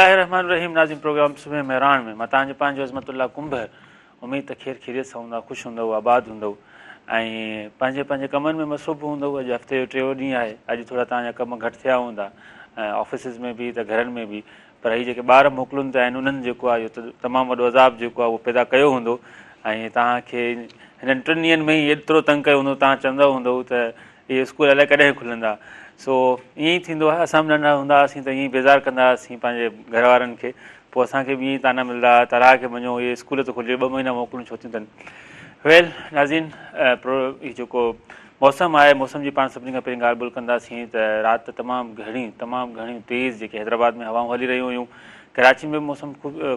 الله الرحمن الرحيم ناظرين پروگرام صبح مهراڻ ۾ مان توهان جو پنهنجو عظمت الله ڪنڀر اميد ته خير خيريت سان هوندا خوش هوندؤ آباد هوندؤ ۽ پنهنجي پنهنجي ڪمن ۾ مصروف هوندؤ اڄ هفتي جو ٽيون ڏينهن آهي اڄ ٿورا توهان جا ڪم گهٽ ٿيا هوندا آفيسز ۾ به ته گهرن ۾ به پر هي جيڪي ٻار موڪلن تي آهن انهن جيڪو آهي اهو تمام وڏو عذاب جيڪو آهي اهو پيدا ڪيو هوندو ۽ توهان کي هنن ٽن ڏينهن ۾ ئي ايترو تنگ ڪيو هوندو توهان چوندا هوندو ته اهي اسڪول الائي ڪڏهن کلندا سو ائين ئي ٿيندو آهي اسان به ننڍا هوندا هئاسين ته ائين ئي بيزار ڪندا هئاسين پنهنجي گهر وارن کي پوء اسان کي به ائين ئي طعنا ملندا هئا ته راهه کي وڃو اهي اسڪول ته کلي ٻه مهينا موڪلون ڇو ٿيون اٿن ويل ناظرين هي جيڪو موسم آهي موسم جي پاڻ سڀني کان پهرين ڳالهه ٻولهه ڪنداسين ته رات ته تمام گهڻي تمام گهڻيون تيز جيڪي حيدرآباد ۾ هوائون هلي رهيون هيون ڪراچي ۾ به موسم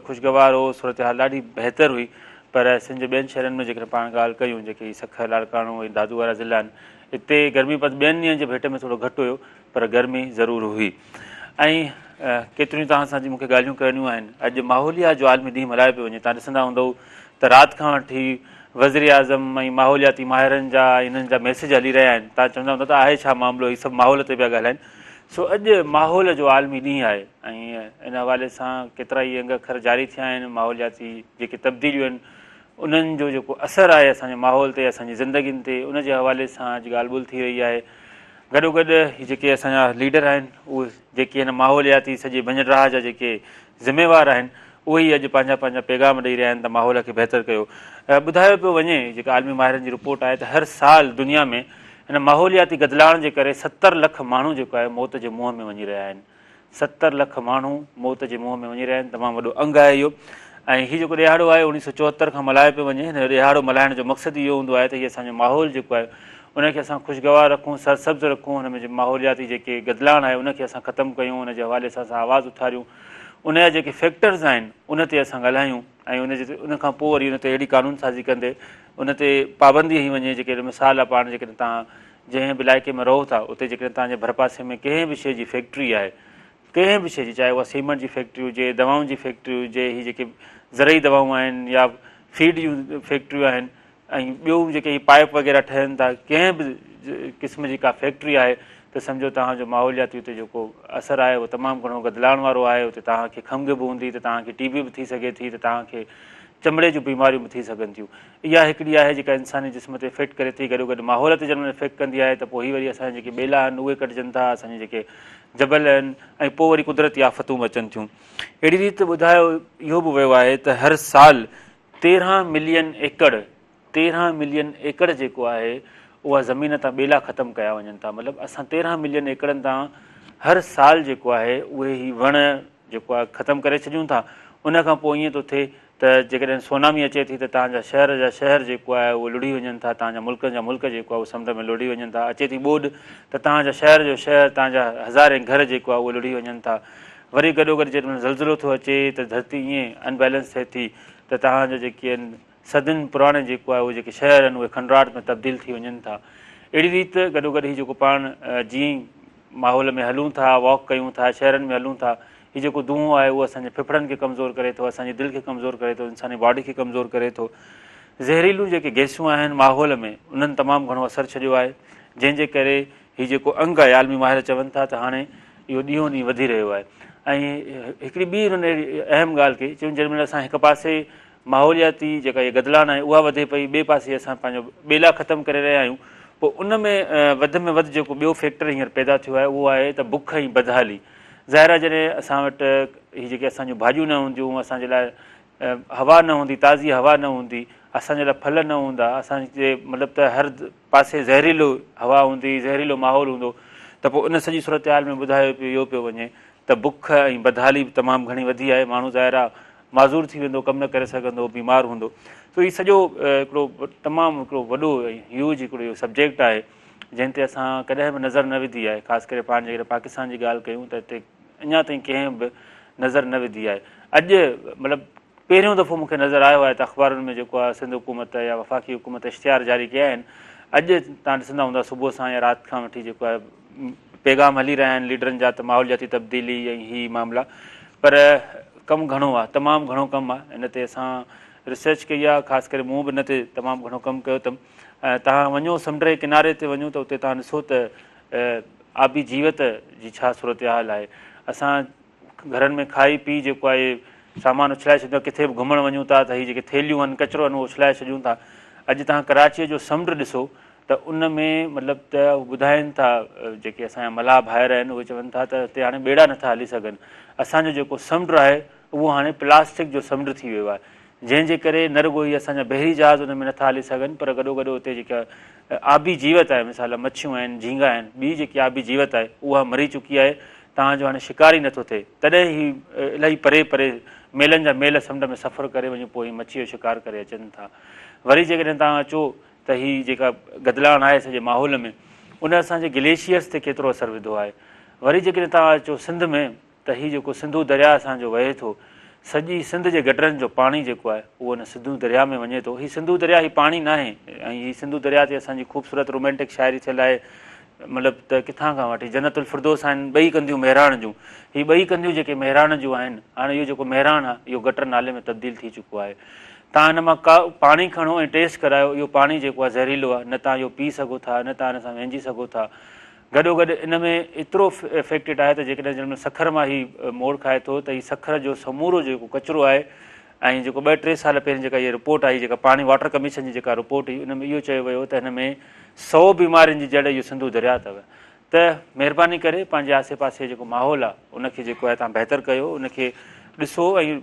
خوشگوار هو صورتحال ڏاڍي بهتر هئي پر سنڌ جي ٻين شهرن ۾ جيڪڏهن پاڻ ڳالهه ڪيون جيڪي سکر لاڙڪاڻو ۽ دادو وارا ضلعا آهن اتي گرمي پد ٻين ڏينهن جي ڀيٽ ۾ ٿورو گهٽ هيو پر گرمي ضرور هئي ۽ ڪيتريون توهان سان مون کي ڳالهيون ڪرڻيون آهن. اڄ ماحوليات جو عالمي ڏينهن ملهايو پيو وڃي. توهان ڏسندا هوندؤ ته رات کان وٺي وزيراعظم ۽ ماحولياتي ماهرن جا ۽ انهن جا ميسيج هلي رهيا آهن. توهان چوندا هوندا ته آهي ڇا معاملو هي سڀ ماحول تي پيا ڳالهائين. سو اڄ ماحول جو عالمي ڏينهن آهي ۽ ان حوالي سان ڪيترائي انگ اکر جاري ٿيا آهن. ماحولياتي جيڪي تبديليون آهن انهن جو جيڪو اثر آهي اسان جي ماحول تي اسان جي زندگين تي ان جي حوالي سان اڄ ڳالهه ٻولهه ٿي رهي آهي. گڏوگڏ هي جيڪي اسان جا ليڊر آهن اهي جيڪي هن ماحولياتي سڄي ڀڃ ڊاهه جا جيڪي ذميوار آهن اهي ئي اڄ پنهنجا پنهنجا پيغام ڏئي رهيا آهن ته ماحول کي بهتر ڪيو. ٻڌايو پيو وڃي جيڪا عالمي ماهرن جي رپورٽ آهي ته هر سال دنيا ۾ هن ماحولياتي گدلاڻ جي ڪري 70 لک ماڻهو جيڪو آهي موت جي منهن ۾ وڃي رهيا آهن. 70 لک ماڻهو موت جي منهن ۾ وڃي رهيا آهن تمام وڏو انگ آهي اهو ۽ هي جيڪو ڏهاڙو آهي 1974 کان ملهايو پيو وڃي هن ڏهاڙو ملهائڻ جو مقصد اهو هوندو آهي ته هي اسان جو ماحول جيڪو آهي ان کي اسان خوشگوار رکون سرسبز رکون هن ۾ ماحولياتي جيڪي گدلاڻ آهي ان کي اسان ختم ڪيون ان جي حوالي سان اسان آواز اٿاريون ان جا جيڪي فيڪٽرز آهن ان تي اسان ڳالهايون ۽ ان جي ان کان پوء وري ان تي اهڙي قانون سازي ڪندي ان تي پابندي هنئي وڃي جيڪي مثال آهي پاڻ جيڪڏهن تان جنهن به علائقي ۾ رهو ٿا اتي جيڪڏهن توهان جي ڀرپاسي ۾ ڪنهن به شيء جي فيڪٽري آهي ڪنهن به شيء جي چاهي اها سيمنٽ جي فيڪٽري هجي دوائن جي فيڪٽري هجي هي جيڪي زرعي دوائون آهن يا فيڊ جون فيڪٽريون آهن ۽ ٻيو جيڪي هي پائپ وغيره ٺهن ٿا ڪنهن به قسم جي ڪا فيڪٽري آهي ته سمجهو توهان جو ماحولياتي اتي جيڪو اثر آهي اهو تمام گهڻو گدلاڻ وارو آهي اتي توهان کي کنگهه به هوندي ته توهان کي ٽي بي به ٿي سگهي ٿي ته توهان کي چمڙي جون بيماريون به ٿي سگهن ٿيون. اها هڪڙي آهي جيڪا انساني جسم تي افيڪٽ ڪري ٿي گڏوگڏ ماحول تي جنهن مهل افيڪٽ ڪندي آهي ته پوء هي وري اسان جا جيڪي ٻيلا آهن اهي ڪٽجن ٿا اسان جا جيڪي جبل آهن ۽ پوء وري قدرتي آفتون به اچن ٿيون. اهڙي ريت ٻڌايو اهو به ويو آهي ته هر سال 13 ملين ايڪڙ 13 ملين ايڪڙ جيڪو آهي اها زمين تان ٻيلا ختم ڪيا وڃن ٿا مطلب اسان 13 ملين ايڪڙن تان هر سال جيڪو آهي اهي هي وڻ جيڪو آهي ختم ڪري ڇڏيون ٿا ان کان پوء ائين ٿو ٿئي ته جيڪڏهن سونامي اچي ٿي ته توهان جا شهر جا شهر جيڪو آهي اهو لڙهي وڃن ٿا توهان جا ملڪن جا ملڪ جيڪو آهي اهو سمنڊ ۾ لڙهي وڃن ٿا اچي ٿي ٻوڏ ته توهان جا شهر جو شهر توهان جا هزارين گهر جيڪو آهي اهو لڙهي وڃن ٿا وري گڏوگڏ جيڏي مهل زلزلو ٿو اچي ته ڌرتي ائين ان بيلنس ٿئي ٿي ته توهان جا جيڪي آهن صدين پراڻي جيڪو آهي اهي جيڪي شهر آهن اهي کنڊرات ۾ تبديل ٿي وڃن ٿا اهڙي ريت گڏوگڏ هي جيڪو پاڻ جيئن ماحول ۾ هلون ٿا واڪ ڪيون ٿا شهرن ۾ هلون ٿا هي جيڪو دونهون آهي اهو اسان جي ڦڦڙن کي ڪمزور ڪري ٿو اسان جي دل کي ڪمزور ڪري ٿو انساني باڊي کي ڪمزور ڪري ٿو زهريلون جيڪي گئسون آهن ماحول ۾ انهن تمام گهڻو اثر ڇڏيو آهي جنهن جي ڪري هي جيڪو انگ آهي عالمي ماهر چون ٿا ته هاڻي اهو ڏينهون ڏينهن وڌي رهيو آهي ۽ هڪڙي ٻي انهن اهڙي اهم ڳالهه ڪئي چون جنهن مهل اسان هڪ پاسي ماحولياتي جيڪا هي گدلاڻ آهي اها وڌي پئي ٻئي پاسي اسان پنهنجو ٻيلا ختم ڪري رهيا آهيون پوء ان ۾ وڌ ۾ وڌ جيڪو ٻيو فيڪٽر هينئر پيدا ٿيو آهي اهو آهي ته بک ۽ بدحالي ظاهر آهي جڏهن اسان وٽ هي جيڪي اسان جون ڀاڄيون نه هونديون اسان جي لاء هوا نه هوندي تازي هوا نه هوندي اسان جي لاء ڦل نه هوندا اسان جي مطلب ته هر پاسي زهريلو هوا هوندي زهريلو ماحول هوندو ته پوء ان سڄي صورتحال ۾ ٻڌايو پيو اهو پيو وڃي ته بک ۽ بدحالي به تمام گهڻي وڌي آهي ماڻهو ظاهر آهي معذور ٿي ويندو ڪم نه ڪري سگهندو بيمار هوندو سو هي سڄو هڪڙو تمام هڪڙو وڏو ۽ هيوج هڪڙو اهو سبجيڪٽ آهي جنهن تي اسان ڪڏهن به نظر نه وڌي آهي خاص ڪري پاڻ جيڪڏهن پاڪستان جي ڳالهه ڪيون ته هتي اڃا تائين ڪنهن به نظر نه وڌي آهي اڄ مطلب پهريون دفعو مون کي نظر آيو آهي ته اخبارن ۾ جيڪو آهي سنڌ حڪومت يا وفاقي حڪومت اشتهار جاري ڪيا آهن اڄ تان ڏسندا هوندا صبح سان يا رات کان وٺي جيڪو آهي پيغام هلي رهيا آهن ليڊرن جا ته ماحولياتي تبديلي ۽ هي معاملا پر ڪم گهڻو آهي تمام گهڻو ڪم آهي ان تي اسان ريسرچ ڪئي آهي خاص ڪري مون به ان تي تمام گهڻو ڪم ڪيو اٿم ۽ توهان وڃو سمنڊ جي ڪناري تي وڃو ته اتي توهان ڏسو ته آبي جيوت جي ڇا صورتحال آهي اسان گهرن ۾ کائي پي جيڪو آهي سامان اڇلائي ڇڏيون ٿا، ڪٿي به گهمڻ وڃون ٿا ته هي جيڪي ٿيلهيون آهن ڪچرو آهن اهو اڇلائي ڇڏيون ٿا. اڄ توهان ڪراچيء جو سمنڊ ڏسو ته ان ۾ مطلب ته ٻڌائين ٿا جيڪي اسان جا ملاح ڀائر آهن اهي چون ٿا ته هتي هاڻي ٻيڙا نٿا هلي سگهن. اسان جو جيڪو سمنڊ آهي اهو هاڻي پلاسٽڪ جو سمنڊ ٿي ويو آهي. جنهن جي ڪري نه رڳو هي اسان جا بحري جهاز ان ۾ نٿا هلي سگهن پر گڏوگڏ اتي جيڪا آبي جيوت آهي مثال مڇيون آهن جهينگا آهن ٻي جيڪي آبي جيوت آهي اها مري چڪي آهي توهان جو هاڻي شڪار ئي نٿو ٿئي تڏهن هي الاهي پري پري ميلن جا ميل سمنڊ ۾ سفر ڪري وڃي پوء هي مڇي جو شڪار ڪري اچن ٿا وري جيڪڏهن توهان اچو ته هي جيڪا گدلاڻ آهي سڄي ماحول ۾ ان اسان جي گليشيئرس تي ڪيترو اثر وڌو آهي وري جيڪڏهن توهان اچو سنڌ ۾ ته هي جيڪو سنڌو درياء اسان جو وهي ٿو، سڄي سنڌ جي گٽرن جو پاڻي جيڪو آهي اهو ان سنڌو درياء ۾ وڃي ٿو. هي سنڌو درياء هي پاڻي ناهي ۽ هي سنڌو درياء تي اسان جي خوبصورت رومانٽڪ شاعري ٿيل آهي مطلب ته ڪٿان کان وٺي جنت الفردوس آهن ٻئي ڪنڌيون مهراڻ جون. هي ٻئي ڪنڌيون جيڪي مهراڻ جون آهن هاڻي اهو جيڪو مهراڻ آهي اهو گٽر نالي ۾ تبديل ٿي چڪو آهي. توهان هن مان ڪا پاڻي کڻو ۽ ٽيسٽ ڪرايو اهو پاڻي جيڪو آهي زهريلو آهي نه توهان اهو پي سگهو ٿا نه توهان هن سان وهنجي سگهو ٿا. گڏوگڏ ان ۾ ايترو افيڪٽيڊ آهي ته جيڪڏهن جنهن مهل سکر مان هي موڙ کائي ٿو ته هي سکر جو سمورو جيڪو ڪچرو آهي ۽ جيڪو ٻه ٽي سال پهرين جيڪا هي رپورٽ آئي جيڪا پاڻي واٽر ڪميشن جي جيڪا رپورٽ هئي ان ۾ اهو چيو ويو ته هن ۾ سو بيمارين جي جڙ اهو سنڌو درياء اٿو ته مهرباني ڪري پنهنجي آسي پاسي جيڪو ماحول آهي ان کي جيڪو آهي تان بهتر ڪيو ان کي ڏسو ۽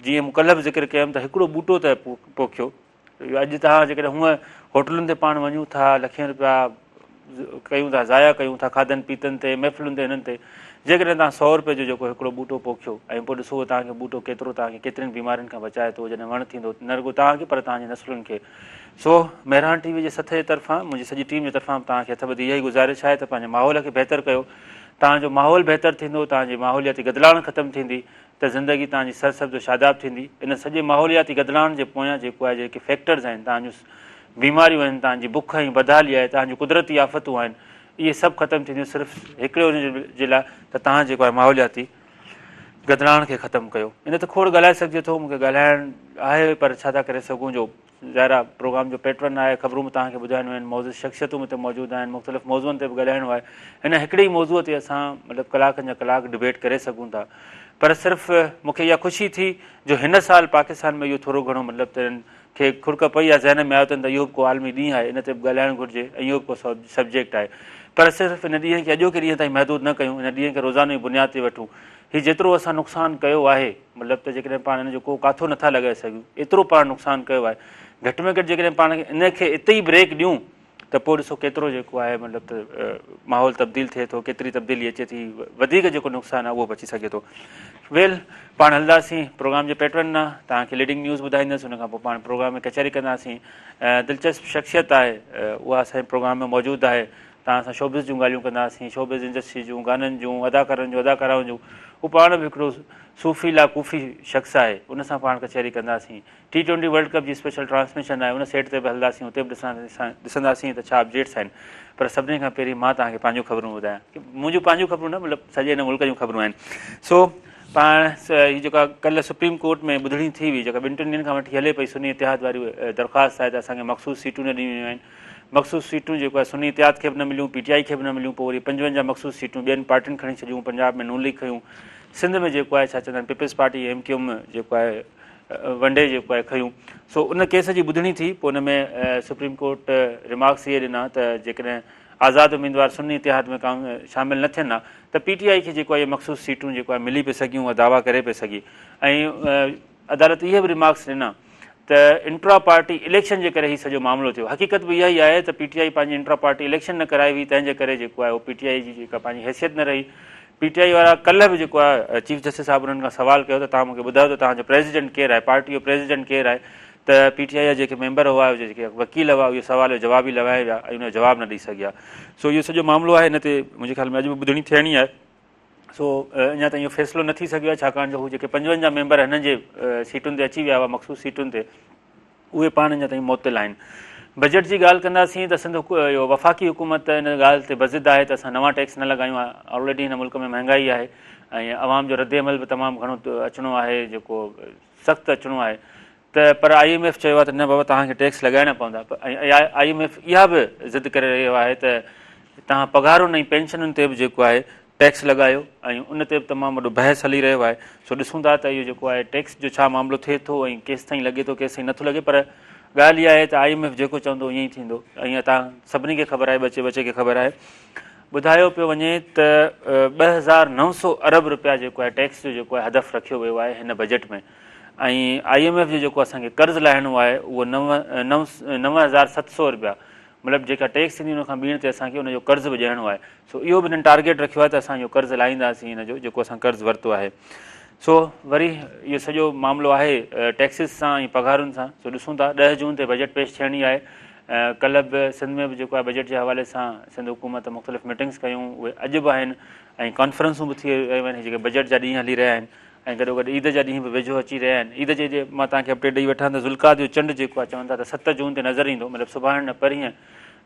جيئن مون ڪلهه به ذڪر ڪيم ته هڪڙو ٻوٽو ته پوکيو اڄ توهان جيڪڏهن هونء هوٽلن تي پاڻ وڃون ٿا لکين روپيا ڪيون ٿا ضايع ڪيون ٿا کاڌن پيتن تي محفلن تي هنن تي جيڪڏهن توهان سو روپئي جو جيڪو هڪڙو ٻوٽو پوکيو ۽ پوء ڏسو توهان کي ٻوٽو ڪيترو توهان کي ڪيترين بيمارين کان بچائي ٿو جڏهن وڻ ٿيندو نه رڳو توهان کي پر توهان جي نسلن کي سو مهراڻ ٽي وي جي سٿ جي طرفان منهنجي سڄي ٽيم جي طرفان توهان کي هٿ ٻڌي اها ئي گذارش آهي ته پنهنجي ماحول کي بهتر ڪيو توهان جو ماحول بهتر ٿيندو توهان جي ماحولياتي گدلاڻ ختم ٿيندي ته زندگي توهان جي سرسبز و شاداب ٿيندي. ان سڄي ماحولياتي گدلاڻ جي پويان جيڪو آهي جيڪي فيڪٽرز آهن، توهان جون بيماريون آهن، توهان جي بک ۽ بدحالي آهي، توهان جون قدرتي آفتون آهن، اهي سڀ ختم ٿينديون صرف هڪڙي ان جي لاء ته توهان جيڪو آهي ماحولياتي گدلاڻ کي ختم ڪيو. ان تي کوڙ ڳالهائي سگهجي ٿو، مون کي ڳالهائڻ آهي پر ڇا ٿا ڪري سگهون جو ظاهر آهي پروگرام جو پيٽرن آهي، خبرون به توهان کي ٻڌائڻيون آهن، معزز شخصيتون به هتي موجود آهن، مختلف موضوعن تي به ڳالهائڻو آهي. هن هڪڙي ئي موضوع تي اسان مطلب ڪلاڪن جا ڪلاڪ ڊبيٽ ڪري سگهون ٿا پر صرف مون کي اها خوشي ٿي جو هن سال پاڪستان ۾ اهو ٿورو گهڻو مطلب ته انهن کي کڙڪ پئي يا ذهن ۾ آيو اٿن ته اهو به ڪو عالمي ڏينهن آهي ان تي به ڳالهائڻ گهرجي ۽ اهو به ڪو سبجيڪٽ آهي پر صرف ان ڏينهن کي اڄوڪي ڏينهن تائين محدود نه ڪيون ان ڏينهن کي روزانو جي بنياد تي وٺون هي جيترو اسان نقصان ڪيو آهي مطلب ته جيڪڏهن پاڻ ان جو ڪو ڪاٿو نٿا لڳائي سگهون ايترو پاڻ نقصان ڪيو آهي گهٽ ۾ گهٽ جيڪڏهن پاڻ ان کي اتي ئي بريڪ ڏيون ته پوء ڏسو ڪيترو جيڪو آهي مطلب ته ماحول تبديل ٿئي ٿو ڪيتري تبديلي اچي ٿي وڌيڪ جيڪو نقصان آهي اهو بچي سگهي ٿو ويل پاڻ هلنداسين پروگرام جي پيٽرن نا توهان کي ليڊنگ نيوز ٻڌائيندس ان کان پوء پاڻ پروگرام ۾ ڪچهري ڪنداسين دلچسپ شخصيت آهي اها اسان جي پروگرام ۾ موجود آهي توهان سان شوبز جون ڳالهيون ڪنداسين، شوبز انڊسٽري جون، گانن جون، اداڪارن جون، اداڪارائن جون، هو پاڻ به هڪڙو صوفي لا ڪوفي شخص آهي، ان سان پاڻ ڪچهري ڪنداسين. ٽي ٽوئنٽي ورلڊ ڪپ جي اسپيشل ٽرانسميشن آهي، ان سيٽ تي به هلنداسين، اتي به ڏسنداسين ته ڇا اپڊيٽس آهن. پر سڀني کان پهرين مان توهان کي پنهنجون خبرون ٻڌايان، منهنجون پنهنجون خبرون نه مطلب سڄي هن ملڪ جون خبرون آهن. سو پاڻ هي جيڪا ڪلهه سپريم ڪورٽ ۾ ٻڌڻي ٿي هئي، جيڪا ٻن ٽن ڏينهن کان وٺي هلي پئي، سني اتحاد واري درخواست آهي ته اسان کي مخصوص سيٽون نه ڏنيون ويون آهن. مخصوص سيٽون جيڪو آهي سني اتحاد کي به نه مليون پي ٽي آء کي به نه مليون پوء وري 55 مخصوص سيٽون ٻين پارٽين کڻي ڇڏيون پنجاب ۾ نون ليگ کنيون سنڌ ۾ جيڪو آهي ڇا چوندا آهن peoples party M Q M جيڪو آهي ونڊي جيڪو آهي کنيون سو ان ڪيس جي ٻڌڻي ٿي پوء ان ۾ سپريم ڪورٽ ريمارڪس اهي ڏنا ته جيڪڏهن آزاد اميدوار سني اتحاد ۾ ڪام شامل نه ٿين ها ته پي ٽي آء کي جيڪو آهي مخصوص سيٽون جيڪو آهي ملي پئي سگهيون اها دعويٰ ڪري پئي سگهي ۽ عدالت اهي به ريمارڪس ڏنا ته انٽرا پارٽي اليڪشن جي ڪري هي سڄو معاملو ٿيو. حقيقت به اها ئي آهي ته پي ٽي آء پنهنجي انٽرا پارٽي اليڪشن نه ڪرائي هئي تنهن جي ڪري جيڪو آهي اهو پي ٽي آء جي جيڪا پنهنجي حيثيت نه رهي. پي ٽي آء وارا ڪلهه به جيڪو آهي چيف جسٽس صاحب انهن کان سوال ڪيو ته توهان مون کي ٻڌايو ته توهان جو پريزيڊنٽ ڪير آهي پارٽي جو پريزيڊنٽ ڪير آهي ته پي ٽي آء جا جيڪي ميمبر هئا جيڪي وڪيل هئا اهي سوال جو جواب ئي لوائي ويا ۽ ان جو جواب نه ڏئي سگهيا. سو اهو سڄو معاملو آهي ان تي منهنجي خيال ۾ اڄ به ٻڌڻي ٿيڻي آهي. سو اڃا تائين اهو فيصلو نه ٿي سگهيو آهي ڇاڪاڻ جو هو جيڪي 55 ميمبر هنن جي سيٽن تي اچي ويا هئا مخصوص سيٽن تي اهي پاڻ اڃا تائين معطل آهن. بجيٽ جي ڳالهه ڪنداسين ته سنڌ اهو وفاقي حڪومت ان ڳالهه تي بضد آهي ته اسان نوان ٽيڪس نه لڳايون آلريڊي هن ملڪ ۾ مهنگائي آهي ۽ عوام جو رد عمل به تمام گهڻو اچڻو آهي جيڪو سخت اچڻو آهي ته پر I M F چيو آهي ته نه بابا توهان کي ٽيڪس لڳائڻا پوندا ۽ I M F اها به ضد ڪري رهيو آهي ته توهان پگهارن ۽ پينشنن تي به جيڪو آهي ٽيڪس لڳايو ۽ ان تي به تمام وڏو بحث هلي رهيو آهي سو ڏسون ٿا ته اهو جيڪو آهي ٽيڪس جو ڇا معاملو ٿئي ٿو ۽ ڪيستائين لڳي ٿو ڪيستائين نٿو لڳي پر ڳالهه اها آهي ته I M F جيڪو چوندو ائين ئي ٿيندو ۽ توهان سڀني کي خبر آهي ٻچي ٻچي کي خبر آهي ٻڌايو پيو وڃي ته 2900 ارب رپيا جيڪو آهي ٽيڪس جو جيڪو آهي هدف رکيو ويو آهي هن بجيٽ ۾ ۽ I M F جو جيڪو اسان کي قرض لاهڻو آهي اهو نو 9700 رپيا مطلب جيڪا ٽيڪس ٿيندي ان کان ٻيڻ تي اسان کي ان جو قرض به ڏيڻو آهي سو اهو به هنن ٽارگيٽ رکيو آهي ته اسان اهو قرض لاهينداسين هن جو جيڪو اسان قرض ورتو آهي سو وري اهو سڄو معاملو آهي ٽيڪسز سان ۽ پگهارن سان سو ڏسون ٿا 10 جون تي بجيٽ پيش ٿيڻي آهي ڪلهه به سنڌ ۾ به جيڪو آهي بجيٽ جي حوالي سان سنڌ حڪومت مختلف ميٽنگس ڪيون اهي اڄ به آهن ۽ ڪانفرنسون به ٿي رهيون آهن جيڪي بجيٽ جا ڏينهن هلي رهيا آهن ۽ گڏوگڏ عيد جا ڏينهن به ويجهو اچي رهيا آهن. عيد جي مان توهان کي اپڊيٽ ڏئي وٺان ته ذوالقعد جو چنڊ جيڪو آهي چون ٿا ته 7 جون تي نظر ايندو مطلب سڀاڻي نه پرينهن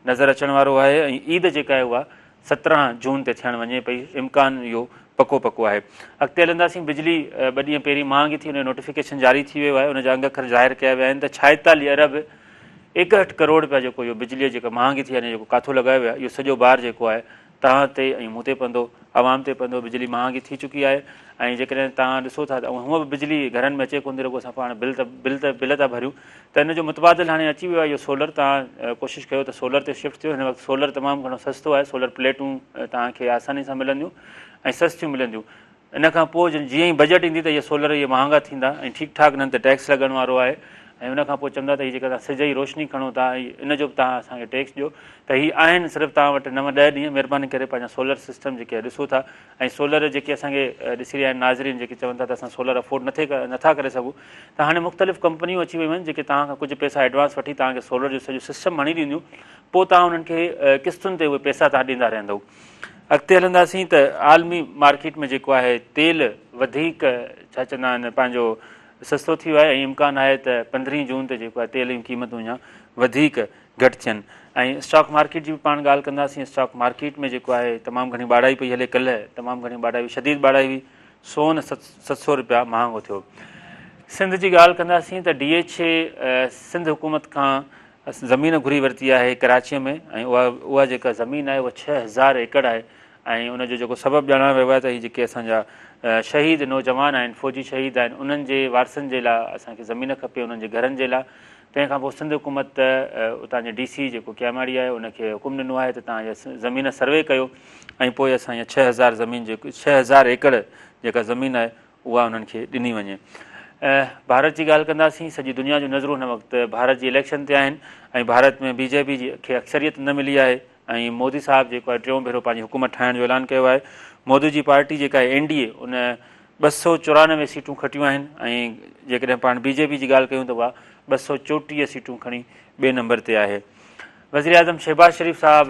نظر اچڻ وارو آهي ۽ عيد جيڪا آهي اها 17 جون تي ٿيڻ وڃي پئي امڪان اهو پڪو پڪو آهي. اڳتي هلنداسين بجلي ٻه ڏينهن پهرين مهانگي ٿي ان جو نوٽيفڪيشن جاري ٿي ويو آهي ان جا انگ اکر ظاهر ڪيا ويا آهن ته 46 ارب 61 ڪروڙ رپيا جيڪو اهو بجلي جيڪا مهانگي ٿي يعني جيڪو ڪاٿو لڳايو ويو آهي اهو سڄو بار جيڪو آهي توهان تي ۽ مون تي پوندو، عوام تي پوندو، بجلي مهانگي ٿي چڪي آهي ۽ جيڪڏهن توهان ڏسو ٿا ته هونء به بجلي گهرن ۾ اچي ڪونه ٿي رڳو اسان پاڻ بل ته بل ته بل ٿا ڀريون ته ان جو متبادل هاڻي اچي ويو آهي اهو سولر توهان ڪوشش ڪيو ته سولر تي شفٽ ٿيو هن وقت سولر تمام گهڻو سستو آهي سولر پليٽون توهان کي آساني سان ملنديون ۽ سستيون ملنديون ان کان پوء جيئن ئي بجيٽ ايندي ته اهي سولر اهي مهانگا ٿيندا ۽ ٺيڪ ٺاڪ انهن تي ٽيڪس لڳڻ وارو آهي ۽ ان کان پوء چوندا ته هي جيڪا توهان سج جي روشني کڻو ٿا ۽ ان جو به توهان اسان کي ٽيڪس ڏيو ته هي آهن صرف توهان وٽ نو ڏهه ڏينهن مهرباني ڪري پنهنجا سولر سسٽم جيڪي ڏسو ٿا ۽ سولر جيڪي اسان کي ڏسي رهيا آهن ناظرين جيڪي چون ٿا ته اسان سولر افورڊ نٿي نٿا ڪري سگهون ته هاڻي مختلف ڪمپنيون اچي ويون آهن جيڪي توهان کان ڪجهه پئسا ايڊوانس وٺي توهان کي سولر جو سڄو سسٽم هڻي ڏينديون پوء توهان انهن کي قسطن تي اهي پئسا توهان ڏيندا رهندو اڳتي هلنداسين ته عالمي مارڪيٽ ۾ جيڪو آهي تيل وڌيڪ ڇا چوندا آهن پنهنجو سستو ٿي ويو آهي ۽ امڪان آهي ته 15 جون تي جيڪو آهي تيل جون قيمتون اڃا وڌيڪ گهٽ ٿين ۽ اسٽاڪ مارڪيٽ جي به پاڻ ڳالهه ڪنداسين اسٽاڪ مارڪيٽ ۾ جيڪو آهي تمام گهڻي ٻاڙائي پئي هلي ڪلهه تمام گهڻي ٻاڙائي هئي شديد ٻاڙائي هئي سون 700 رپيا مهانگو ٿيو سنڌ جي ڳالهه ڪنداسين ته ڊي ايڇ اي سنڌ حڪومت کان زمين گهري ورتي آهي ڪراچيء ۾ ۽ اها اها جيڪا زمين آهي اها 6000 ايڪڙ آهي ۽ ان جو جيڪو سبب ڄاڻايو ويو آهي ته هي جيڪي اسان جا شهيد نوجوان آهن فوجي شهيد آهن انهن جي وارثن جي لاء اسان کي زمين کپي انهن جي گهرن جي لاء تنهن کان پوء سنڌ حڪومت اتان جي ڊي سي جيڪو ڪياماڙي آهي ان کي حڪم ڏنو آهي ته توهان اها زمين سروي ڪيو ۽ پوء اسان اها 6000 زمين جيڪو 6000 ايڪڙ جيڪا زمين آهي اها انهن کي ڏني وڃي. ڀارت جي ڳالهه ڪنداسين سڄي دنيا جون نظرون هن وقت ڀارت جي اليڪشن تي آهن ۽ ڀارت ۾ بي جي پي کي اڪثريت نه ملي آهي ۽ مودي صاحب جيڪو آهي ٽيون ڀيرو پنهنجي حڪومت ٺاهڻ جو اعلان ڪيو آهي مودي جي پارٽي جيڪا آهي اين ڊي اي ان 294 سيٽون کٽيون آهن ۽ جيڪڏهن پاڻ بي جي پي جي ڳالهه ڪيون ته اها 234 سيٽون کڻي ٻئي نمبر تي آهي. وزيراعظم شهباز شريف صاحب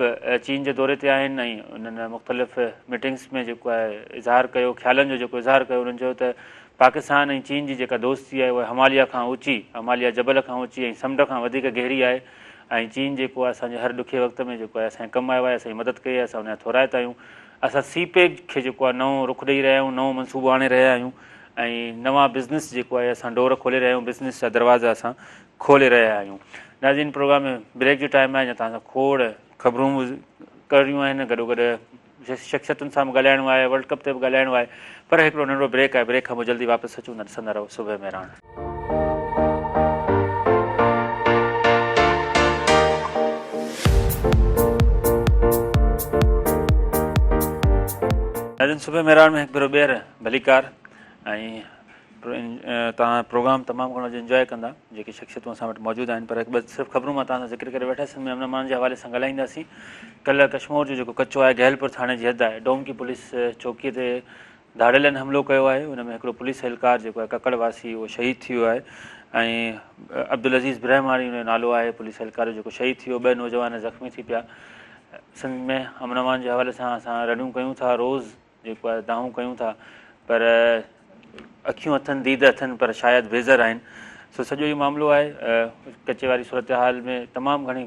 چين جي دوري تي آهن ۽ انهن مختلف ميٽنگس ۾ جيڪو آهي اظهار ڪيو خيالن جو جيڪو اظهار ڪيو انهن چيو ته پاڪستان ۽ چين جي جيڪا دوستي آهي اها هماليه کان اوچي هماليه جبل کان اوچي ۽ سمنڊ کان وڌيڪ گهري آهي ۽ چين جيڪو آهي اسان جي هر ڏکي وقت ۾ جيڪو آهي اسان جي ڪم آيو آهي اسان جي مدد ڪئي آهي اسان ان جا ٿورائتا آهيون اسان سي پيڪ کي جيڪو آهي نئون رخ ڏئي رهيا آهيون نئون منصوبو آڻي رهيا آهيون ۽ نوان بزنس جيڪو آهي اسان ڊور کولي رهيا آهيون بزنس جا دروازا اسان کولي رهيا آهيون. ناظرين پروگرام ۾ بريڪ جو ٽائيم آهي توهان سان کوڙ خبرون به ڪرڻيون آهن گڏو گڏ شخصيتن سان به ڳالهائڻو آهي ورلڊ ڪپ تي به ڳالهائڻو آهي پر هڪڙو ننڍڙو بريڪ آهي بريڪ کان پوء جلدي واپس اچون ٿا ڏسندا رهو صبح مهراڻ. ناظرين صبح مهراڻ ۾ هڪ ڀيرو ٻيهر ڀليڪار ۽ توهان پروگرام تمام گهڻو اڄ انجواء ڪندا جيڪي شخصيتون اسان وٽ موجود آهن پر هڪ ٻه صرف خبرون مان توهان سان ذڪر ڪري ويٺس سنڌ ۾ امن امان جي حوالي سان ڳالهائينداسين ڪلهه ڪشمور جو جيڪو ڪچو آهي گهيلپور ٿاڻي جي حد آهي ڊومڪي پوليس چوڪي تي ڌاڙيلن حملو ڪيو آهي ان ۾ هڪڙو پوليس اهلڪار جيڪو آهي ڪڪڙ واسي اهو شهيد ٿي ويو آهي ۽ عبدالعزيز برهماڻي ان جو نالو آهي پوليس اهلڪار جيڪو شهيد ٿي ويو ٻه نوجوان زخمي ٿي پيا سنڌ ۾ امن امان جي حوالي سان اسان رڙيون ڪيون ٿا روز جيڪو آهي دانهون ڪيون ٿا پر اکيون اٿن ديد اٿن پر شايد بيزر آهن سو سڄو اهو معاملو آهي ڪچي واري صورتحال ۾ تمام گهڻي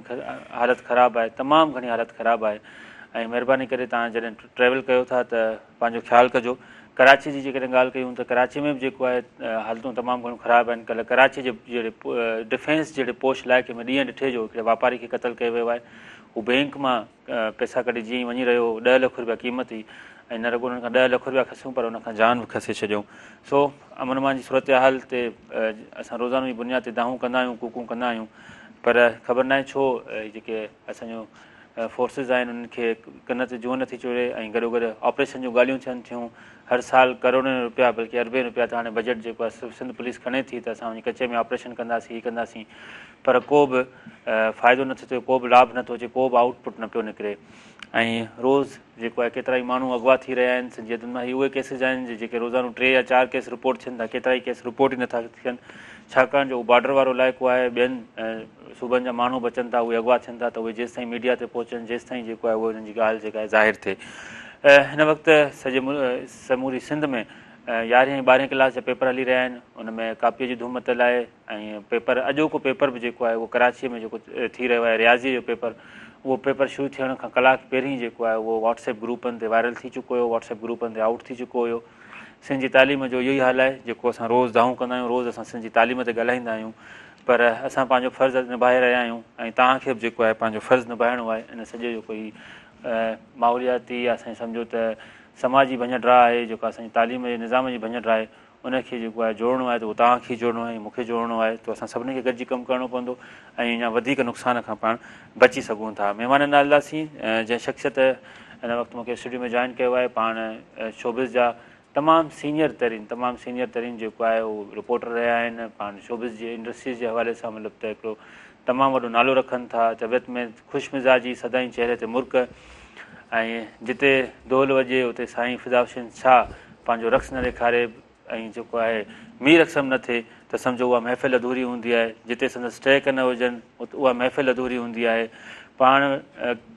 حالت خراب آهي تمام گهڻي حالت خراب آهي ۽ مهرباني ڪري توهان جڏهن ٽريول ڪيو ٿا ته پنهنجو خيال ڪجو ڪراچي جي جيڪڏهن ڳالهه ڪيون ته ڪراچي ۾ به جيڪو آهي حالتون تمام گهڻيون خراب آهن ڪلهه ڪراچي جي جهڙي ڊفينس جهڙي پوش علائقي ۾ ڏينهن ڏٺي جو هڪڙي واپاري کي قتل ڪيو ويو آهي هو بينڪ مان پئسا ڪڍي جيئن ئي وڃي رهيو هو، 10 لک رپيا قيمت هئي ۽ نه رڳو انهن کان ڏهه لک رپيا کسيون پر ان کان جان به کسي ڇڏيائون. سو امن امان جي صورتحال تي اسان روزانو جي بنياد تي دانهون ڪندا آهيون ڪوڪون ڪندا آهيون پر خبر ناهي ڇو هي جيڪي اسان جون فورسز آهن انهن کي ڪن تي جونء نٿي چري ۽ گڏوگڏ آپريشن جون ڳالهيون ٿين ٿيون هر سال ڪروڙين روپيا بلڪه اربين روپيا ته هاڻي بجيٽ جيڪو آهي سنڌ پوليس کڻي ٿي ته اسان وڃي ڪچي ۾ آپريشن ڪنداسين هي ڪنداسين پر ڪو به فائدو نٿو ٿئي ڪو به لاڀ نٿو اچي ڪو به آئوٽ پٽ نه پيو نڪري ۽ روز جيڪو آهي ڪيترائي ماڻهو اغوا ٿي رهيا آهن سنڌ جي حدن مان هي اهي ڪيسز آهن جيڪي روزانو ٽي يا چار ڪيس رپورٽ ٿين ٿا ڪيترائي ڪيس رپورٽ ئي نٿا ٿين ڇاڪاڻ جو بارڊر وارو علائقو آهي ٻين صوبن جا ماڻهو به اچن ٿا اهي اغوا ٿين ٿا ته اهي جيستائين ميڊيا تي پهچن جيستائين جيڪو آهي اهو انهن جي ڳالهه جيڪا آهي ظاهر ٿئي هن وقت سڄي سموري سنڌ ۾ يارهين ۽ ٻارهين ڪلاس جا پيپر هلي رهيا آهن ان ۾ ڪاپيء جي ڌوم متل آهي ۽ پيپر اڄوڪو پيپر به جيڪو آهي اهو ڪراچيء ۾ جيڪو ٿي رهيو آهي رياضيء جو پيپر اهو پيپر شروع ٿيڻ کان ڪلاڪ پهرين جيڪو آهي اهو واٽس ايپ گروپن تي وائرل ٿي چڪو هيو واٽس ايپ گروپن تي آئوٽ ٿي چڪو هيو سنڌ جي تعليم جو اهو ئي حال آهي جيڪو اسان روز دانهون ڪندا آهيون روز اسان سنڌ جي تعليم تي ڳالهائيندا آهيون پر اسان پنهنجو فرض نڀائي رهيا آهيون ۽ توهان کي به جيڪو آهي پنهنجو فرض نڀائڻو آهي ان سڄي جو ڪوئي ماحولياتي يا اسان سمجهو ته سماجي ڀڃ ڊاهه آهي جيڪا اسان جي تعليم جي نظام جي ڀڃ ڊاهه آهي ان کي جيڪو آهي جوڙڻو آهي ته اهو توهان کي ئي جوڙڻو آهي ۽ مون کي جوڙڻو آهي ته اسان سڀني کي گڏجي ڪم ڪرڻو پوندو ۽ اڃا وڌيڪ نقصان کان پاڻ بچي سگهون ٿا. مهمانن ڏانهن هلنداسين جنهن شخصيت هن وقت مون کي اسٽوڊيو ۾ جوائن ڪيو آهي پاڻ شوبز جا تمام سينيئر ترين تمام سينيئر ترين جيڪو آهي اهو رپورٽر رهيا آهن پاڻ شوبز جي انڊسٽريز جي حوالي سان مطلب ته هڪڙو تمام وڏو نالو رکن ٿا طبيعت ۾ خوش مزاجي سدائين چهري تي مرڪ ۽ جتي دهل وڄي اتي سائين فدا حسين شاهه پنهنجو رقص نه ڏيکاري ۽ جيڪو آهي مير رقصم نه ٿئي ته سمجهو اها محفل اڌوري هوندي آهي جتي سندس ٽهڪ نه هجن اها محفل اڌوري هوندي آهي پاڻ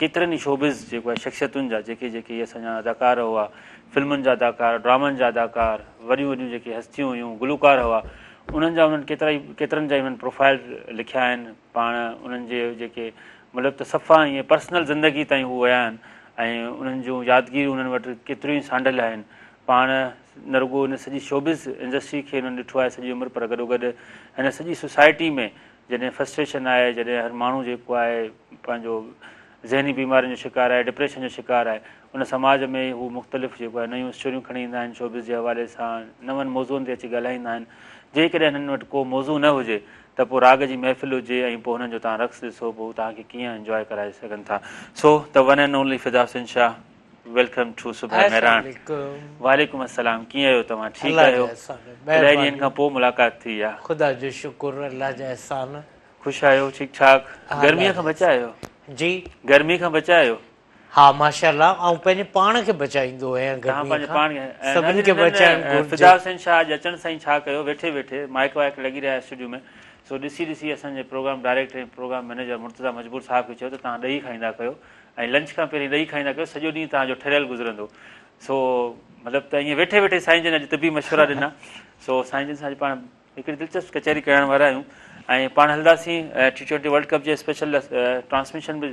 ڪيترن ئي شوبز جيڪو آهي شخصيتن جا جيڪي جيڪي اسان جا اداڪار هئا فلمن جا اداڪار ڊرامن جا اداڪار وڏيون وڏيون جيڪي هستيون هيون گلوڪار هئا انهن جا انهن ڪيترائي ڪيترن جا انهن پروفائل لکيا آهن پاڻ انهن جي جيڪي مطلب ته صفا ائين پرسنل زندگي تائين هو ويا آهن ۽ انهن جون يادگيريون انهن وٽ ڪيتريون ئي سانڍيل آهن پاڻ نه رڳو ان سڄي شوبز انڊسٽري کي انهن ڏٺو آهي سڄي عمر پر گڏوگڏ هن سڄي سوسائٽي ۾ جڏهن فرسٽريشن آهي جڏهن هر ماڻهو جيڪو آهي پنهنجو ذهني بيمارين جو شڪار آهي ڊپريشن جو شڪار آهي ان سماج ۾ هو مختلف جيڪو آهي نيون اسٽوريون کڻي ايندا آهن شوبز جي حوالي سان نون موضوعن تي اچي ڳالهائيندا آهن جيڪڏهن هنن وٽ ڪو موضوع نه هجي ته پوء راڳ جي محفل هجي ۽ پوء هنن جو توهان رقص ڏسو پوء هو توهان کي ڪيئن انجواء ڪرائي سگهن ٿا so the one and only Fida Hussain Shah welcome to صبح مهراڻ وعليڪم السلام ڪيئن آهيو توهان ٺيڪ آهيو الاهي ڏينهن کان پوء ملاقات ٿي آهي خدا جو شڪر الله جا احسان خوش آهيو ٺيڪ ٺاڪ گرمي کان بچا آهيو جي گرمي کان بچا آهيو ها ماشاءالله آئون پنهنجي پاڻ کي بچائيندو آهيان گرمي کان سڀن کي بچائڻ گهرجي. فدا حسين شاهه اڄ اچڻ سان ئي ڇا ڪيو ويٺي ويٺي مائيڪ وائيڪ لڳي رهيا اسٽوڊيو ۾ سو ڏسي ڏسي اسان جي programme director ۽ programme manager Murtaza Majboor Sahib کي چيو ته توهان ڏهي کائيندا ڪيو ۽ لنچ کان پهرين ڏهي کائيندا ڪيو سڄو ڏينهن توهان جو ٺريل گذرندو سو مطلب ته ائين ويٺي ويٺي سائين جن اڄ طبي مشورا ڏنا سو سائين جن سان اڄ پاڻ هڪڙي دلچسپ ڪچهري ڪرڻ وارا آهيون ۽ پاڻ هلنداسين ٽي ٽوئنٽي ورلڊ ڪپ جي اسپيشل ٽرانسميشن به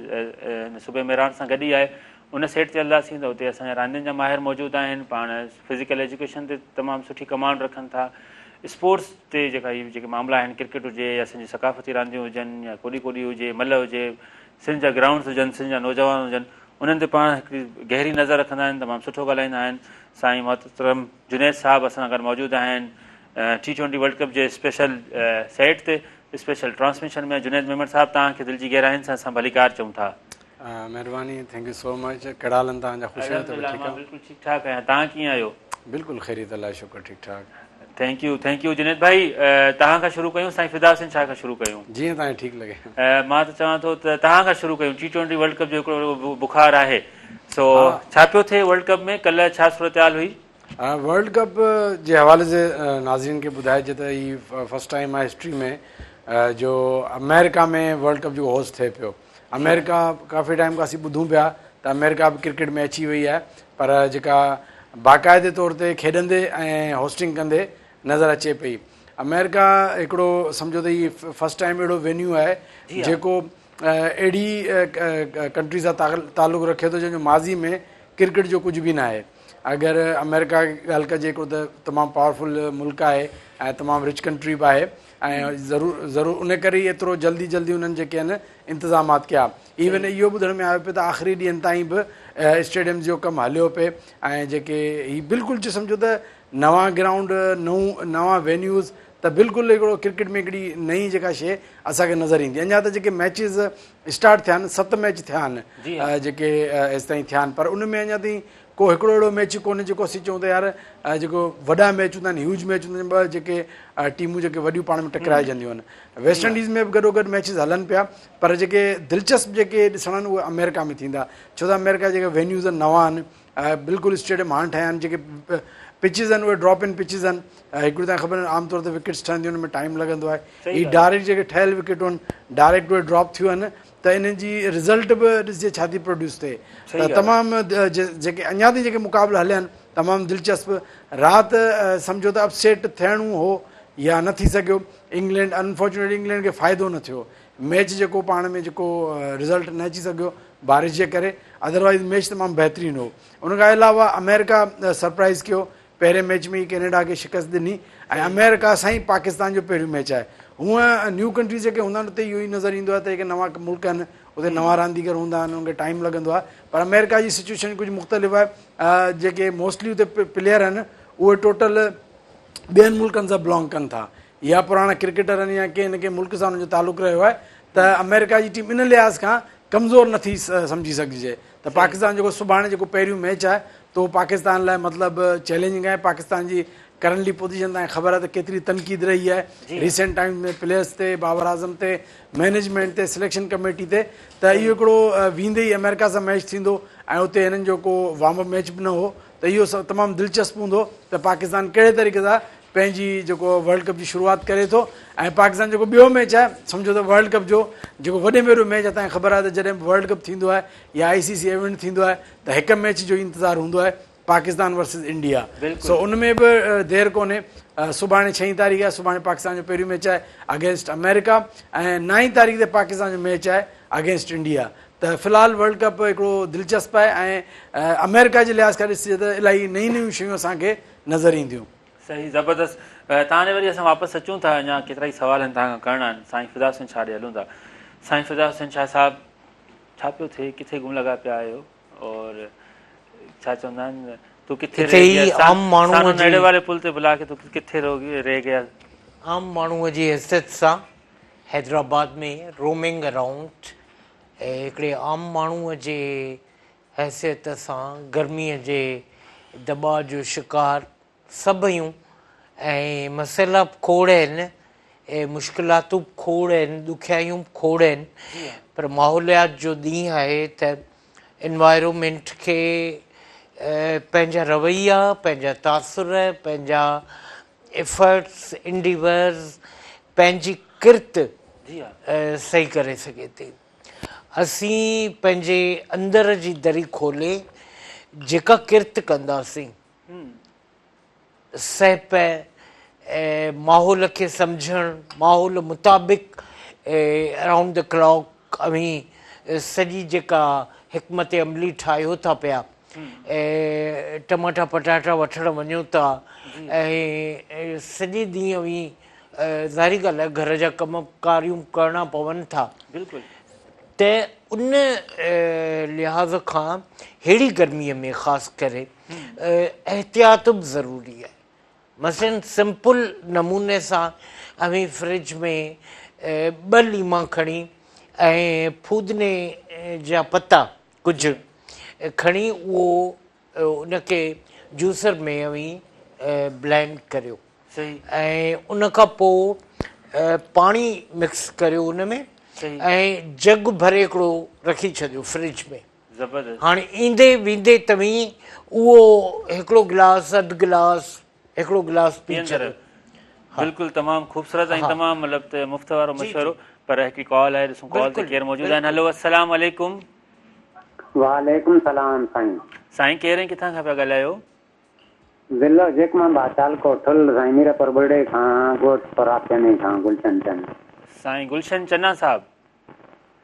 صبح مهراڻ سان گڏ ئي آهي ان سيٽ تي هلنداسين ته اتي اسان جا راندين جا ماهر موجود آهن پاڻ فزيڪل ايجوڪيشن تي تمام سٺي ڪمانڊ رکن ٿا اسپورٽس تي جيڪا هي جيڪي معاملا آهن ڪرڪيٽ هجي يا سنڌ جي ثقافتي رانديون هجن يا ڪوڏي ڪوڏي هجي ملهه هجي سنڌ جا گرائونڊس هجن سنڌ جا نوجوان هجن انهن تي پاڻ هڪڙي گهري نظر رکندا آهن تمام سٺو ڳالهائيندا آهن سائين محترم جنيد صاحب اسان سان گڏ موجود آهن ٽي ٽوئنٽي ورلڊ ڪپ جي اسپيشل سيٽ تي اسپيشل ٽرانسميشن ۾ جنيد ميمڻ صاحب توهان کي دل جي گهراين سان اسان ڀليڪار چئون ٿا. مهرباني thank you سو مچ ڪهڙا حال آهن توهان جا خوش آهيو طبيعت ٺيڪ آهي. بلڪل ٺيڪ ٺاڪ آهيان توهان ڪيئن آهيو. بلڪل خيريت الله جو شڪر ٺيڪ ٺاڪ. Thank you thank you Junaid ڀائي توهان کان شروع ڪيون سائين فدا حسين شاهه کان شروع ڪيون. جيئن توهان کي ٺيڪ لڳي. مان ته چوان ٿو ته توهان کان شروع ڪيون ٽي ٽوئنٽي ورلڊ ڪپ جو هڪڙو بخار آهي سو ڇا پيو ٿئي ورلڊ ڪپ ۾ ڪلهه ڇا صورتحال هئي. ورلڊ ڪپ جي حوالي سي ناظرين کي ٻڌائجي ته هي فرسٽ ٽائيم آهي هسٽري ۾ جو آمريڪا ۾ ورلڊ ڪپ جو هوسٽ ٿئي پيو آمريڪا ڪافي ٽائيم کان اسين ٻڌون پيا ته آمريڪا به ڪرڪيٽ ۾ اچي وئي آهي پر جيڪا باقاعدي طور تي کيڏندي ۽ هوسٽنگ ڪندي نظر اچي پئي آمريڪا هڪڙو سمجهو ته هي فرسٽ ٽائيم اهڙو وينيو آهي جيڪو اهڙي ڪنٽري سان تعلق رکي ٿو جنهن جو ماضي ۾ ڪرڪيٽ جو ڪجهه به ناهي اگر آمريڪا جي ڳالهه ڪجي هڪڙو ته تمام پاورفل ملڪ آهي ۽ تمام رچ ڪنٽري به آهي ۽ ضرور ضرور ان ڪري ئي ايترو جلدي جلدي انهن جيڪي آهن انتظامات ڪيا. ايون اهو ٻڌڻ ۾ آيو پئي ته آخري ڏينهن تائين به اسٽيڊيمز جو ڪم هليو پئي ۽ جيڪي هي بلڪل چي سمجهو ته نوان گرائونڊ نئون نوان وينيوز ته بلڪل هڪڙو ڪرڪيٽ ۾ هڪڙي نئين جيڪا شيء اسان کي نظر ايندي. اڃا ته جيڪي ميچز اسٽارٽ ٿيا آهن ست ميچ ٿيا آهن جيڪي هيستائين ٿيا آهن پر ان ۾ اڃا تائين ڪو هڪڙو اهڙو ميچ ڪونهي جيڪو اسين چئون ته يار جيڪو وڏا ميچ هوندا آهن هيوج ميچ هوندا آهن ٻه جيڪي ٽيمون جيڪي وڏيون پاڻ ۾ ٽڪرائجنديون آهن ويسٽ انڊيز ۾ به گڏو گڏ ميچز هلن پيا پر جيڪي دلچسپ جيڪي ڏسڻا آهن اهي آمريڪا ۾ ٿيندا ڇو ته آمريڪا جيڪي وينيوز آهن نوان آهن بلڪل اسٽيڊيم هاڻ ٺهيا آهن جيڪي پچز آهن اهي ڊراپ ان پچز آهن هڪڙي تان خبر عام طور تي وڪيٽس ٺهنديون ان ۾ ٽائيم لڳندو آهي هي ڊائريڪٽ جيڪي ٺهيل وڪيٽون آهن ڊائريڪٽ اهي ڊراپ ٿيون آهن ته انهن جي رزلٽ به ڏسجي ڇا ٿي پروڊيوس ٿئي ته تمام جيڪي اڃا تائين جيڪي مقابلا هليا آهن تمام دلچسپ رات سمجهو ته اپسيٽ ٿيڻو هو يا نه ٿي سگهيو انگلينڊ انفارچونيٽلي انگلينڊ کي فائدو نه ٿيو ميچ جيڪو پاڻ ۾ جيڪو رزلٽ نه اچي سگهيو بارش جي ڪري ادروائز ميچ تمام بهترين هو ان کان علاوه آمريڪا سرپرائز ڪيو پهرين ميچ ۾ ئي ڪينيڊا کي شڪست ڏني ۽ آمريڪا سان ئي پاڪستان جو پهريون ميچ آهي. هونء نيو ڪنٽريز جيڪي هوندا آهن اتي اهو ئي نظر ايندو آهي ته جيڪي نوان ملڪ آهن اتي نوان رانديگر هوندا آهن انهن کي ٽائيم لڳندو آهي پر آمريڪا جي سچويشن ڪجهه مختلف آهي جيڪي موسٽلي اتي پليئر آهن اهي ٽوٽل ٻين ملڪن سان بلانگ ڪن ٿا يا پراڻا ڪرڪيٽر آهن يا ڪنهن نه ڪنهن ملڪ سان انهن جو تعلق رهيو آهي ته آمريڪا جي ٽيم ان لحاظ کان ڪمزور نٿي سمجهي سگهجي ته پاڪستان جيڪو سڀاڻي جيڪو پهريون ميچ آهي ته اهو پاڪستان لاء مطلب چئلينجنگ آهي پاڪستان جي ڪرنٽلي پوزيشن تان خبر آهي ته ڪيتري تنقيد رهي آهي ريسينٽ ٽائمز ۾ پليئرس تي بابر اعظم تي مئنيجمينٽ تي سليڪشن ڪميٽي تي ته اهو هڪڙو ويندي ئي آمريڪا سان ميچ ٿيندو ۽ اتي هنن جو ڪو وارم اپ ميچ به نه هو ته اهو تمام دلچسپ هوندو ته پاڪستان ڪهڙي طريقي سان پنهنجي جيڪو ورلڊ ڪپ جي شروعات ڪري ٿو ۽ پاڪستان جيڪو ٻيو ميچ آهي سمجهو ته ورلڊ ڪپ جو جيڪو وڏي ۾ وڏو ميچ اسان کي خبر آهي ته جڏهن به ورلڊ ڪپ ٿيندو آهي يا آء سي سي ايونٽ ٿيندو آهي ته هڪ ميچ جو انتظار هوندو آهي پاڪستان ورسز انڊيا سو ان ۾ به دير ڪونهي سڀاڻي ڇهين تاريخ آهي سڀاڻي پاڪستان جو پهريون ميچ آهي اگينسٽ آمريڪا ۽ نائين تاريخ تي پاڪستان جو ميچ آهي اگينسٽ انڊيا ته في الحال ورلڊ ڪپ هڪڙو دلچسپ آهي ۽ آمريڪا جي لحاظ کان ڏسجي ته الاهي نيون نيون شيون اسان کي نظر اينديون. صحيح زبردست توهان ڏي وري اسان واپس اچون ٿا اڃا ڪيترائي سوال آهن توهان کان ڪرڻا آهن سائين فدا حسين شاهه ڏي هلون ٿا سائين فدا حسين شاهه صاحب ڇا پيو ٿئي ڪٿي گم لڳا پيا آهيو اور ڇا چوندا آهن تو ڪٿي رهي گيا عام ماڻهو جي نڙي واري پل تي بلا کي تو ڪٿي رهي گيا عام ماڻهو جي حيثيت سان حيدرآباد ۾ رومنگ اراؤنڊ هڪڙي عام ماڻهو جي حيثيت سان گرميء جي دٻاء جو شڪار سڀ آهيون ۽ مسئلا به کوڙ آهن ۽ مشڪلاتون به کوڙ آهن، ڏکيائيون به کوڙ آهن پر ماحوليات جو ڏينهن آهي ته انوائرومينٽ کي پنهنجا رويا، پنهنجا تاثر، پنهنجا ايفرٽس، انڊيورز، پنهنجي ڪرت صحيح ڪري سگهي ٿي. اسين پنهنجي اندر جي دري کولي جيڪا ڪرت ڪنداسين، سهپ، ماحول کي سمجهڻ، ماحول مطابق اراؤنڊ the clock اوهين سڄي جيڪا حڪمت عملي ٺاهيو ٿا پيا، ٽماٽا پٽاٽا وٺڻ وڃو ٿا ۽ سڄي ڏينهن اوهين ظاهري ڳالهه آهي گهر جا ڪم ڪاريون ڪرڻا پون ٿا ته ان لحاظ کان ههڙي گرمي ۾ خاص ڪري احتياط به ضروري آهي مثلا سمپل نموني سان اوهين فرج ۾ ٻه ليما کڻي ۽ ڦودني جا پتا ڪجهه کڻي اهو ان کي جوسر ۾ اوهين بلينڊ ڪريو ۽ ان کان پوء پاڻي مڪس ڪريو ان ۾ ۽ جڳ ڀري هڪڙو رکي ڇڏيو فرج ۾ هاڻي ايندي ويندي توهين اهو هڪڙو گلاس اڌ گلاس هڪڙو گلاس پي ڇڏيو. بلڪل تمام خوبصورت ۽ تمام مطلب ته مفت وارو مشورو پر هڪڙي ڪال آهي ڏسون ڪال تي ڪير موجود آهن هلو السلام عليڪم. وعليڪم سلام سائين. سائين ڪير ۽ ڪٿان کان پيا ڳالهايو؟ ضلعو جيڪب آباد تعلقو ٺل سائين ميرپور ٻرڙي کان ڳوٺ سهراب چني کان گلشن چنا. سائين گلشن چنا صاحب.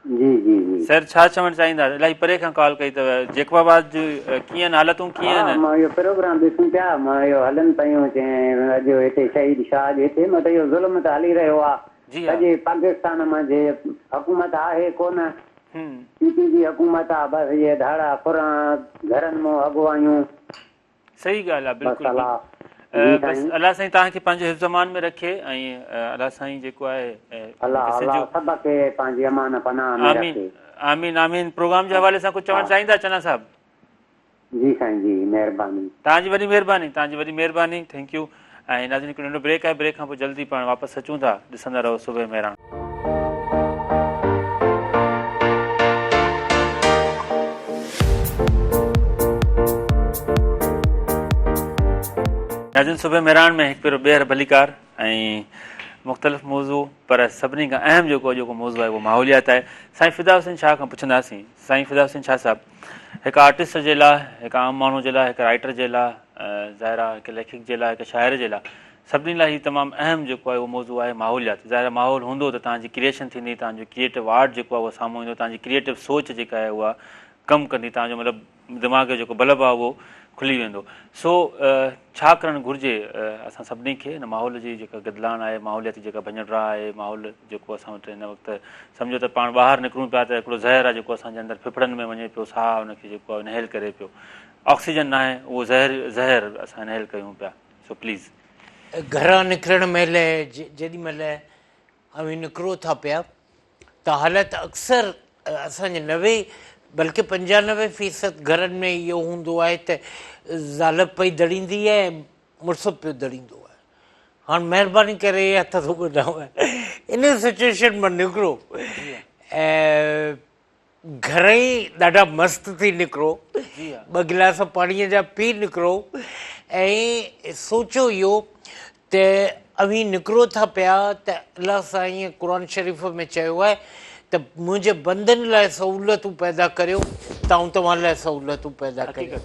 جي جي جي. سر ڇا چوڻ چاهيندا الاهي پري کان ڪال ڪئي اٿو جيڪب آباد جون ڪيئن حالتون ڪيئن ها آهن. مان اهو پروگرام ڏسون پيا مان اهو هلن پيون چين اڄ هتي شهيد شاهه جي هتي مطلب اهو ظلم ته هلي رهيو آ جي ها. سڄي پاڪستان منجهه حڪومت آهي ڪونه هم. پي پي جي حڪومت آ بس اهي ڌاڙا ڦران گهرن مون اغوايون. صحيح ڳالهه آ بس بلڪل الله بلڪل جي بس سائين. الله سائين توهان کي پنهنجي حفظ امان ۾ رکي ۽ الله سائين جيڪو آهي الله سڄو الله سڀ کي پنهنجي امان پناهه ۾ آمين رکي. آمين آمين پروگرام جي حوالي سان ڪجهه چوڻ ها چاهيندا چنا صاحب. جي سائين جي مهرباني. توهان جي وڏي مهرباني توهان جي وڏي مهرباني thank you ۽ ناظرين هڪ ننڍو بريڪ آهي بريڪ کان پوء جلدي پاڻ واپس اچون ٿا ڏسندا رهو صبح مهراڻ. ناظرين صبح مهراڻ ۾ هڪ ڀيرو ٻيهر ڀليڪار ۽ مختلف موضوع پر سڀني کان اهم جيڪو اڄوڪو موضوع آهي اهو ماحوليات آهي سائين فدا حسين شاهه کان پڇنداسين سائين فدا حسين شاهه صاحب هڪ آرٽسٽ جي لاء هڪ عام ماڻهو جي لاء هڪ رائٽر جي لاء ظاهر آهي هڪ ليکڪ جي لاء هڪ شاعر جي لاء سڀني لاء هي تمام اهم جيڪو آهي اهو موضوع آهي ماحوليات. ظاهر آهي ماحول هوندو ته توهان جي ڪريئيشن ٿيندي، توهان جو ڪريئيٽو آرٽ جيڪو آهي اهو سامهون ايندو، توهان جي ڪريئيٽو سوچ جيڪا آهي اها ڪم ڪندي، توهان جو مطلب دماغ جو جيڪو بلب آهي اهو کلي ويندو. سو ڇا ڪرڻ گهرجي اسان سڀني کي هن ماحول جي جيڪا گدلاڻ آهي، ماحولياتي جيڪا ڀڃ ڊاهه آهي، ماحول جيڪو اسان وٽ هن وقت سمجهو ته پاڻ ٻاهر نڪرون پيا ته هڪڙو زهر آهي جيڪو اسان جي اندر ڦڦڙن ۾ وڃي پيو، ساهه ان کي جيڪو آهي انهيل ڪري پيو، آڪسيجن ناهي اهو زهر زهر اسان انهيل ڪيون پيا. سو پليز. گهران نڪرڻ مهل جيڏي مهل اوهين نڪرو ٿا پيا ته حالت اڪثر اسان جي 90 بلڪه 95 فيصد گهرن ۾ اهو هوندو آهي ته زال پئي دڙيندي آهي ۽ مڙس به پيو دڙيندو آهي. هاڻ مهرباني ڪري هٿ ٿو ٻڌان ان سچويشن مان نڪرو ۽ گهر ئي ڏاڍا مست ٿي نڪرو، ٻه گلاس پاڻيء جا پي نڪرو ۽ سوچو اهو ته اوهين نڪرو ٿا پيا ته الله سائينء قرآن شريف ۾ چيو آهي ته منهنجي بندن لاء سهولتون پيدا ڪريو ته آئون توهان لاء سهولتون پيدا ڪريان.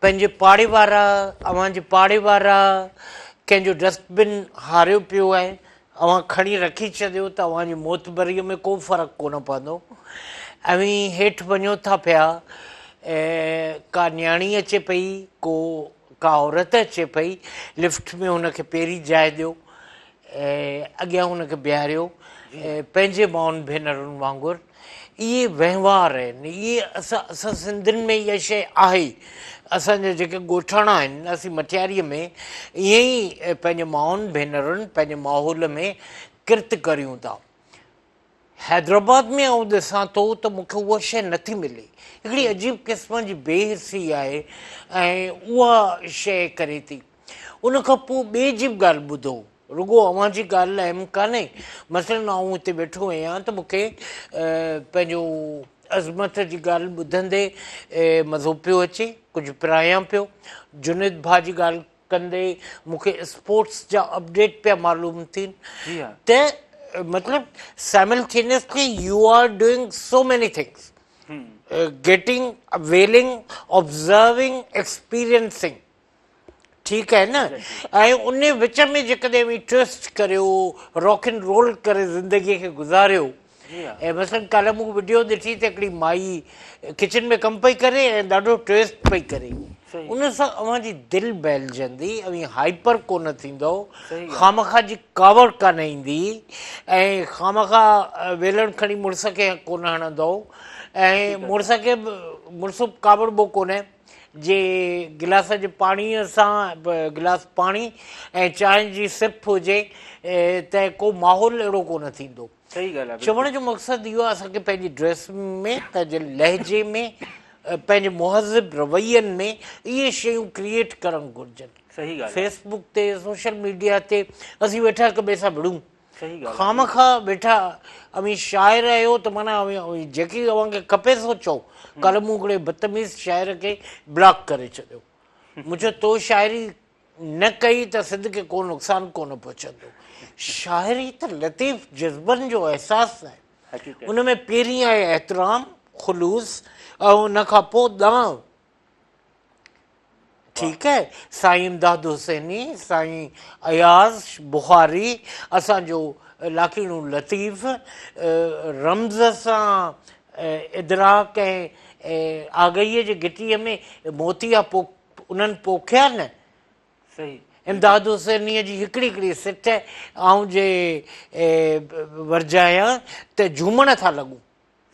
پنهنجي پاڙي وارا، اوهان جي پاڙي وارا، ڪنهن جو ڊسٽ بن هاريو پيو آهي، اوهان کڻي رکي ڇڏيو ته اوهان جي معتبريء ۾ ڪو فرق ڪونه پوندو. اوهين هيٺ وڃو ٿا پيا، ڪا نياڻي اچي پئي، ڪو ڪا عورت اچي پئي، لفٽ ۾ هن کي پهرين جاء ڏيو، اڳيان هن کي بيهاريو، پنهنجي مائن ڀينرن وانگر. اهي وهنوار آهن، اهي اسان اسان سنڌين ۾ اها شيء آهي. اسان جا جيڪي ڳوٺاڻا آهن، اسين مٽياريء ۾ ائين ئي پنهنجي مائن ڀينرن، پنهنجي ماحول ۾ ڪرت ڪريون ٿا. حيدرآباد ۾ آئون ڏسان ٿو ته مون کي اها شيء نٿي ملي. هڪڙي عجيب قسم جي بي حسي آهي ۽ اها شيء ڪري ٿي. ان کان پوء ٻئي جي به ڳالهه ٻڌو. رڳو اوهان جي ڳالهه اهم ڪانهي. مثلاً آئون هتي ويٺو آهيان ته مون کي پنهنجو عظمت جي ڳالهه ٻڌندي مزو پيو اچي، ڪجهه پرايان پيو. جنيد ڀاء جي ڳالهه ڪندي مون کي اسپورٽس جا اپڊيٽ پيا معلوم ٿين ته مطلب simultaneously you are doing so many things getting, availing, observing, experiencing. ٺيڪ آهي نه ۽ ان وچ ۾ جيڪڏهن اوهين ٽوئسٽ ڪريو راڪ اينڊ رول ڪري زندگي کي گذاريو ۽ مثلا ڪالهه مون وڊيو ڏٺي ته هڪڙي مائي ڪچن ۾ ڪم پئي ڪري ۽ ڏاڍو ٽوئسٽ پئي ڪري ان سان اوهان جي دل بهلجندي اوهين هائپر ڪونه ٿيندؤ خامخواه جي ڪاوڙ ڪانه ايندي ۽ خامخواه ويلڻ کڻي مڙس کي ڪونه هڻندؤ ۽ مڙس کي به مڙس به ڪاوڙبو ڪونه جي گلاس جي پاڻيء سان گلاس پاڻي ۽ چانهه جي سپ هجي ته ڪو ماحول اهڙو ڪونه ٿيندو. صحيح ڳالهه آهي چوڻ جو مقصد اهو آهي اسان کي پنهنجي ڊريس ۾ پنهنجي لهجي ۾ پنهنجي مهذب روين ۾ اهي شيون ڪريئيٽ ڪرڻ گهرجن. صحيح ڳالهه آهي. فيس بڪ تي سوشل ميڊيا تي اسين ويٺا هڪ ٻئي سان وڙهون. صحيح ڳالهه آهي. خامخواه ويٺا اوهين شاعر آهيو ته معنيٰ اوهين جيڪي اوهان کي کپي سو چئو. ڪالهه مون هڪڙي بدتميز شاعر کي بلاڪ ڪري ڇڏيو. مون چيو تو شاعري نه ڪئي ته سنڌ کي ڪو نقصان ڪونه پهچندو. شاعري ته لطيف جذبن جو احساس آهي. ان ۾ پهرين آهي احترام، خلوص ۽ ان کان پوء ڏانء. ٺيڪ آهي سائين امداد حسيني، سائين اياز بخاري، اسان جو لاکيڻو لطيف رمز سان ادراڪ ۽ آگهيء جي گهٽيء ۾ موتيا انهن پوکيا نه. امداد حسينيء جي هڪڙي هڪڙي سٽ آئون جي ورجايان ته جهومڻ ٿا لڳون.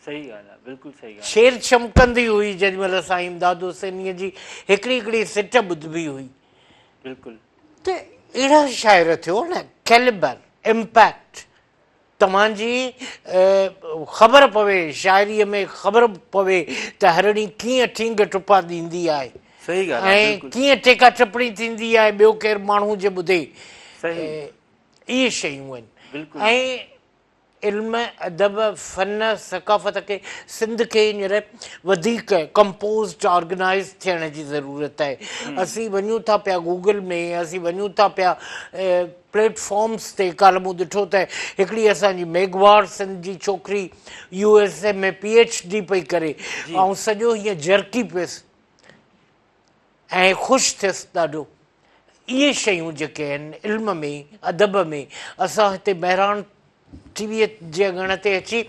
صحيح ڳالهه آهي بلڪل صحيح ڳالهه. شير چمڪندي هئي جيڏي مهل سائين امداد حسينيء جي هڪڙي هڪڙي سٽ ٻڌبي هئي. بلڪل. ته اهڙا شاعر ٿيو نه ڪيلبر، امپيڪٽ، توهان جي خبر پوي شاعريء ۾ خبر پوي ته هرڻي ڪيئن ٺينگ ٽپا ڏيندي آهي صحيح ڳالهه آهي ۽ ڪيئن ٽيڪا ٽپڻي ٿيندي آهي ٻيو ڪير ماڻهو جي ٻڌي. صحيح. اهي شيون آهن. بلڪل. ۽ علم، ادب، فن، ثقافت کي سنڌ کي هينئر وڌيڪ ڪمپوزڊ آرگنائيز ٿيڻ جي ضرورت آهي. اسين وڃون ٿا پيا گوگل ۾، اسين وڃون ٿا پيا پليٽ فارمز تي. ڪالهه مون ڏٺو ته هڪڙي اسان جي ميگهواڙ سنڌ جي ڇوڪري U S A ۾ P H D پئي ڪري. آئون سڄو هيئن جرڪي پيس. ۽ خوش ٿيس ڏاڍو. اهي شيون جيڪي آهن علم ۾ ادب ۾ اسان هتي مهراڻ ٽي وي جي اڱڻ تي اچي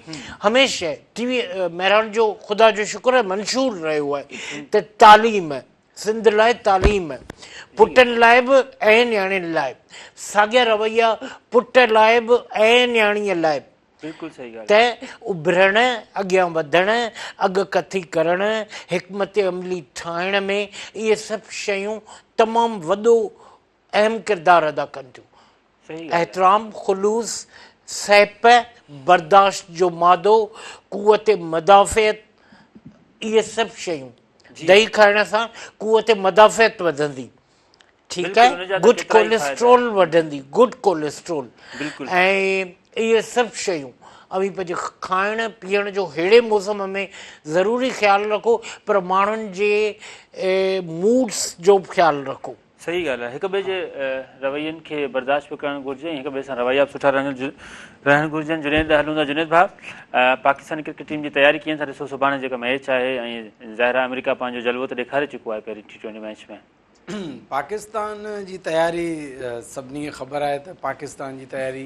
هميشه ٽي وي مهراڻ جو خدا جو شڪر آهي منشور رهيو آهي ته تعليم سنڌ لاء تعليم پٽن لاء به ۽ نياڻين لاء ساڳيا رويا پٽ لاء به ۽ نياڻيء لاء به. بلڪل صحيح ڳالهه. ته اڀرڻ، اڳيان وڌڻ، اڳڪٿي ڪرڻ، حڪمت عملي ٺاهڻ ۾ اهي سڀ شيون تمام وڏو اهم ڪردار ادا ڪن ٿيون. احترام، خلوص، سهپ، برداشت جو مادو، قوت مدافعت اهي سڀ شيون دهي کائڻ سان قوت مدافعت وڌندي. ٺيڪ آهي گڊ ڪوليسٽرول وڌندي گڊ ڪوليسٽرول ۽ اهي سڀ شيون اوهين پنهنجي کائڻ پيئڻ جو ههڙي موسم ۾ ضروري خيال رکو پر ماڻهن جي موڊس جو به خيال رکو. صحيح ڳالهه آهي هڪ ٻئي جي روين کي برداشت به ڪرڻ گهرجي ۽ هڪ ٻئي سان رويا به سٺا رهڻ گهرجن جنيد هلون ٿا جنيد ڀاء پاڪستاني ڪرڪيٽ ٽيم جي تياري ڪيئن ٿا ڏسو سڀاڻي جيڪا ميچ آهي ۽ ظاهر آهي آمريڪا پنهنجو جلوو ته ڏيکاري چڪو آهي پهرين ٽي ٽوئنٽي ميچ ۾. پاڪستان جي تياري سڀني کي خبر آهي ته پاڪستان جي تياري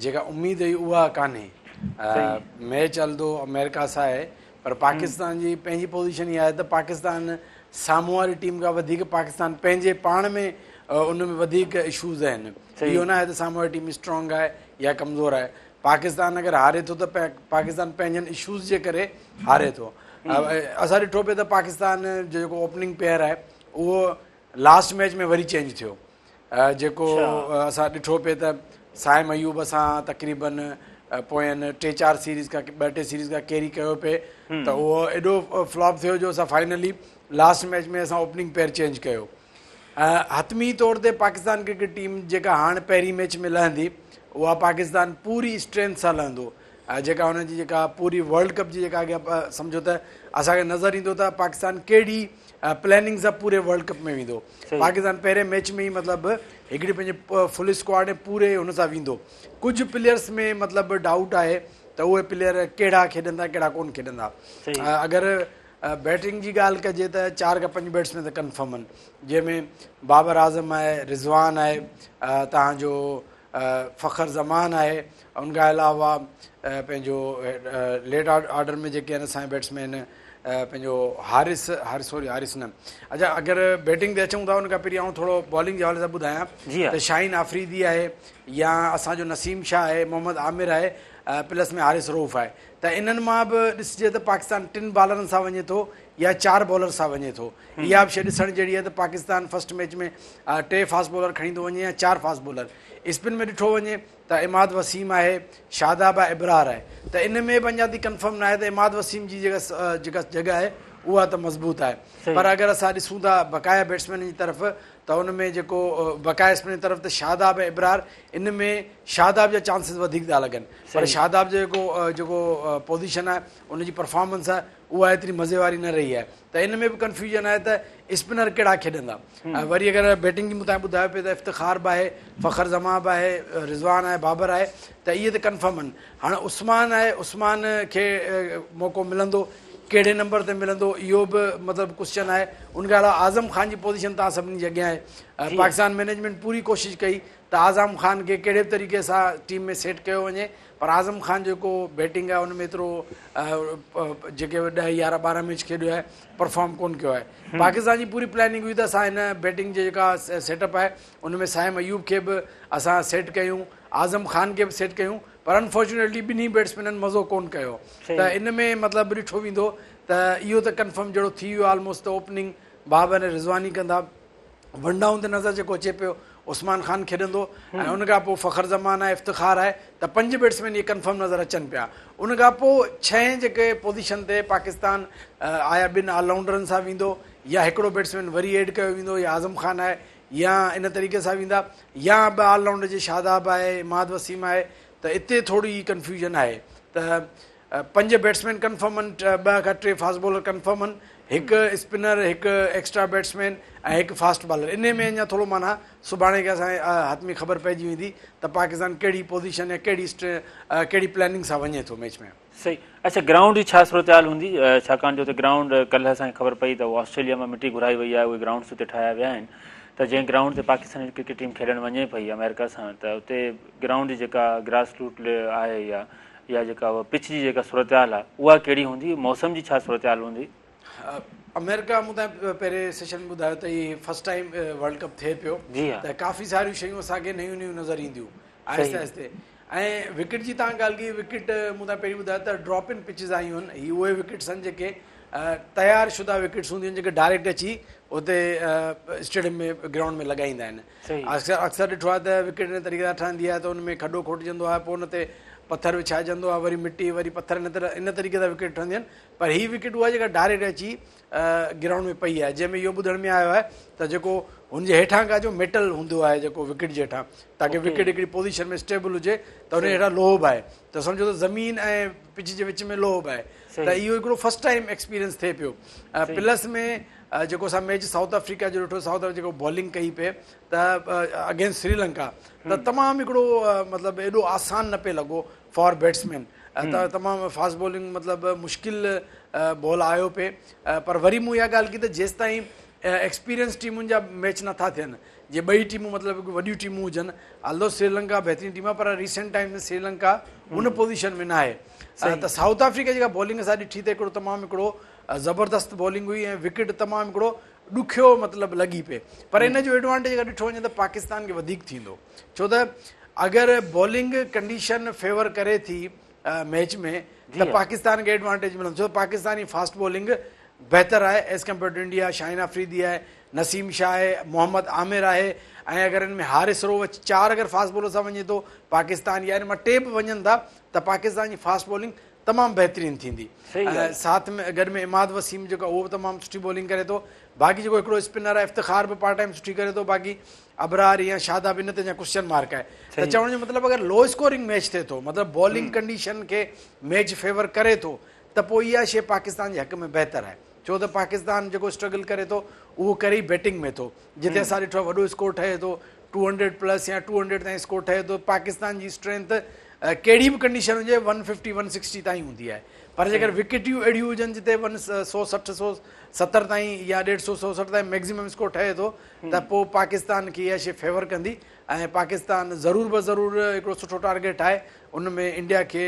جيڪا اميد هئي اها ڪانهي ميچ هلندو آمريڪا سان آهي پر پاڪستان جي پنهنجي پوزيشن اها آهي ته پاڪستان سامهون واري ٽيم کان وڌيڪ پاڪستان پنهنجي پاڻ ۾ ان ۾ وڌيڪ اشوز آهن اهو نه آهي ته سامهون واري ٽيم اسٽرانگ آهي يا ڪمزور آهي پاڪستان اگر هاري ٿو ته پاڪستان پنهنجن اشوز جي ڪري هاري ٿو اسان ڏٺو پئي ته پاڪستان جو جيڪو اوپننگ پيئر آهي اهو لاسٽ ميچ ۾ وري چينج ٿيو جيڪو اسان ڏٺو پئي ته صائم ايوب اسان تقريبن پوين ٽي چار سيريز کان ٻه ٽي سيريز کان ڪيري ڪيو پئي ته اهو ايڏو فلاپ ٿيو جو اسان فائنلي لاسٽ ميچ ۾ اسان اوپننگ پيئر چينج ڪيو حتمي طور تي پاڪستان ڪرڪيٽ ٽيم جيڪا هاڻ پهرين ميچ ۾ لهندي اها پاڪستان پوري اسٽرينٿ سان لهندو جيڪا هن جي جيڪا پوري ورلڊ ڪپ جي جيڪا اڳيان سمجهو ته اسان کي نظر ايندو ته پاڪستان ڪهڙي پلاننگ سان پوري ورلڊ ڪپ ۾ ويندو پاڪستان پهرين ميچ ۾ ئي مطلب هڪڙي پنهنجي فل اسڪواڊ ۽ پوري هن سان ويندو ڪجهه پليئرس ۾ مطلب ڊائوٽ آهي ته اهي پليئر ڪهڙا کيڏندا ڪهڙا ڪون کيڏندا اگر بيٽنگ جي ڳالهه ڪجي ته چار کان پنج بيٽسمين ته ڪنفرم آهن جنهن ۾ بابر اعظم آهي رضوان آهي تهان جو فخر زمان آهي ان کان علاوه پنهنجو ليٽ آرڊر ۾ جيڪي آهن اسان جا بيٽسمين پنهنجو حارث حارث سوري حارث نه اچا اگر بيٽنگ تي اچون ٿا ان کان پهرين آئون ٿورو بالنگ جي حوالي سان ٻڌايان ته شاهين آفريدي آهي يا اسان جو نسيم شاهه آهي محمد عامر آهي پلس ۾ حارث رئوف آهي ته انهن مان به ڏسجي ته پاڪستان ٽن بالرن سان وڃي ٿو يا چار بالر سان وڃي ٿو اها به شيء ڏسڻ جهڙي آهي ته پاڪستان فرسٽ ميچ ۾ ٽي فاسٽ بالر کڻي ٿو وڃي يا چار فاسٽ بالر اسپن ۾ ڏٺو وڃي ته عماد وسيم آهي شاداب آهي ابرار آهي ته ان ۾ به اڃا تائين ڪنفرم نه آهي ته عماد وسيم جي جيڪا جيڪا جڳهه آهي اها ته مضبوط آهي پر اگر اسان ڏسون ٿا بقايا بيٽسمين جي طرف ته ان ۾ جيڪو بقايا اسپن جي طرف ته شاداب ۽ ابرار ان ۾ شاداب جا چانسز وڌيڪ ٿا لڳن پر شاداب جو جيڪو جيڪو پوزيشن آهي ان جي پرفارمنس آهي اها ايتري مزي واري نه رهي آهي ته ان ۾ به ڪنفيوزن آهي ته اسپنر ڪهڙا کيڏندا وري اگر بيٽنگ جي مون تان ٻڌايو پئي ته افتخار به آهي فخر زمان به آهي رضوان آهي بابر آهي ته اهي ته ڪنفرم آهن هاڻي عثمان آهي عثمان کي موقعو ملندو ڪهڙي نمبر تي ملندو اهو به مطلب ڪوشچن آهي ان کان علاوه اعظم خان جي پوزيشن تان سڀني جي اڳيان آهي پاڪستان مينيجمينٽ پوري ڪوشش ڪئي ته اعظم خان کي ڪهڙي به طريقي سان ٽيم ۾ سيٽ ڪيو وڃي پر اعظم خان جيڪو بيٽنگ آهي ان ۾ ايترو جيڪي 10 11 12 ميچ کيڏيو آهي پرفارم ڪون ڪيو آهي. پاڪستان جي پوري پلاننگ هئي ته اسان هن بيٽنگ جي جيڪا سيٽ اپ آهي ان ۾ صائم ايوب کي به اسان سيٽ ڪيون، اعظم خان کي به سيٽ ڪيون پر انفارچونيٽلي ٻنهي بيٽسمينن مزو ڪون ڪيو ته ان ۾ مطلب ڏٺو ويندو ته اهو ته ڪنفرم جهڙو ٿي ويو آلموسٽ ته اوپننگ بابر ۽ رضواني ڪندا. ون ڊائون تي نظر جيڪو اچي پيو عثمان خان کيڏندو ۽ ان کان پوء فخر زمان آهي افتخار آهي ته پنج بيٽسمين اهي ڪنفرم نظر اچن پيا. ان کان پوء ڇهين جيڪي پوزيشن تي پاڪستان آيا ٻن آل رائونڊرن سان ويندو يا هڪڙو بيٽسمين وري ايڊ ڪيو ويندو يا اعظم خان آهي يا ان طريقي سان ويندا يا ٻه آل رائونڊر جي شاداب آهي عماد وسيم آهي ته اتي ٿوري ڪنفيوزن آهي ته پنج بيٽسمين ڪنفرم آهن، ٻه کان ٽي فاسٽ بالر ڪنفرم آهن، هڪ اسپنر، هڪ ايڪسٽرا بيٽسمين ۽ هڪ فاسٽ بالر. انهي ۾ اڃا ٿورو معنيٰ سڀاڻي کي اسان کي حتمي خبر پئجي ويندي ته پاڪستان ڪهڙي پوزيشن يا ڪهڙي ڪهڙي پلاننگ سان وڃي ٿو ميچ ۾. صحيح اڇا گرائونڊ جي ڇا صورتحال هوندي ڇاڪاڻ جو اتي گرائونڊ ڪلهه اسان کي خبر پئي ته اهو آسٽريليا مان مٽي گهرائي وئي آهي اهي گرائونڊس اتي ٺاهيا ويا آهن ته جنهن گرائونڊ تي پاڪستان جي ڪرڪيٽ ٽيم کيڏڻ وڃي پئي آمريڪا سان ته اتي گرائونڊ جي جيڪا گراس روٽ آهي يا يا جيڪا اها پچ جي جيڪا صورتحال آهي اها ڪهڙي هوندي موسم جي ڇا صورتحال هوندي؟ آمريڪا مون تائين پهرين سيشن ۾ ٻڌايو ته هي فرسٽ ٽائيم ورلڊ ڪپ ٿئي پيو ته ڪافي ساريون شيون اسان کي نيون نيون نظر اينديون آهستي آهستي ۽ وڪيٽ جي تان ڳالهه ڪئي وڪيٽ مون تان پهرين ٻڌايو ته ڊراپ ان پچز آيون آهن هي اهي وڪيٽس آهن جيڪي تيار شده وڪيٽس هونديون آهن جيڪي ڊائريڪٽ اچي اتي اسٽيڊيم ۾ گرائونڊ ۾ لڳائيندا آهن اڪثر اڪثر ڏٺو آهي ته وڪيٽ ان طريقي سان ٺهندي آهي ته ان ۾ کڏو کوٽجندو آهي پوء ان تي پٿر وڇائجندو آهي وري مٽي وري پٿر ان طرح ان طريقي سان وڪيٽ ٺهنديون آهن پر هي وڪيٽ اها جيڪا ڊائريڪٽ اچي گرائونڊ ۾ پئي آهي جنهن ۾ اهو ٻڌڻ ۾ آيو آهي ته جيڪو هن جي هيٺان کان جو ميٽل هوندو آهي جيڪو وڪيٽ جي هيٺان تاڪه وڪيٽ هڪڙي پوزيشن ۾ اسٽيبل هجي ته ان جي هيٺان لوهو به آهي ته سمجهو ته زمين ۽ پچ جي وچ ۾ لوهو به آهي ته اهو هڪڙو فرسٽ ٽائيم ايڪسپيرينس ٿئي پيو پلس ۾ جيڪو اسان ميچ سائوٿ آفريڪا جو ڏٺو سائوٿ آفريڪا جيڪو بالنگ ڪئي پئي ته اگينسٽ سري لنڪا ته تمام هڪڙو مطلب ايڏو آسان نه پئي لڳو فار بيٽسمين ته تمام فاسٽ بالنگ مطلب مشڪل بال آيو پئي پر وري مون اها ڳالهه ڪئي ته جيستائين ايڪسپيرينس ٽيمن جا ميچ نٿا ٿين جي ٻئي ٽيمون مطلب وڏيون ٽيمون هجن آلدو سري لنڪا بهترين ٽيم آهي پر ريسنٽ ٽائيم ۾ سري لنڪا ان پوزيشن ۾ نه آهي ته سائوٿ آفريڪا جيڪا بالنگ اسان ڏٺي ته هڪڙو تمام هڪڙو زبردست بالنگ هئي ۽ وڪيٽ تمام هڪڙو ڏکيو مطلب لڳي پئي پر ان جو ايڊوانٽيج اگر ڏٺو وڃي ته پاڪستان کي وڌيڪ ٿيندو ڇو ته اگر بالنگ ڪنڊيشن فيور ڪري ٿي ميچ ۾ ته پاڪستان کي ايڊوانٽيج ملندو ڇو ته پاڪستاني فاسٽ بالنگ بهتر آهي as compare to India Shaheen Afridi آهي نسيم شاهه آهي محمد عامر آهي ۽ اگر ان ۾ حارث روچ چار اگر فاسٽ بالر سان وڃي ٿو پاڪستان يا ان مان ٽي به وڃن ٿا ته پاڪستان جي فاسٽ بالنگ تمام بهترين ٿيندي ۽ ساٿ ۾ گڏ ۾ عماد وسيم جيڪو اهو به تمام سٺي بولنگ ڪري ٿو باقي جيڪو هڪڙو اسپنر آهي افتخار به پارٽ ٽائيم سٺي ڪري ٿو باقي ابرار يا شاداب ان تي اڃا ڪوشچن مارڪ آهي ته چوڻ جو مطلب اگر لو اسڪورنگ ميچ ٿئي ٿو مطلب بولنگ ڪنڊيشن کي ميچ فيور ڪري ٿو ته پوء اها شيء پاڪستان جي حق ۾ بهتر آهي ڇو ته پاڪستان جيڪو اسٽرگل ڪري ٿو اهو ڪري ئي بيٽنگ ۾ ٿو جتي اسان ڏٺو آهي وڏو اسڪور ٺهي ٿو 200 پلس يا 200 تائين اسڪور ٺهي ٿو پاڪستان جي اسٽرينٿ ڪهڙي به ڪنڊيشن هجي 150 160 تائين هوندي آهي پر جيڪر وڪيٽيون اهڙيون هجن جتي 160 170 تائين يا 150 160 تائين ميڪزيمم اسڪور ٺهي ٿو ته پوء پاڪستان کي اها شي فيور ڪندي ۽ پاڪستان ضرور به ضرور هڪڙو سٺو ٽارگيٽ ٺاهي ان ۾ انڊيا کي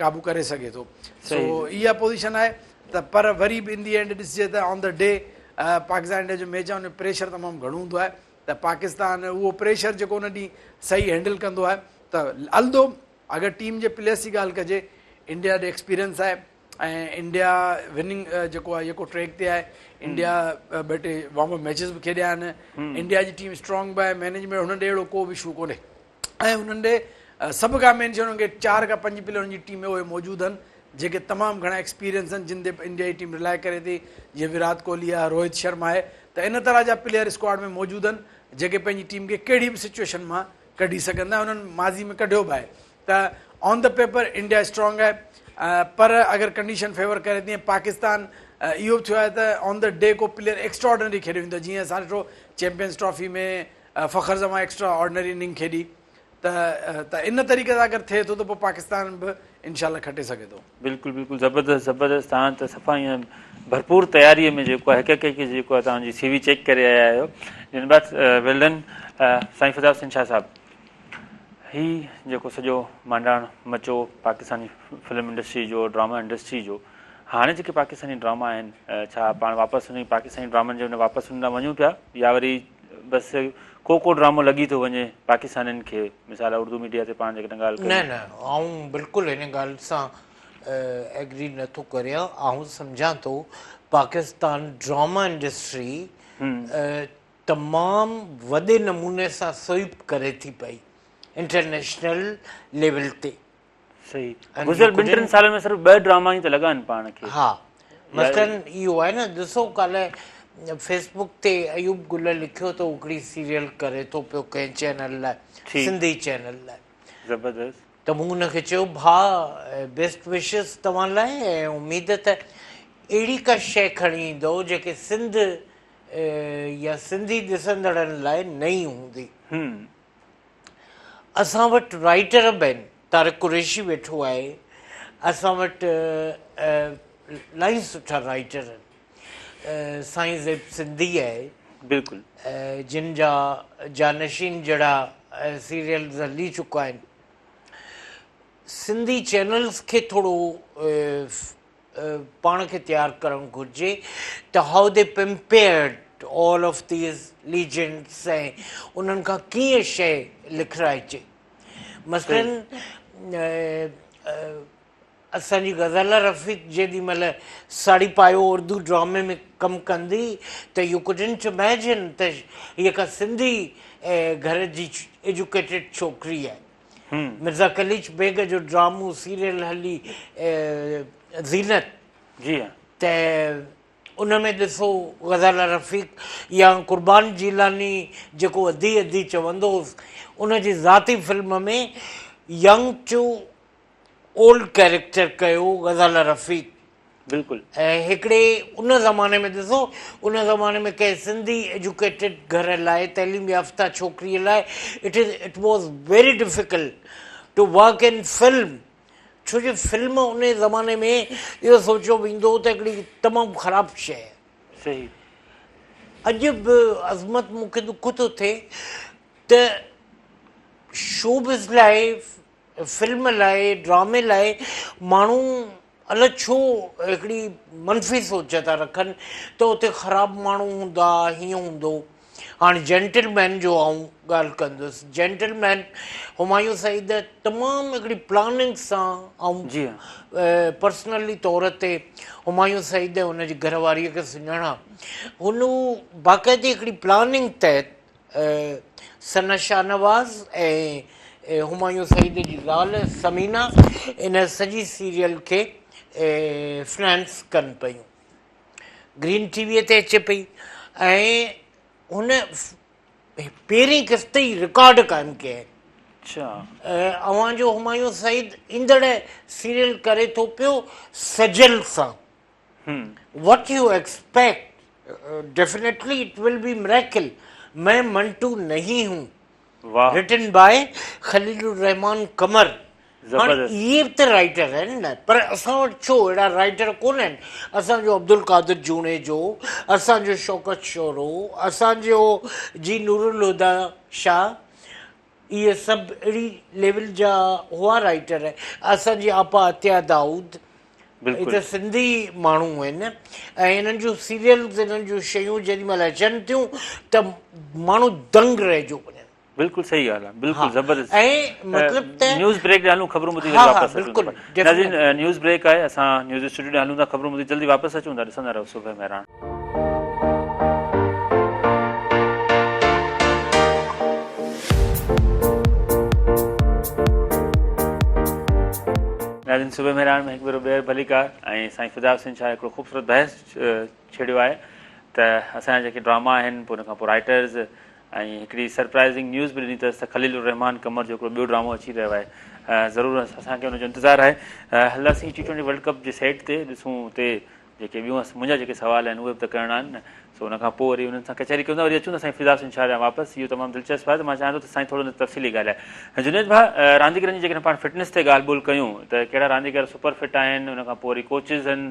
قابو ڪري سگهي ٿو سو اها پوزيشن آهي ته پر وري به ان the and ڏسجي ته آن the D Pakistan India جو ميچ آهي ان ۾ پريشر تمام گهڻو هوندو آهي ته پاڪستان اهو پريشر جيڪو ان ڏينهن صحيح هينڊل ڪندو آهي ته الدو اگر ٽيم جي پليئرس جي ڳالهه ڪجي انڊيا ڏي ايڪسپيرينس آهي ۽ انڊيا وننگ جيڪو آهي جيڪو ٽريڪ تي آهي انڊيا ٻه ٽي وارم اپ ميچز به کيڏيا آهن انڊيا جي ٽيم اسٽرانگ به آهي مينيجمينٽ هنن ڏي اهڙو ڪو به اشو ڪونهي ۽ انهن ڏي سڀ کان مين شي انهن کي چار کان پنج پليئر انهن جي ٽيم ۾ اهي موجود آهن جيڪي تمام گهڻا ايڪسپيرينس آهن جن تي انڊيا جي ٽيم رلائي ڪري ٿي جيئن ويرات ڪوهلي آهي روهت شرما آهي ته ان طرح جا پليئر اسڪواڊ ۾ موجود آهن جيڪي پنهنجي ٽيم کي ڪهڙي به سچويشن مان ڪڍي سگهن ٿا انهن ماضي ۾ ڪڍيو به آهي ته on the paper India strong آهي پر اگر ڪنڊيشن فيور ڪري ٿي ۽ پاڪستان اهو به ٿيو آهي ته آن the D ڪو پليئر ايڪسٽرا آرڊنري کيڏي ويندو جيئن اسان ڏٺو champions trophy ۾ Fakhar Zaman extraordinary inning کيڏي ته ته ان طريقي سان اگر ٿئي ٿو ته پوء پاڪستان به انشاء الله کٽي سگهي ٿو. بلڪل بلڪل زبردست زبردست توهان ته صفا ائين ڀرپور تياري ۾ جيڪو آهي هڪ هڪ جيڪو آهي توهان جي سي وي چيڪ ڪري آيا آهيو جن بات ويل ڊن سائين فدا حسين شاهه صاحب. هي جيڪو سڄو مانڊاڻ مچو پاڪستاني فلم انڊسٽري جو ڊراما انڊسٽري جو هاڻي جيڪي پاڪستاني ڊراما آهن ڇا پاڻ واپس انهي پاڪستاني ڊرامن جي ان واپس ان ڏانهن وڃون پيا يا وري بس ڪو ڪو ڊرامو لڳي ٿو وڃي پاڪستانين کي مثال اردو ميڊيا تي پاڻ جيڪڏهن ڳالهه ڪيون. نه نه آئون بلڪل هن ڳالهه سان ايگري نه ٿو ڪريان آئون سمجهان ٿو پاڪستان ڊراما انڊسٽري تمام وڏي نموني سان سوئپ ڪري ٿي پئي انٽرنيشنل ليول تي. صحيح گذريل ٻن ٽن سالن ۾ صرف ٻه ڊراما ئي ته لڳا آهن پاڻ کي. ها مثلاً اهو آهي نه ڏسو ڪالهه فيس بڪ تي ايوب گل لکيو ته هو هڪڙي سيريل ڪري ٿو پيو ڪنهن چينل لاء سنڌي چينل لاء. زبردست. ته مون ان کي چيو ڀاء بيسٽ وشز توهان لاء ۽ اميد ته اهڙي ڪا شيء کڻي ايندؤ جيڪي سنڌ يا سنڌي ڏسندڙن لاء نئين هوندي. اسان وٽ رائيٽر به آهن، طارق قريشي ويٺو آهي، اسان وٽ الاهي سٺا رائيٽر آهن، سائين زيب سنڌي آهي، بلڪل جن جا جانشين جهڙا سيريلز هلي چڪا آهن. سنڌي چينلز کي ٿورو پاڻ کي تيار ڪرڻ گهرجي ته how the pampered all of these legends ۽ انهن کان ڪيئن شيء لکرائجي مثلاً اسان جي غزاله رفيق جيڏي مهل ساڙهي پايو اردو ڊرامي ۾ ڪم ڪندي ته يو ڪڊنٽ اميجن ته هيء ڪا سنڌي گهر جي ايجوڪيٽيڊ ڇوڪري آهي. مرزا قليچ بيگ جو ڊرامو سيريل هلي زينت جي ها ته ان ۾ ڏسو غزاله رفيق يا قربان جيلاني جيڪو ادي ادي چوندو هوس ان جي ذاتي film ۾ young to old character ڪيو غزاله رفيق. بلڪل. ۽ هڪڙي ان زماني ۾ ڏسو ان زماني ۾ ڪنهن سنڌي ايجوڪيٽيڊ گهر لاء تعليم يافته ڇوڪريء لاء it is it was very difficult to work in film ڇو جو فلم ان زماني ۾ اهو سوچيو ويندو هو ته هڪڙي تمام خراب شيء آهي. صحيح. اڄ به عظمت مون کي ڏک ٿو ٿئي ته شوبز لاء فلم لاء ڊرامي لاء ماڻهو الائي ڇو هڪڙي منفي سوچ ٿا رکن ته اتي خراب ماڻهو هوندا هيئن هوندو هاڻي جينٽل مين جو آئون ڳالهه ڪندس جينٽل مين همايون سعيد تمام هڪڙي پلاننگ سان آئون جي پرسنلي طور تي همايون سعيد ۽ ان جي گهر واريء کي سڃاڻان هن باقاعدي هڪڙي پلاننگ تحت ثنا شاهنواز ۽ همايون سعيد جي زال ثمينه ان سڄي سيريل کي فنانس ڪن پيون. گرين ٽي وي تي اچي پئي ۽ هن پهرين قسط ئي رڪارڊ قائم ڪيا آهن. اڇا. اوهان جو همايون سعيد ايندڙ سيريل ڪري ٿو پيو سجل سان. What you expect definitely it will be miracle مين منٽو نهين هون رٽن باء خليل الرحمان قمر هاڻي اهي به ته رائيٽر آهن نه پر اسان وٽ ڇو اهڙا رائيٽر ڪونه آهن اسان جو عبدالقادر جوڻيجو اسان جو شوڪت شورو اسان جو جي نورالهديٰ شاهه اهي سڀ اهڙي ليول جا هئا رائيٽر اسان جي آپا عطيه دائود اهي ته سنڌي ماڻهو آهن ۽ انهن جون سيريلز انهن جون شيون جيڏي مهل اچن ٿيون ته ماڻهو دنگ رهجو وڃن. بلڪل صحيح ڳالهه آهي بلڪل زبردست ۽ مطلب ته نيوز بريڪ ڏي هلون خبرون ٻڌي وري واپس اچون ٿا ناظرين نيوز بريڪ آهي اسان نيوز اسٽوڊيو ڏي هلون ٿا خبرون ٻڌي جلدي واپس اچون ٿا ڏسندا رهو صبح مهراڻ. ناظرين صبح مهراڻ ۾ هڪ ڀيرو ٻيهر ڀليڪار ۽ سائين فدا حسين شاهه هڪڙو خوبصورت بحث ڇيڙيو آهي ته اسان جا جيڪي ڊراما آهن پوء ان کان پوء رائٽرز ۽ هڪڙي سرپرائزنگ نيوز به ڏني اٿس ته خليل الرحمان قمر جو هڪڙو ٻيو ڊرامو اچي رهيو آهي ضرور اسان کي ان جو انتظار آهي هلنداسين ٽي ٽوئنٽي ورلڊ ڪپ جي سيٽ تي ڏسون اتي جيڪي ٻيون منهنجا جيڪي سوال آهن اهي به ته ڪرڻا آهن نه سو ان کان پوء وري انهن سان ڪچهري ڪيون ٿا وري اچون ٿا سائين فدا حسين شاهه ڏانهن واپس اهو تمام دلچسپ آهي ته مان چاهيان ٿو ته سائين ٿورو ان تي تفصيلي ڳالهائي جنيد ڀاء رانديگرن جي جيڪڏهن پاڻ فٽنس تي ڳالهه ٻولهه ڪيون ته ڪهڙا رانديگر سپر فٽ آهن ان کان پوء وري ڪوچز آهن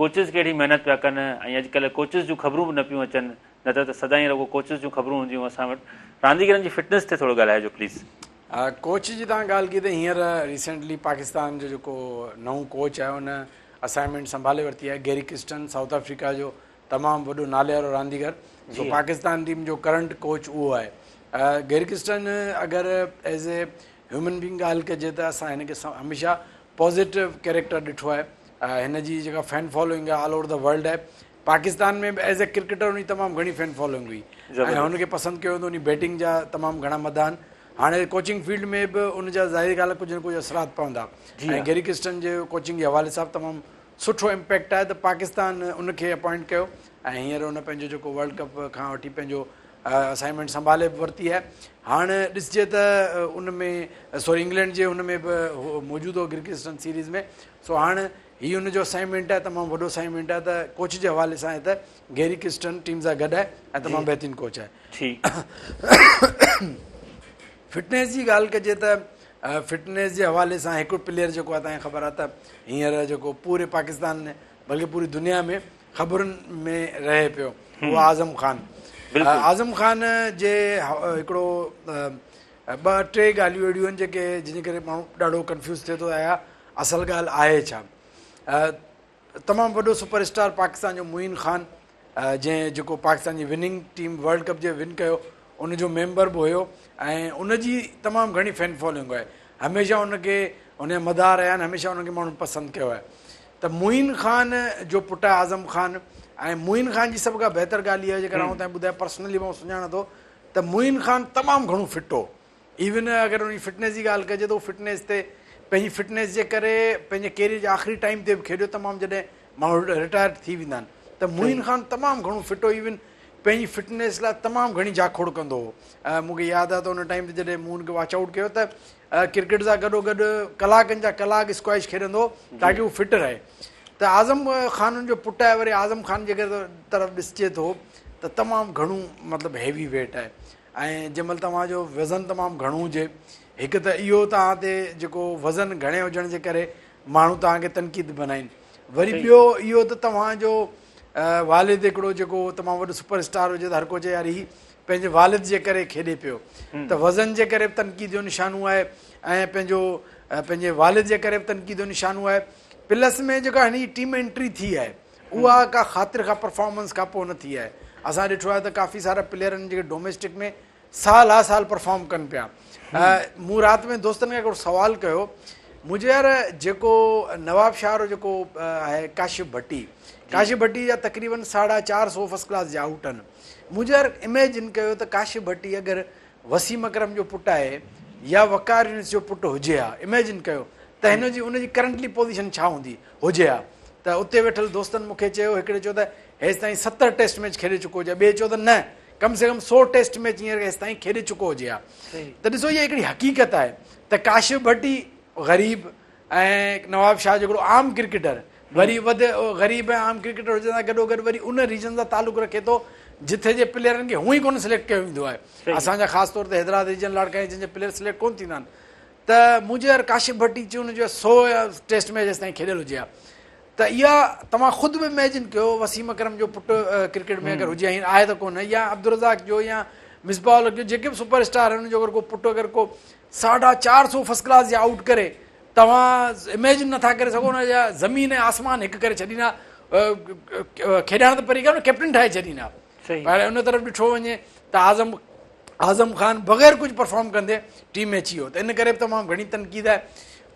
ڪوچز ڪهڙي محنت پيا ڪن ۽ اڄڪلهه ڪوچز جون خبرون به نه پيون اچن نه ته ته سدائين رڳو ڪوچز جون خبرون هونديون اسان وٽ رانديگرن جي فٽنس تي ٿورو ڳالهائجو پليز. ڪوچ جي توهان ڳالهه ڪئي ته هينئر ريسينٽلي پاڪستان جو جيڪو نئون ڪوچ آهي ان اسائنمينٽ سنڀالي ورتي آهي گيري ڪرسٽن سائوٿ آفريڪا جو تمام وڏو ناليوارو رانديگر سو پاڪستان ٽيم جو ڪرنٽ ڪوچ اهو آهي گيري ڪرسٽن اگر ايز اي هيومن بينگ ڳالهه ڪجي ته اسان هن کي هميشه پازيٽو ڪيريڪٽر ڏٺو آهي هن جي جيڪا فين فالوئنگ آهي آل اوور the world آهي پاڪستان ۾ به ايز اي ڪرڪيٽر ان جي تمام گهڻي فين فالوئنگ هئي ۽ هن کي پسند ڪيو ويندو ان جي بيٽنگ جا تمام گهڻا مداح آهن هاڻي ڪوچنگ فيلڊ ۾ به ان جا ظاهري ڳالهه ڪجهه نه ڪجهه اثرات پوندا ۽ گيري ڪرسٽن جي ڪوچنگ جي حوالي سان تمام سٺو امپيڪٽ آهي ته پاڪستان ان کي اپوائنٽ ڪيو ۽ هينئر ان پنهنجو جيڪو ورلڊ ڪپ کان وٺي پنهنجو اسائنمينٽ سنڀالي به ورتي آهي هاڻ ڏسجي ته ان ۾ سوري انگلينڊ جي ان ۾ به موجود هو گيري ڪرسٽن سيريز ۾ سو هاڻ هي ان جو اسائنمينٽ آهي تمام وڏو اسائنمينٽ آهي ته ڪوچ جي حوالي سان آهي ته گيري ڪرسٽن ٽيم سان گڏ آهي ۽ تمام بهترين ڪوچ آهي. ٺيڪ. فٽنيس جي ڳالهه ڪجي ته فٽنيس جي حوالي سان هڪ پليئر جيڪو آهي توهان کي خبر آهي ته هينئر جيڪو پوري پاڪستان بلڪه پوري دنيا ۾ خبرن ۾ رهي پيو اهو اعظم خان اعظم خان جي هڪڙو ٻه ٽي ڳالهيون اهڙيون آهن جيڪي جن جي ڪري ماڻهو ڏاڍو ڪنفيوز ٿئي ٿو آيا اصل ڳالهه آهي ڇا؟ تمام وڏو سپر اسٽار پاڪستان جو معين خان جنهن جيڪو پاڪستان جي وننگ ٽيم ورلڊ ڪپ جي ون ڪيو ان جو ميمبر به هيو ۽ ان جي تمام گهڻي فين فالوئنگ آهي هميشه ان کي ان جا مداح رهيا آهن هميشه ان کي ماڻهن پسند ڪيو آهي ته معين خان جو پٽ آهي اعظم خان ۽ معين خان جي سڀ کان بهتر ڳالهه اها آهي جيڪا آئون تائين ٻڌايان پرسنلي مان سڃاڻان ٿو ته معين خان تمام گهڻو فٽ هو ايون اگر ان جي فٽنيس جي ڳالهه ڪجي ته هو فٽنيس تي پنهنجي فٽنيس جي ڪري پنهنجي ڪيريئر جي آخري ٽائيم تي به کيڏيو تمام جڏهن ماڻهو رٽائر ٿي ويندا آهن ته معين خان تمام گهڻو فٽ هو ايون پنهنجي فٽنيس لاء تمام گهڻي جاکوڙ ڪندو هو مون کي ياد آهي ته ان ٽائيم تي جڏهن مون ان کي واچ آئوٽ ڪيو ته ڪرڪيٽ سان گڏو گڏ ڪلاڪن جا ڪلاڪ اسڪوائش کيڏندو هو تاڪي هو فٽ رهي ته اعظم خان ان جو پٽ آهي وري اعظم خان جي طرف ڏسجي ٿو ته تمام گهڻو مطلب هيوي ويٽ آهي ۽ جنهن مهل توهان جو وزن تمام گهڻو هجي هڪ ته اهو توهان تي جيڪو وزن گهڻي هجڻ جي ڪري ماڻهو توهان کي تنقيد بنائين وري ٻيو اهو ته توهان جو والد هڪڙو جيڪو تمام وڏو سپر اسٽار هجي ته هر ڪو چئي يار هي پنهنجي والد جي ڪري کيڏي پيو ته وزن جي ڪري به تنقيد جو نشانو آهي ۽ پنهنجو پنهنجي والد جي ڪري به تنقيد جو نشانو آهي پلس ۾ جيڪا هن جي ٽيم انٽري ٿي آهي اها ڪا خاطر خواهه پرفارمنس کان پوء نه ٿي آهي. اسان ڏٺو آهي ته ڪافي سارا پليئر آهن جيڪي ڊوميسٽڪ ۾ سال ها سال پرفارم ڪن پيا. مون رات ۾ دوستن کان هڪڙو سوال ڪيو مون چيو يار جيڪو نواب شاهه وارو جيڪو آهي ڪاشف ڀٽي ڪاشف ڀٽي جا تقريبن ساڍا چار سو فرسٽ ڪلاس جا آئوٽ آهن مون چيو يار اميجن ڪيو ته ڪاشف ڀٽي اگر وسيم اڪرم جو پٽ آهي يا وقار يونس جو پٽ هجي ها اميجن ڪيو ته هن جي ان جي ڪرنٽلي پوزيشن ڇا هوندي هجي ها ته اتي ويٺل دوستن مون کي چيو هڪڙي چيو ته هيستائين 70 ٽيسٽ ميچ کيڏي چڪو هجي ها ٻئي چيو ته نه ڪم سي ڪم 100 ٽيسٽ ميچ هينئر هيستائين کيڏي چڪو هجي ها ته ڏسو هيء هڪڙي حقيقت آهي ته ڪاشف ڀٽي غريب ۽ نواب شاهه جو هڪڙو عام ڪرڪيٽر وري وڌ غريب ۽ عام ڪرڪيٽر هجڻ سان گڏو گڏ وري ان ريجن سان تعلق رکي ٿو جٿي جي پليئرن کي هونئن ئي ڪونه سليڪٽ ڪيو ويندو آهي اسان جا خاص طور تي حيدرآباد ريجن لاڙڪاڻي ريجن جا پليئر سليڪٽ ڪونه ٿيندا آهن ته مون چيو يار ڪاشف ڀٽي چيو ان جو 100 ٽيسٽ ميچ هيستائين کيڏيل هجي ها ته اها توهان خود به اميجن ڪيو وسيم اڪرم جو پٽ ڪرڪيٽ ۾ اگر هجي ها آهي ته ڪونه يا عبدالرزاق جو يا مصباح الحق جو جيڪي به سپر اسٽار آهن ان جو اگر ڪو پٽ اگر ڪو ساڍا چار سو فرسٽ ڪلاس جا آئوٽ ڪري توهان اميجن نٿا ڪري سگهو ان جا زمين ۽ آسمان هڪ ڪري ڇڏيندا کيڏائڻ ته پري ڳالهه ڪيپٽن ٺاهي ڇڏيندا پر ان طرف ڏٺو وڃي ته اعظم اعظم خان بغير ڪجهه پرفارم ڪندي ٽيم ۾ اچي ويو ته ان ڪري به تمام گهڻي تنقيد آهي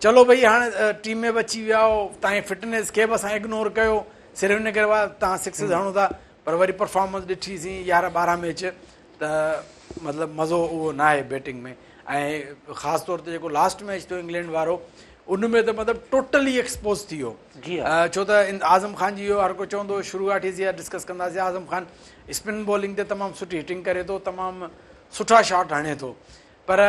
چلو ڀئي هاڻ ٽيم ۾ به اچي ويا آهو تان فٽنيس کي به اسان اگنور ڪيو صرف ان ڪري تان سڪسز هڻو ٿا پر وري پرفارمنس ڏٺي سين 11 12 ميچ ته مطلب مزو اهو نه آهي بيٽنگ ۾ ۽ خاص طور تي جيڪو لاسٽ ميچ ٿيو انگلينڊ وارو ان ۾ ته مطلب ٽوٽلي ايڪسپوز ٿي ويو جي ڇو ته اعظم خان جي اهو هر ڪو چوندو شروعات ئي ڊسڪس ڪنداسين اعظم خان اسپن بالنگ تي تمام سٺي هٽنگ ڪري ٿو تمام سٺا شاٽ هڻي ٿو پر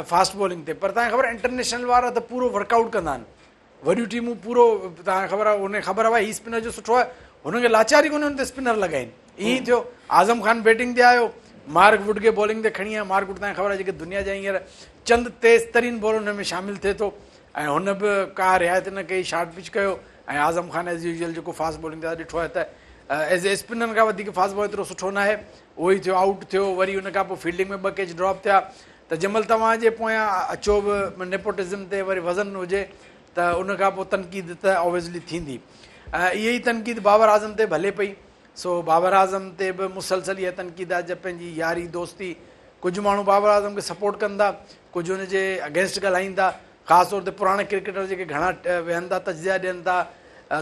فاسٽ بالنگ تي پر تنهن خبر انٽرنيشنل وارا ته پورو ورڪ آئوٽ ڪندا آهن وڏيون ٽيمون پورو توهان کي خبر آهي ان کي خبر آهي هي اسپنر جو سٺو آهي هن کي لاچاري ڪونهي هن تي اسپنر لڳائين ائين ئي ٿيو اعظم خان بيٽنگ تي آيو مارڪ ووڊ کي بالنگ تي کڻي آيو مارڪ ووڊ توهان کي خبر آهي جيڪي دنيا جا هينئر چند تيز ترين بالر هن ۾ شامل ٿئي ٿو ۽ هن به ڪا رعايت نه ڪئي شارٽ پچ ڪيو ۽ اعظم خان ايز يوزل جيڪو فاسٽ بالنگ تي ڏٺو آهي ته ايز اي اسپنر کان وڌيڪ فاسٽ بالر ايترو سٺو ناهي اهو ئي ٿيو آئوٽ ٿيو وري ان کان پوء فيلڊنگ ۾ ٻه ڪيچ ڊراپ ٿيا. ته جنهن مهل توهان جي پويان اچو به نيپوٽزم تي وري وزن هجي ته ان کان پوء تنقيد ته اوبويسلي ٿيندي. اها ئي تنقيد بابر اعظم تي به هلي پئي. سو بابر اعظم تي به مسلسل اها تنقيد آهي جب پنهنجي ياري دوستي ڪجهه ماڻهو بابر اعظم کي سپورٽ ڪن ٿا ڪجهه ان جي اگينسٽ ڳالهائين ٿا خاص طور تي پراڻا ڪرڪيٽر جيڪي گهڻا ويهن ٿا تجزيا ڏين ٿا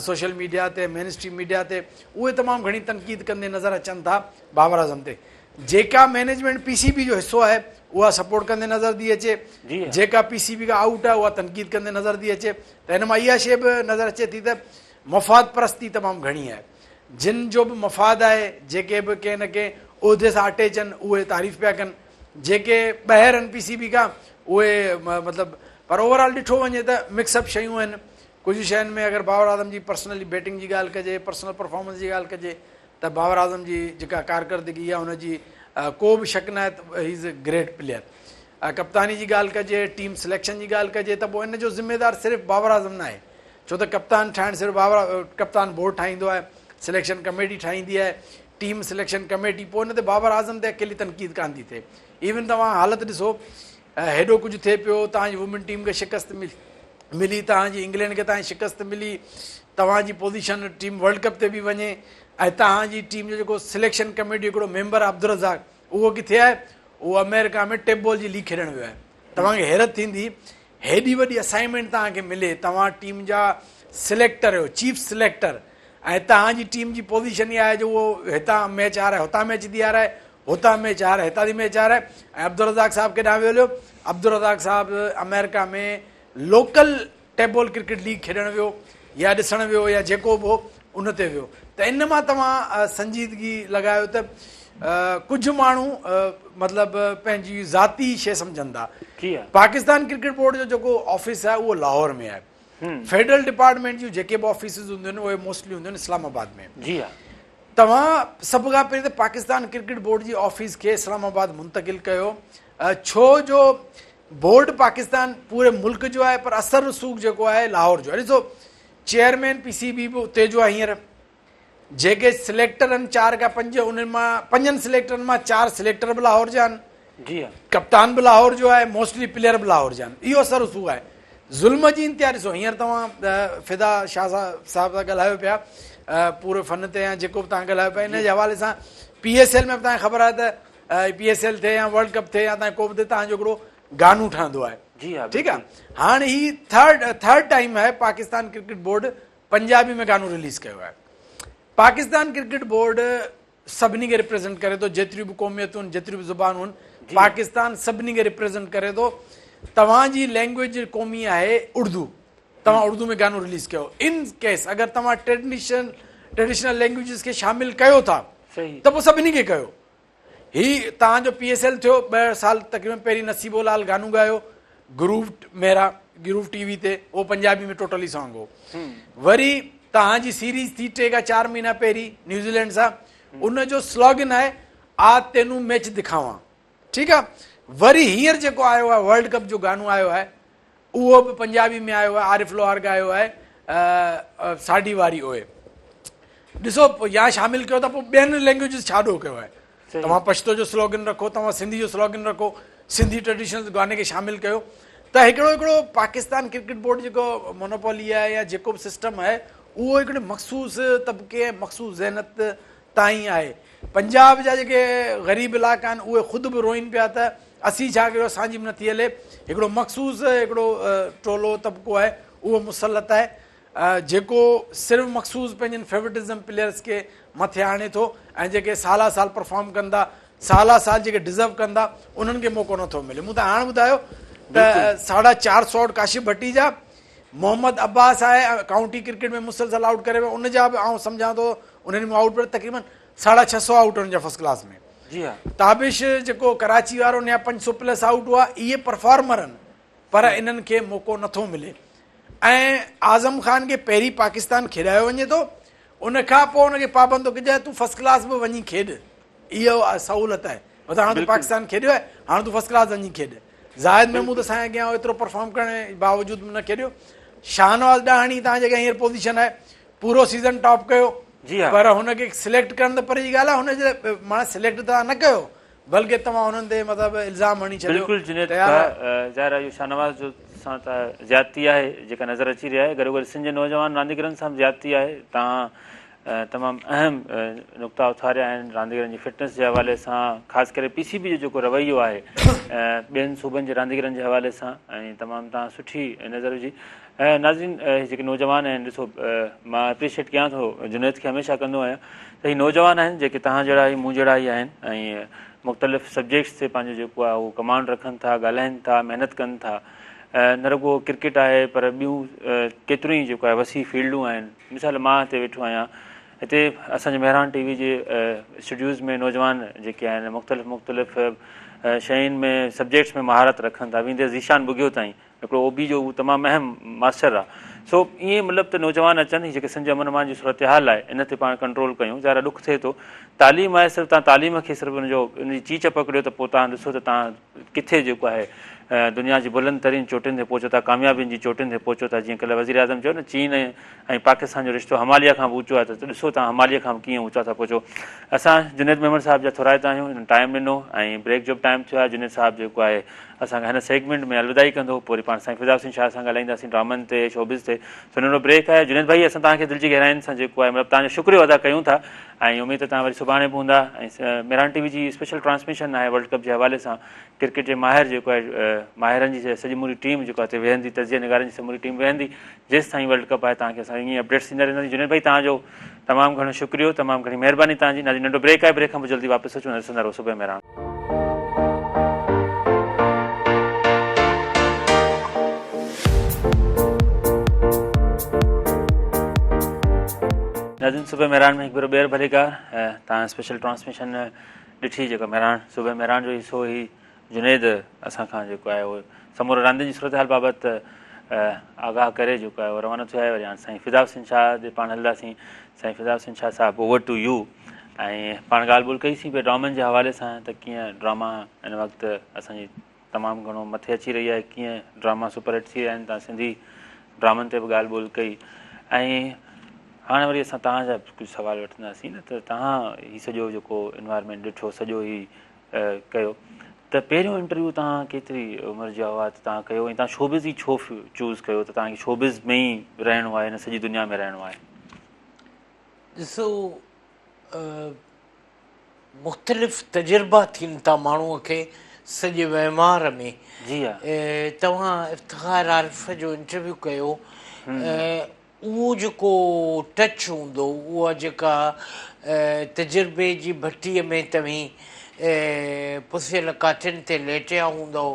سوشل ميڊيا تي مين اسٽريم ميڊيا تي اهي تمام گهڻي تنقيد ڪندي نظر اچن ٿا بابر اعظم تي جيڪا مينيجمينٽ پي سي بي جو حصو آهي اها سپورٽ ڪندي نظر ٿي اچي جيڪا پي سي بي کان آئوٽ آهي اها تنقيد ڪندي نظر ٿي اچي ته هن مان اها شيء به نظر اچي ٿي ته مفاد پرستي تمام گهڻي آهي جن جو به مفاد آهي جيڪي به ڪنهن نه ڪنهن عهدي سان اٽيچ آهن اهي تعريف پيا ڪن جيڪي ٻاهر آهن پي سي بي کان اهي مطلب پر اوور آل ڏٺو وڃي ته مڪس اپ شيون آهن ڪجهه شين ۾ اگر بابر اعظم جي پرسنلي بيٽنگ جي ڳالهه ڪجي پرسنل پرفارمنس جي ڳالهه ڪجي ته بابر اعظم جي جيڪا ڪارڪردگي آهي ان جي ڪو به شڪ ناهي ته هي از اي گريٽ پليئر ڪپتاني جي ڳالهه ڪجي ٽيم سليڪشن جي ڳالهه ڪجي ته پوء ان جو ذميوار صرف بابر اعظم ناهي ڇو ته ڪپتان ٺاهڻ صرف بابر ڪپتان بورڊ ٺاهيندو آهي سليڪشن ڪميٽي ٺاهيندي آهي ٽيم سليڪشن ڪميٽي پوء ان تي بابر اعظم تي اڪيلي تنقيد ڪانه ٿي ٿئي ايون توهان حالت ڏسو هيڏو ڪجهه ٿئي پيو توهان جي وومين ٽيم کي شڪست ملي توهان جي انگلينڊ کي توهان جي شڪست ملي توهان جي پوزيشن ٽيم ورلڊ ڪپ تي به وڃي ۽ توهان جي ٽيم جو جيڪو سليڪشن ڪميٽي هڪڙو ميمبر عبدالرزاق اهو ڪٿي آهي اهو آمريڪا ۾ ٽيپ بال جي ليگ کيڏڻ ويو آهي توهان کي حيرت ٿيندي هيڏي وڏي اسائنمينٽ توهان کي ملي توهان ٽيم جا سليڪٽر آهيو چيف سليڪٽر ۽ توهان جي ٽيم جي پوزيشن اها آهي جو اهو هتان ميچ هارائي هتان ميچ ٿي هارائي هتان ميچ هارائي هتان ٿي ميچ هارائي ۽ عبدالرزاق صاحب ڪيڏانهن ويو هليو عبدالرزاق صاحب آمريڪا ۾ لوڪل ٽيبول ڪرڪيٽ ليگ کيڏڻ ويو يا ڏسڻ ويو يا جيڪو به هو ان تي ويو ته ان مان توهان سنجيدگي لڳايو ته ڪجهه ماڻهو مطلب پنهنجي ذاتي شيء سمجهن ٿا پاڪستان ڪرڪيٽ بورڊ جو جيڪو آفيس آهي اهو لاهور ۾ آهي فيڊرل ڊپارٽمينٽ جون جيڪي به آفيسز هونديون آهن اهي موسٽلي هونديون آهن اسلام آباد ۾ جي ها توهان سڀ کان پهرين ته پاڪستان ڪرڪيٽ بورڊ جي آفيس کي اسلام آباد منتقل ڪيو ڇو جو بورڊ پاڪستان پوري ملڪ جو آهي پر اثر رسوخ جيڪو آهي لاهور جو آهي ڏسو چيئرمين پي سي بي به اتي جو آهي هينئر جيڪي سليڪٽر آهن چار کان پنج انهن مان پنجن سليڪٽرن مان چار سليڪٽر به لاهور جا آهن جي ها ڪپتان به لاهور جو آهي موسٽلي پليئر به لاهور جا آهن اهو اثر رسوخ آهي ظلم جي انتها ڏسو هينئر توهان فدا شاهه صاحب سان ڳالهايو پيا پوري فن تي يا جيڪو به توهان ڳالهايو پيا ان جي حوالي سان پي ايس ايل ۾ به توهان کي خبر آهي ته پي ايس ايل ٿئي يا ورلڊ ڪپ ٿئي يا تان ڪو به ٿئي تان جو هڪڙو گانو ٺهندو آهي جي ها ٺيڪ آهي هاڻ هي ٿرڊ ٿرڊ ٽائيم آهي پاڪستان ڪرڪيٽ بورڊ پنجابي ۾ گانو رليز ڪيو آهي پاڪستان ڪرڪيٽ بورڊ سڀني کي ريپريزنٽ ڪري ٿو جيتريون به قوميتون جيتريون به زبانون پاڪستان سڀني کي ريپريزنٽ ڪري ٿو توهان جي لينگويج قومي آهي اردو توهان اردو ۾ گانو رليز ڪيو ان ڪيس اگر توهان ٽريڊيشن ٽريڊيشنل لينگويجز کي شامل ڪيو ٿا ته پوء سڀني کي ڪيو هي توهان جو پي ايس ايل ٿيو ٻه سال تقريبن پهرين نصيبو لال گانو ڳايو گروو ميرا گروو ٽي وي تي اهو پنجابي ۾ ٽوٽلي سانگ هو وري توهان جي سيريز ٿي ٽي کان چار مهينا پهرين نيوزيلينڊ سان ان جو سلوگن آهي آ تينو ميچ دکاوان ٺيڪ آ وري هينئر جيڪو آيو آهي ورلڊ ڪپ جو گانو آيو آهي اهو به پنجابي ۾ آيو آهي عارف لوهار ڳايو آهي ساڍي واري اوئي ڏسو يا شامل ڪيو ته پوء ٻين لينگويجز ڇا ڏوهه ڪيو آهي توهان پشتو جو سلوگن رکو توهان سنڌي جو سلوگن رکو سنڌي ٽريڊيشنل گاني کي شامل ڪيو ته هڪڙو هڪڙو پاڪستان ڪرڪيٽ بورڊ جيڪو مونوپولي آهي يا جيڪو به سسٽم آهي اهو هڪڙي مخصوص طبقي ۽ مخصوص ذهنت تائين آهي پنجاب جا جيڪي غريب علائقا آهن اهي خود به روئين پيا ته اسين ڇا ڪيون اسان جي به نٿي هلي هڪڙو مخصوص هڪڙو ٽولو طبقو آهي اهو مسلط آهي جيڪو صرف مخصوص پنهنجن فيورٽزم پليئرس کي مٿي آڻي ٿو ۽ جيڪي سالا سال پرفارم ڪن ٿا سالا سال جيڪي ڊزرو ڪن ٿا انهن کي موقعو نٿو ملي مون ته هاڻ ٻڌايو ته ساڍا چار سو آئوٽ ڪاشف ڀٽي جا محمد عباس آهي ڪائونٽي ڪرڪيٽ ۾ مسلسل آئوٽ ڪري ويو ان جا به آئون سمجهان ٿو انهن ۾ آئوٽ پر تقريبن ساڍا ڇهه سو آئوٽ ان جا فرسٽ ڪلاس ۾ جي ها تابش جيڪو ڪراچي وارو ان جا پنج سو پلس آئوٽ هئا اهي پرفارمر آهن پر انهن کي موقعو نٿو ملي ۽ اعظم خان کي پهرين پاڪستان کيڏايو وڃي ٿو ان کان پوء ان کي پابند ٿو ڪجي تون فرسٽ ڪلاس به وڃي کيڏ اهو سهولت آهي مطلب هاڻ تون پاڪستان کيڏيو آهي هاڻ تون فرسٽ ڪلاس وڃي کيڏ زاهد محمود اسان جي اڳيان ايترو پرفارم ڪرڻ جي باوجود به نه کيڏيو شاهنواز ڏاهاڻي تان جي اڳيان هينئر پوزيشن آهي پورو سيزن ٽاپ ڪيو جي ها پر هن کي سليڪٽ ڪرڻ ته پري جي ڳالهه آهي هن جي معنيٰ سليڪٽ ته نه ڪيو. بلڪه توهان انهن تي مطلب الزام هڻي ڇڏيو بلڪل جنيد ته يار ظاهر آهي اهو شاهنواز جو سان ته زيادتي آهي جيڪا نظر اچي رهي آهي گڏوگڏ سنڌ جي نوجوان رانديگرن سان به زيادتي آهي توهان تمام اهم نقطا اٿاريا آهن رانديگرن جي فٽنس جي حوالي سان خاص ڪري پي سي بي جو جيڪو رويو آهي ٻين صوبن جي رانديگرن جي حوالي سان ۽ تمام توهان سٺي نظر وجهي ناظرين هي جيڪي نوجوان آهن ڏسو مان اپريشيٽ ڪيان ٿو جنيد کي هميشه ڪندو آهيان ته هي نوجوان آهن جيڪي توهان جهڙا ئي مون جهڙا ئي آهن ۽ مختلف سبجيڪٽس تي پنهنجو جيڪو آهي اهو ڪمانڊ رکن ٿا ڳالهائن ٿا محنت ڪن ٿا نه رڳو ڪرڪيٽ آهي پر ٻيون ڪيتريون ئي جيڪو آهي وسيع فيلڊون آهن مثال مان هتي ويٺو آهيان هتي اسان جي مهراڻ ٽي وي جي اسٽوڊيوز ۾ نوجوان جيڪي آهن مختلف مختلف شين ۾ سبجيڪٽس ۾ مهارت رکن ٿا ويندي ذيشان ٻگهيو تائين هڪڙو او بي جو هو تمام اهم ماسٽر آ سو ائين مطلب ته نوجوان اچن هي جيڪي سنڌ جي امن امان جي صورتحال آهي ان تي پاڻ ڪنٽرول ڪيون ظاهر آ ڏک ٿئي ٿو تعليم آهي صرف تان تعليم کي صرف ان جو ان جي چيچ پڪڙيو ته پوء تان ڏسو ته تان ڪٿي جيڪو آهي دنيا جي بلند ترين چوٽين تي پهچو ٿا ڪاميابين جي چوٽين تي پهچو ٿا جيئن ڪلهه وزير اعظم چيو نه چين ۽ پاڪستان جو رشتو هماليه کان به اوچو آهي ته ڏسو تان هماليه کان به ڪيئن اوچا ٿا پهچو اسان جنيد ميمڻ صاحب جا ٿورائتا آهيون هنن ٽائيم ڏنو ۽ بريڪ جو به ٽائيم ٿيو آهي جنيد صاحب جيڪو آهي اسان کان هن سيگمينٽ ۾ الوداعي ڪندو پوء وري پاڻ سائين فدا حسين شاهه سان ڳالهائينداسين ڊرامن تي شوبز تي سو ننڍڙو بريڪ آهي جنيد ڀائي اسان توهان کي دل جي گهراين سان جيڪو آهي مطلب توهان جو شڪريو ادا ڪيون ٿا ۽ اميد ته توهان وري سڀاڻي به هوندا ۽ مهراڻ ٽي وي جي اسپيشل ٽرانسميشن آهي ورلڊ ڪپ جي حوالي سان ڪرڪيٽ جي ماهر جيڪو آهي ماهرن جي سڄي موري ٽيم جيڪو آهي ويهندي تجزيه نگارن جي سموري ٽيم ويهندي جيستائين ورلڊ ڪپ آهي توهان کي اسان ائين اپڊيٽس ڏيندا رهنداسين جنيد ڀائي توهان جو تمام گهڻو شڪريو تمام گهڻي مهرباني توهان جي ناظرين ننڍو بريڪ آهي بريڪ کان پوء جلدي واپس اچون ۽ ڏسندا رهو صبح مهراڻ. ناظرين صبح مهراڻ ۾ هڪ ڀيرو ٻيهر ڀليڪار توهان اسپيشل ٽرانسميشن ڏٺي جيڪا مهراڻ صبح مهراڻ جو حصو هئي جنيد اسان کان جيڪو آهي اهو سمورو راندين جي صورتحال بابت آگاهه ڪري جيڪو آهي اهو روانو ٿيو آهي وري هاڻ سائين فدا حسين شاهه ڏي پاڻ هلنداسين سائين فدا حسين شاهه صاحب اوور ٽو يو ۽ پاڻ ڳالهه ٻولهه ڪئي سين پئي ڊرامن جي حوالي سان ته ڪيئن ڊراما هن وقت اسان جي تمام گهڻو مٿي اچي رهي آهي ڪيئن ڊراما سپر هٽ ٿي رهيا آهن تان سنڌي ڊرامن تي به ڳالهه ٻولهه ڪئي ۽ هاڻي وري اسان توهان جا ڪجهه سوال وٺنداسين نه ته توهان هي سڄو جيڪو انوائرمينٽ ڏٺو سڄو هي ڪيو ته پهريون انٽرويو توهان ڪيتري عمر جا هئا ته توهان ڪيو ۽ توهان شوبز ئي ڇو چوز ڪيو ته توهان کي شوبز ۾ ئي رهڻو آهي هن سڄي دنيا ۾ رهڻو آهي. ڏسو مختلف تجربا ٿين ٿا ماڻهوء کي سڄي وهنوار ۾. جي ها. توهان افتخار عارف جو انٽرويو ڪيو اهو جيڪو ٽچ هوندو، اها جيڪا تجربي جي ڀٽيء ۾ توهين پسيل ڪاٺين تي ليٽيا هوندؤ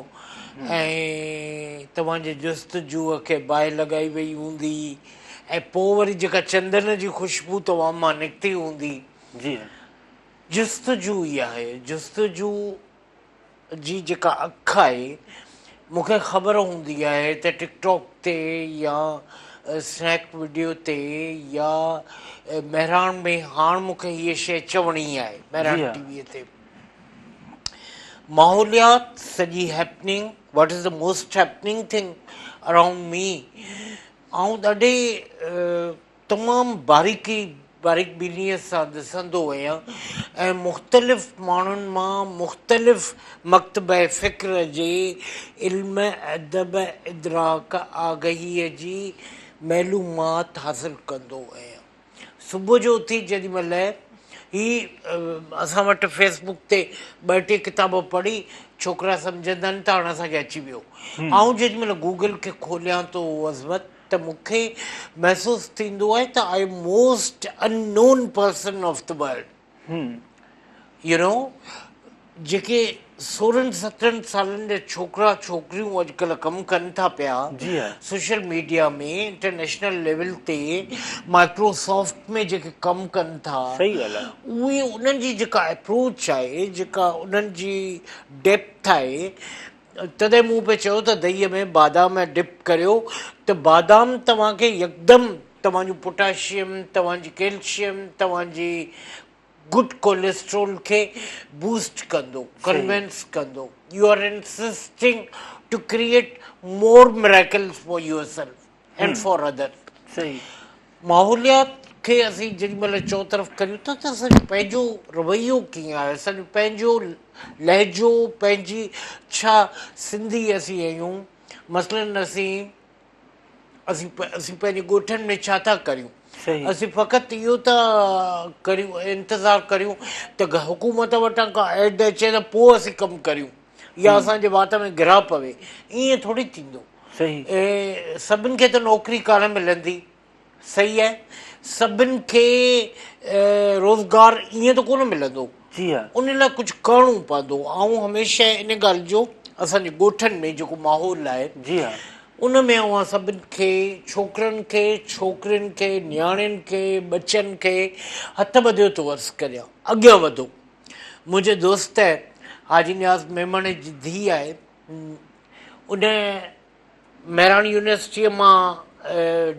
۽ توهان جي جستجوء کي باهه لڳائي وئي هوندي ۽ پوء وري جيڪا چندن جي خوشبو توهان مان نڪتي هوندي. جي. جستجو ئي آهي. جستجو جي جيڪا اک آهي مون کي خبر هوندي آهي ته ٽڪ ٽاڪ تي يا سنيڪ وڊيو تي يا مهراڻ ۾ هاڻ مون کي هيء شيء چوڻي آهي مهراڻ ٽي ويء تي ماحوليات سڄي happening what is the most happening thing around me آئون ڏاڍي تمام باريڪي باريڪ بينيء سان ڏسندو آهيان ۽ مختلف ماڻهن مان مختلف مڪتبه فڪر جي علم، ادب، ادراڪ، آگهيء جي معلومات حاصل ڪندو آهيان. صبح جو اٿي جيڏي مهل هي اسان وٽ فيس بڪ تي ٻه ٽي ڪتاب پڙهي ڇوڪرا سمجهندا آهن ته هاڻ اسان کي اچي ويو. آئون جيڏي مهل گوگل کي کوليان ٿو عظمت ته مون کي محسوس ٿيندو آهي ته I am most unknown person of the world you know جيڪي سورهن سترهن سالن جا ڇوڪرا ڇوڪريون اڄڪلهه ڪم ڪن ٿا پيا سوشل ميڊيا ۾ انٽرنيشنل ليول تي مائڪروسافٽ ۾ جيڪي ڪم ڪن ٿا اهي انهن جي جيڪا اپروچ آهي جيڪا انهن جي ڊيپٿ آهي تڏهن مون پئي چيو ته دهيء ۾ بادام ڊپ ڪريو ته بادام توهان کي يڪدم توهان جون پوٽاشيم، توهان جي ڪيلشيم، توهان جي گڊ ڪوليسٽرول کي بوسٽ ڪندو، ڪنوينس ڪندو. You are insisting to create more miracles for yourself and for others. صحيح. ماحوليات کي اسين جيڏي مهل چوطرف ڪريون ٿا ته اسان جو پنهنجو رويو ڪيئن آهي، اسان جو پنهنجو لهجو، پنهنجي ڇا سنڌي اسين آهيون، مثلاً اسين اسين اسين پنهنجي ڳوٺن ۾ ڇا ٿا ڪريون؟ اسين فقط اهو ٿا ڪريون انتظار ڪريون ته حڪومت وٽان ڪا ايڊ اچي ته پوء اسين ڪم ڪريون يا اسان جي وات ۾ گرهه پوي، ائين ٿوري ٿيندو. سڀن کي ته نوڪري ڪانه ملندي. صحيح آهي سڀن کي روزگار ائين ته ڪونه ملندو جي ها ان لاء ڪجهه ڪرڻو پوندو. آئون هميشه ان ڳالهه جو اسان جي ڳوٺن ۾ جيڪو ماحول آهي جي ها ان ۾ اوهان سڀن کي ڇوڪرن کي ڇوڪرين کي نياڻين کي ٻچن کي هٿ ٻڌيو ٿو عرض ڪريان اڳيان وڌو. منهنجي دوست حاجي نياز ميمڻ جي ڌيء آهي ان مهراڻ يونيورسٽيء مان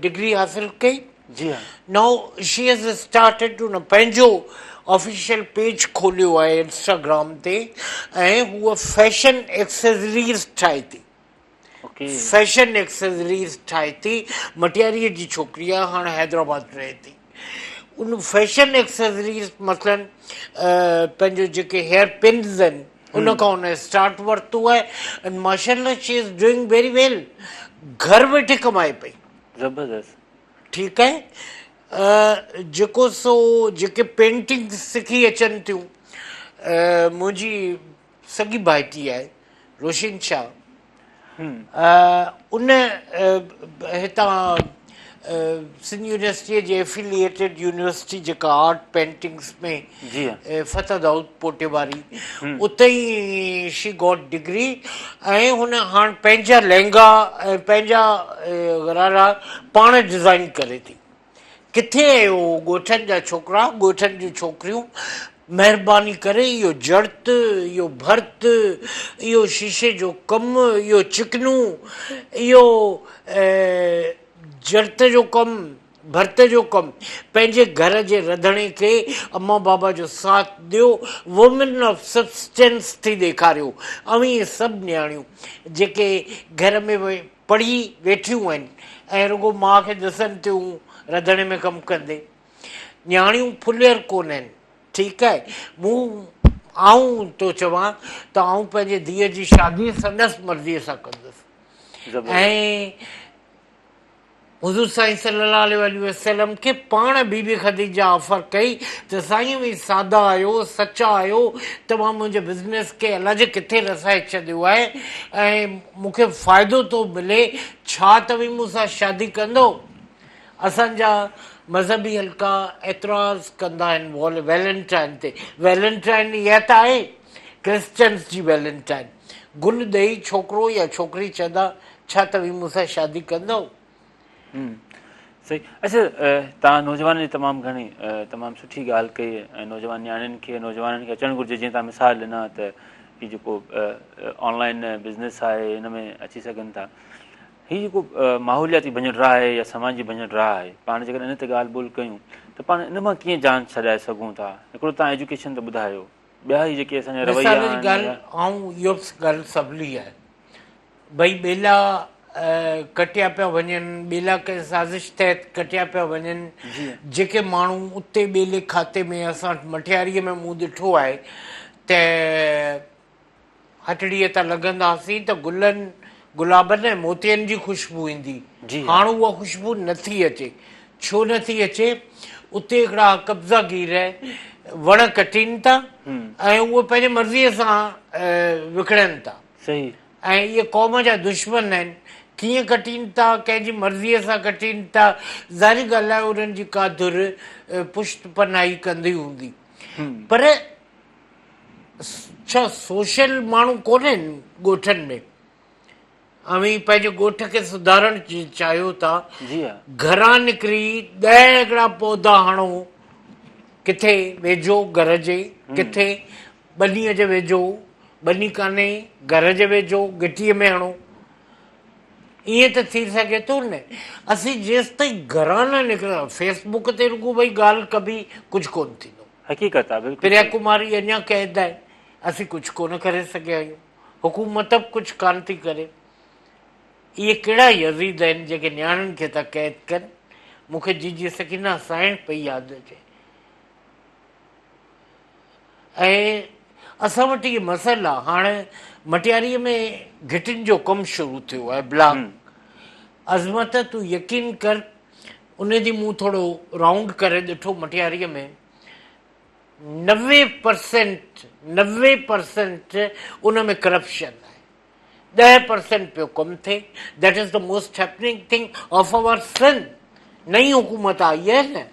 ڊگري حاصل ڪئي. جي ها. نائو شي هيز اسٽارٽيڊ ان پنهنجو آفيشل پيج کوليو آهي انسٽاگرام تي ۽ هوء فيشن ايڪسيسريز ٺاهي ٿي. اوڪي. فيشن ايڪسيسريز ٺاهي ٿي. مٽياريء جي ڇوڪري آهي هاڻ حيدرآباد رهي ٿي. ان فيشن ايڪسيسريز مثلاً پنهنجو جيڪي هيئر پنز آهن ان کان ان اسٽارٽ ورتو آهي ۽ ماشاء الله شي is doing very well گهر ويٺي ڪمائي پئي. زبردست. ٺيڪ آهي جيڪو سو جيڪي پينٽنگ سکي اچن ٿيون منهنجي سڳي ڀائٽي آهي روشين شاهه ان هتان سنڌ يونيورسٽيء جي افيليئيٽيڊ يونيورسٽي جيڪا آرٽ پينٽنگس ۾ فتح دائود پوٽي واري اتي ئي شي گاٽ ڊگري ۽ هن هاڻ پنهنجا لهنگا ۽ پنهنجا غرارا پاڻ ڊزائن ڪري ٿي. ڪٿي اهو ڳوٺن جا ڇوڪرا، ڳوٺن جون ڇوڪريون مهرباني ڪري اهو جڙت، اهو ڀرت، اهو شيشي جو ڪم، اهو چڪنو، اهو جڙت جو ڪم، ڀرت جو ڪم، پنهنجي گهر جي رڌڻي کي امان بابا جو ساٿ ڏيو، وومين آف سبسٽينس ٿي ڏيکاريو. اوهين سڀ نياڻيون جيڪي گهر ۾ پڙهي ويٺيون آهن ۽ رڳو ماء کي ڏسن ٿيون رڌڻي ۾ ڪم ڪندي. نياڻيون ڦلير ڪونهن. ٺيڪ آهي. مون آئون ٿو چوان ته آئون پنهنجي ڌيء جي شادي سندس مرضيء سان ڪندس ۽ حضور سائين صلي الله عليه واٰله وسلم کي پاڻ بي بي خديجه آفر ڪئي ته سائين اوهين سادا آهيو، سچا آهيو، توهان منهنجي بزنس کي الاجي ڪٿي رسائي ڇڏيو آهي ۽ مون کي فائدو ٿو ملي، ڇا توهين مون سان شادي ڪندؤ؟ اسان جا مذهبي حلقا اعتراض ڪندا آهن ويلنٽائن تي، ويلنٽائن اها ته آهي ڪرسچنز جي ويلنٽائن، گل ڏئي ڇوڪرو يا ڇوڪري چوندا ڇا توهين مون سان شادي ڪندؤ؟ صحيح اچھا توهان نوجوانن جي تمام گهڻي تمام سٺي ڳالهه ڪئي ۽ نوجوان نياڻين کي نوجوانن کي اچڻ گهرجي جيئن توهان مثال ڏنا ته هي جيڪو آن لائن بزنس آهي هن ۾ اچي سگهن ٿا هي جيڪو ماحولياتي ڀڃ ڊاهه آهي يا سماجي ڀڃ ڊاهه آهي پاڻ جيڪڏهن ان تي ڳالهه ٻولهه ڪيون ته پاڻ ان مان ڪيئن جان ڇڏائي سگهون ٿا هڪڙو توهان ايجوڪيشن ته ٻڌايو ٻيا هي جيڪي اسان جا رويا مثال جي ڳالهه آئون اهو به ڳالهه سولي آهي ڀئي ٻيلا ڪٽيا پيا وڃن، ٻيلا ڪنهن سازش تحت ڪٽيا پيا وڃن، جيڪي ماڻهو اتي ٻيلي کاتي ۾ اسان وٽ مٺياريء ۾ مون ڏٺو آهي ته هٽڙيء تان لنگهندا هئاسين ته گلن، گلابن ۽ موتين جي خوشبو ايندي، هاڻ اها خوشبو نٿي اچي، ڇو نٿي اچي؟ اتي هڪڙا قبضا گير وڻ ڪٽين ٿا ۽ اهي پنهنجي مرضيء سان وڪڻن ٿا. صحيح. ۽ اهي قوم جا دشمن آهن، ڪيئن ڪٽين ٿا، ڪنهن جي مرضيء سان ڪٽين ٿا، ظاهري ڳالهه آهي انهن جي ڪا ڌر پشت پناهي ڪندي هوندي. پر ڇا سوشل ماڻهو ڪونهن ڳوٺن ۾؟ اوهين پنهنجي ڳوٺ کي سڌارڻ چاهيو ٿا، گهران نڪري ڏهه هڪڙا پوڌا هڻو، ڪٿي ويجهو گهر جي، ڪٿي ٻنيء جي ويجهو، ٻني ڪانهي، گهر جي ويجهو گهٽيء ۾ هڻو. ائين ته ٿي سگهي ٿو نه. اسين جيستائين گهران نه نڪرندا، فيس بڪ تي رڳو ويهي ڳالهه ڪبي، ڪجهه ڪونه ٿيندو. حقيقت آ بلڪل پريا ڪماري اڃا قيد آهي، اسين ڪجهه ڪونه ڪري سگهيا آهيون. حڪومت به ڪجهه ڪانه ٿي ڪري. اهي ڪهڙا يزيد آهن جيڪي نياڻين کي ٿا قيد ڪن. مون کي جيجي سڪينه سائڻ پئي ياد اچي. ۽ اسان وٽ اهي مسئلا هاڻ مٽياريء ۾ گهٽين جو ڪم شروع ٿيو آهي بلاڪ عظمت تون يقين ڪر ان ڏينهن مون ٿورو رائونڊ ڪري ڏٺو مٽياريء ۾ 90% 90% ان ۾ ڪرپشن آهي 10% پيو ڪم ٿئي that is the most happening thing of our Sindh نئين حڪومت آئي آهي نه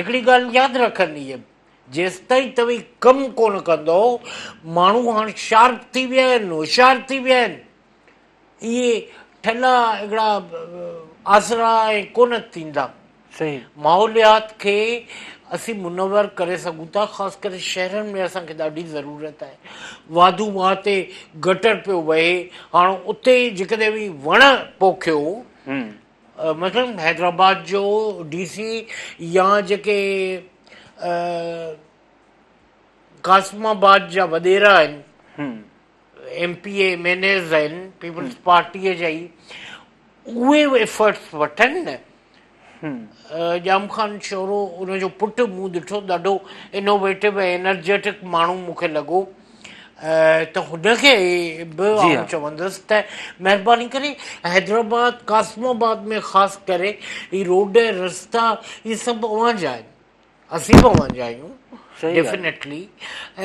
هڪڙي ڳالهه ياد رکندي جيستائين توهين ڪم ڪونه ڪندؤ، ماڻهو هاڻ شارپ ٿي ويا آهن، هوشيار ٿي ويا آهن، اهي ٺلها هڪڙا آسرا ۽ ڪونه ٿيندا. ماحوليات کي اسين منور ڪري سگهون ٿا، خاص ڪري شهرن ۾ اسان کي ڏاڍي ضرورت آهي. واڌو واهه تي گٽر پيو وهي، هاڻ اتي جيڪڏهن اوهين وڻ پوکيو، مثلاً حيدرآباد جو ڊي سي يا جيڪي قاسم آباد جا وڏيرا آهن، M P A, M N As آهن، پيپلز پارٽيء جا ئي، اهي به ايفرٽس وٺن نه. ڄام خان شورو ان جو پٽ مون ڏٺو ڏاڍو انوويٽو ۽ انرجيٽڪ ماڻهو مون کي لڳو. ته هن کي به آئون چوندس ته مهرباني ڪري حيدرآباد قاسم آباد ۾ خاص ڪري هي روڊ رستا هي سڀ اوهان جا آهن اسين به اوهان جا آهيون ڊيفنيٽلي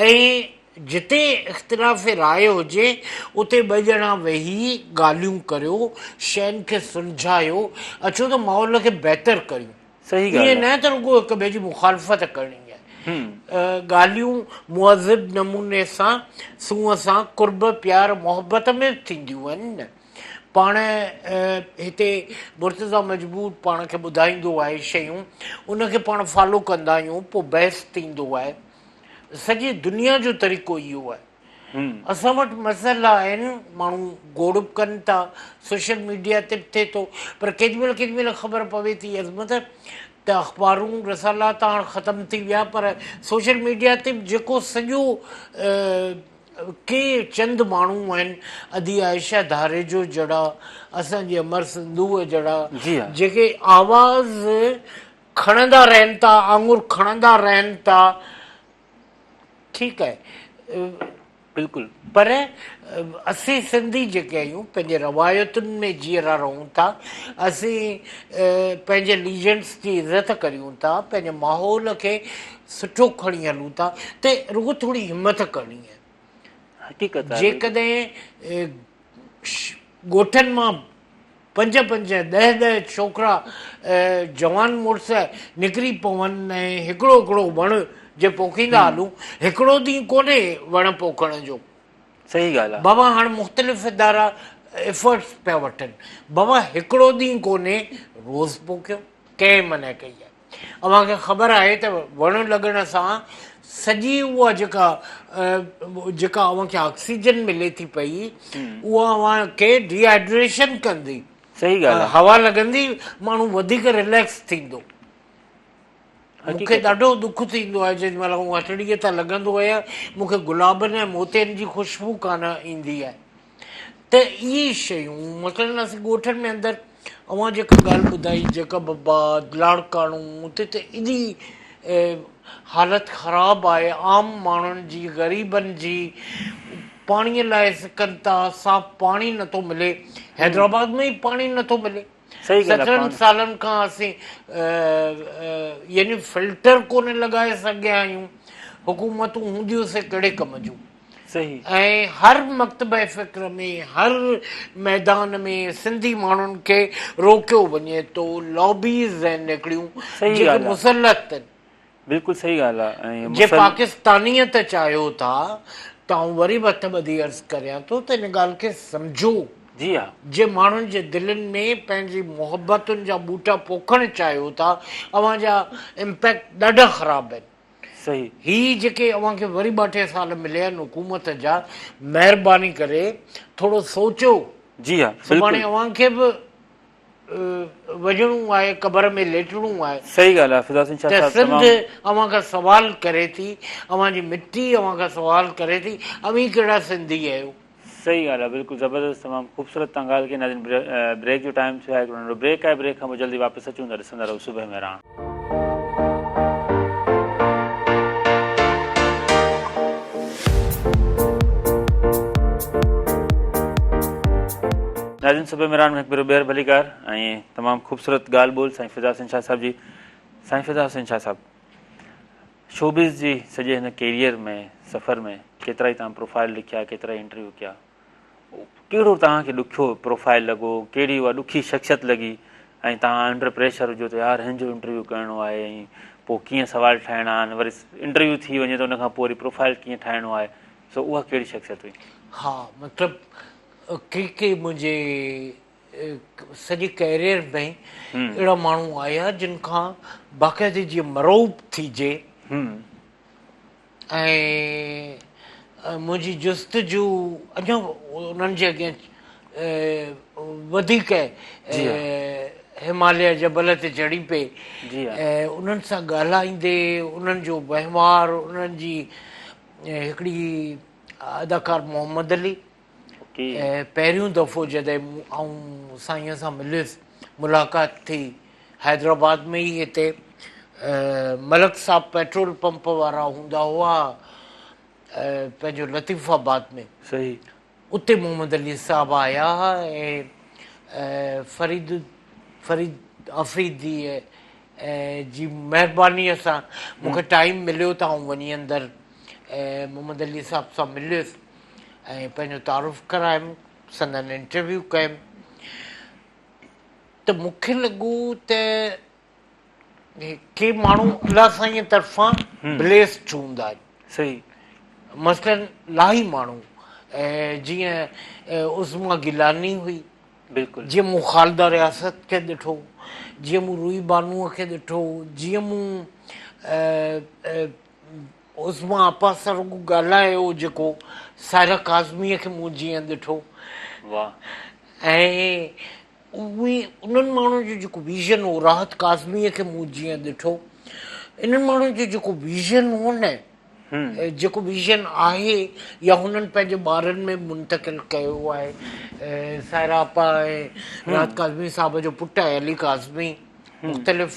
۽ جتي اختلاف راء هجي اتي ٻه ڄڻا ويهي ڳالهيون ڪريو شين کي سلجهايو اچو ته ماحول کي بهتر ڪريون ائين نه ته رڳو هڪ ٻئي جي مخالفت ڪرڻي آهي. ڳالهيون مهذب نموني سان، سونهن سان، قرب، پيار، محبت ۾ به ٿينديون آهن نه. پاڻ هتي مرتضيٰ مجبور پاڻ کي ٻڌائيندو آهي شيون، ان کي پاڻ فالو ڪندا آهيون، پوء بحث ٿيندو آهي. سڄي دنيا جو طريقو اهو آهي. اسان وٽ مسئلا آهن، ماڻهو گوڙ به ڪن ٿا، سوشل ميڊيا تي به ٿئي ٿو پر ڪيڏي مهل ڪيڏي مهل خبر پوي ٿي عظمت ته اخبارون رسالا ته هاڻ ختم ٿي ويا پر سوشل ميڊيا تي به جيڪو سڄو ڪي چند ماڻهو آهن ادي عائشه ڌاريجو جهڙا اسان جي امر سنڌوء جهڙا جيڪي آواز کڻندا رهن ٿا آڱر کڻندا رهن ٿا ٺيڪ آهي بلڪل پر اسين سنڌي جيڪي آهيون پنهنجي روايتن ۾ جيئرا رهون ٿا اسين پنهنجي ليجنڊس جي عزت ڪريون ٿا پنهنجي ماحول کي سٺو کڻي هلون ٿا ته رڳو ٿوري همت ڪرڻي آهي حقيقت آهي جيڪڏهن ڳوٺن مان پنج پنج ڏهه ڏهه ڇوڪرا جوان مڙس نڪري پون ۽ هڪڙو هڪڙو وڻ جي پوکيندا هلون هڪڙو ڏينهن ڪونهي وڻ پوکڻ جو. صحيح ڳالهه آ. بابا هاڻ مختلف ادارا ايفرٽس پيا وٺن بابا هڪڙو ڏينهن ڪونهي روز پوکيو ڪنهن منع ڪئي آهي. اوهان کي خبر آهي ته وڻ لڳڻ سان سڄي اها جيڪا جيڪا اوهان کي آڪسيجن ملي ٿي پئي اها اوهان کي ڊي هائيڊريشن ڪندي. صحيح ڳالهه آهي. هوا لڳندي ماڻهو وڌيڪ رليڪس ٿيندو. مون کي ڏاڍو ڏک ٿيندو آهي جنهن مهل آئون هٽڙيء تان لڳندو آهيان مون کي گلابن ۽ موتين جي خوشبو ڪانه ايندي آهي. ته اهي شيون مثلاً اسين ڳوٺن ۾ اندر اوهان جيڪا ڳالهه ٻڌائي جيڪب آباد لاڙڪاڻو اتي ته ايڏي حالت خراب آهي عام ماڻهن جي غريبن جي پاڻي لاء سڪن ٿا صاف پاڻي نٿو ملي حيدرآباد ۾ ئي پاڻي نٿو ملي 17 سالن کان اسين يعني فلٽر ڪونه لڳائي سگهيا آهيون حڪومتون هونديون سي ڪهڙي ڪم جون صحيح. ۽ هر مڪتبه فڪر ۾ هر ميدان ۾ سنڌي ماڻهن کي روڪيو وڃي ٿو، لابيز آهن هڪڙيون صحيح جيڪي ڳالهه آ. مسلط آهن. بلڪل صحيح ڳالهه آ ۽ جي مسل. پاڪستانيت چاهيو ٿا ته آئون وري به هٿ ٻڌي عرض ڪريان ٿو ته ان ڳالهه کي سمجهو. جي ها. جي ماڻهن جي دلين ۾ پنهنجي محبتن جا ٻوٽا پوکڻ چاهيو ٿا اوهان جا امپيڪٽ ڏاڍا خراب آهن. صحيح. هي جيڪي اوهان کي وري ٻه ٽي سال مليا آهن حڪومت جا مهرباني ڪري ٿورو سوچو. جي ها بلڪل. سڀاڻي اوهان کي به وڃڻو آهي قبر ۾ ليٽڻو آهي. صحيح ڳالهه آهي فدا حسين شاهه ته صاحب سنڌ تمام. اوهان کان سوال ڪري ٿي اوهان جي مٽي اوهان کان سوال ڪري ٿي اوهين ڪهڙا سنڌي آهيو. صحيح ڳالهه آهي بلڪل زبردست تمام خوبصورت توهان ڳالهه ڪئي ناظرين بريڪ جو ٽائيم ٿيو آهي هڪڙو ننڍڙو بريڪ آهي بريڪ کان پوء جلدي واپس اچون ٿا ڏسندا رهو صبح مهراڻ. ناظرين صبح مهراڻ ۾ هڪ ڀيرو ٻيهر ڀليڪار ۽ تمام خوبصورت ڳالهه ٻولهه سائين فدا حسين شاهه صاحب جي سائين فدا حسين شاهه صاحب شوبز جي سڄي هن ڪيريئر ۾ سفر ۾ ڪيترائي توهان پروفائل لکيا ڪيترائي انٽرويو ڪيا ڪهڙو توهان کي ڏکيو پروفائل لڳو ڪهڙي اها ڏکي شخصيت لڳي ۽ توهان انڊر پريشر هجو ته يار هن جو انٽرويو ڪرڻو آهي ۽ پوء ڪيئن سوال ٺاهڻا آهن وري انٽرويو ٿي وڃي ته ان کان پوء وري پروفائل ڪيئن ٺاهڻو آهي سو اها ڪهڙي شخصيت هئي؟ ها مطلب ڪي ڪي منهنجي سڄي ڪيريئر ۾ اهڙا ماڻهو آيا جن کان باقاعدي جيئن مرعوب ٿيجي ۽ منهنجي جستجو اڃا انهن جي اڳيان وڌيڪ هماليه جبل تي چڙهي پئي ۽ انهن سان ڳالهائيندي انهن جو وهنوار انهن جي هڪڙي اداڪار محمد علي پهريون دفعو جڏهن آئون سائينء سان مليس، ملاقات ٿي حيدرآباد ۾ ئي هتي ملڪ صاحب پيٽرول پمپ وارا هوندا هئا پنهنجو لطيف آباد ۾ صحيح اتي محمد علي صاحب آيا ۽ فريد فريد آفريديء جي مهربانيء سان مون کي ٽائيم مليو ته آئون وڃي اندر محمد علي صاحب سان مليس ۽ پنهنجو تعارف ڪرايم، سندن انٽرويو ڪيم ته مون کي لڳو ته ڪي ماڻهو الله سائينء طرفان بليسڊ هوندا آهن. صحيح. مثلاً الاهي ماڻهو جيئن عظميٰ گيلاني هئي، بلڪل. جيئن مون خالده رياست کي ڏٺو، جيئن مون روحي بانوء کي ڏٺو، جيئن مون عظميٰ آپا سان رڳو ڳالهايو جيڪو سائره ڪاظميء کي مون جيئن ڏٺو. واھ. ۽ اهي انهن ماڻهن جو جيڪو ويزن هو راحت ڪاظميء کي مون جيئن ڏٺو انهن ماڻهن جو جيڪو ويزن هو نه جيڪو ويزن آهي يا هنن پنهنجي ٻارن ۾ منتقل ڪيو آهي سائره آپا ۽ راحت ڪاظمي صاحب جو پٽ آهي علي ڪاظمي مختلف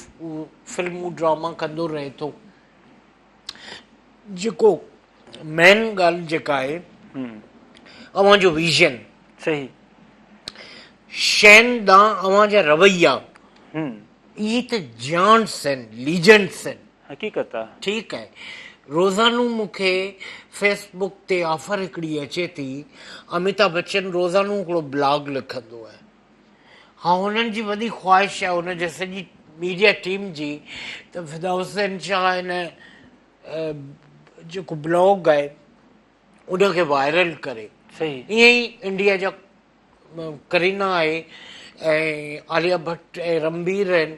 فلمون ڊراما ڪندو رهي ٿو. جيڪو مين ڳالهه جيڪا آهي اوهان جو ويزن صحيح شين ڏانهن اوهان جا رويا اهي ته جيانٽس آهن ليجنڊس آهن حقيقت آهي ٺيڪ آهي روزانو مون کي فيس بڪ تي آفر هڪڙي اچي ٿي اميتاڀ بچن روزانو هڪڙو بلاگ لکندو آهي ها هنن جي وڏي خواهش آهي هن جي سڄي ميڊيا ٽيم جي ته فدا حسين شاهه هن جيڪو بلاگ آهي ان کي وائرل ڪري صحيح ائين ئي انڊيا جا ڪرينا آهي ۽ عاليا ڀٽ ۽ رنبير آهن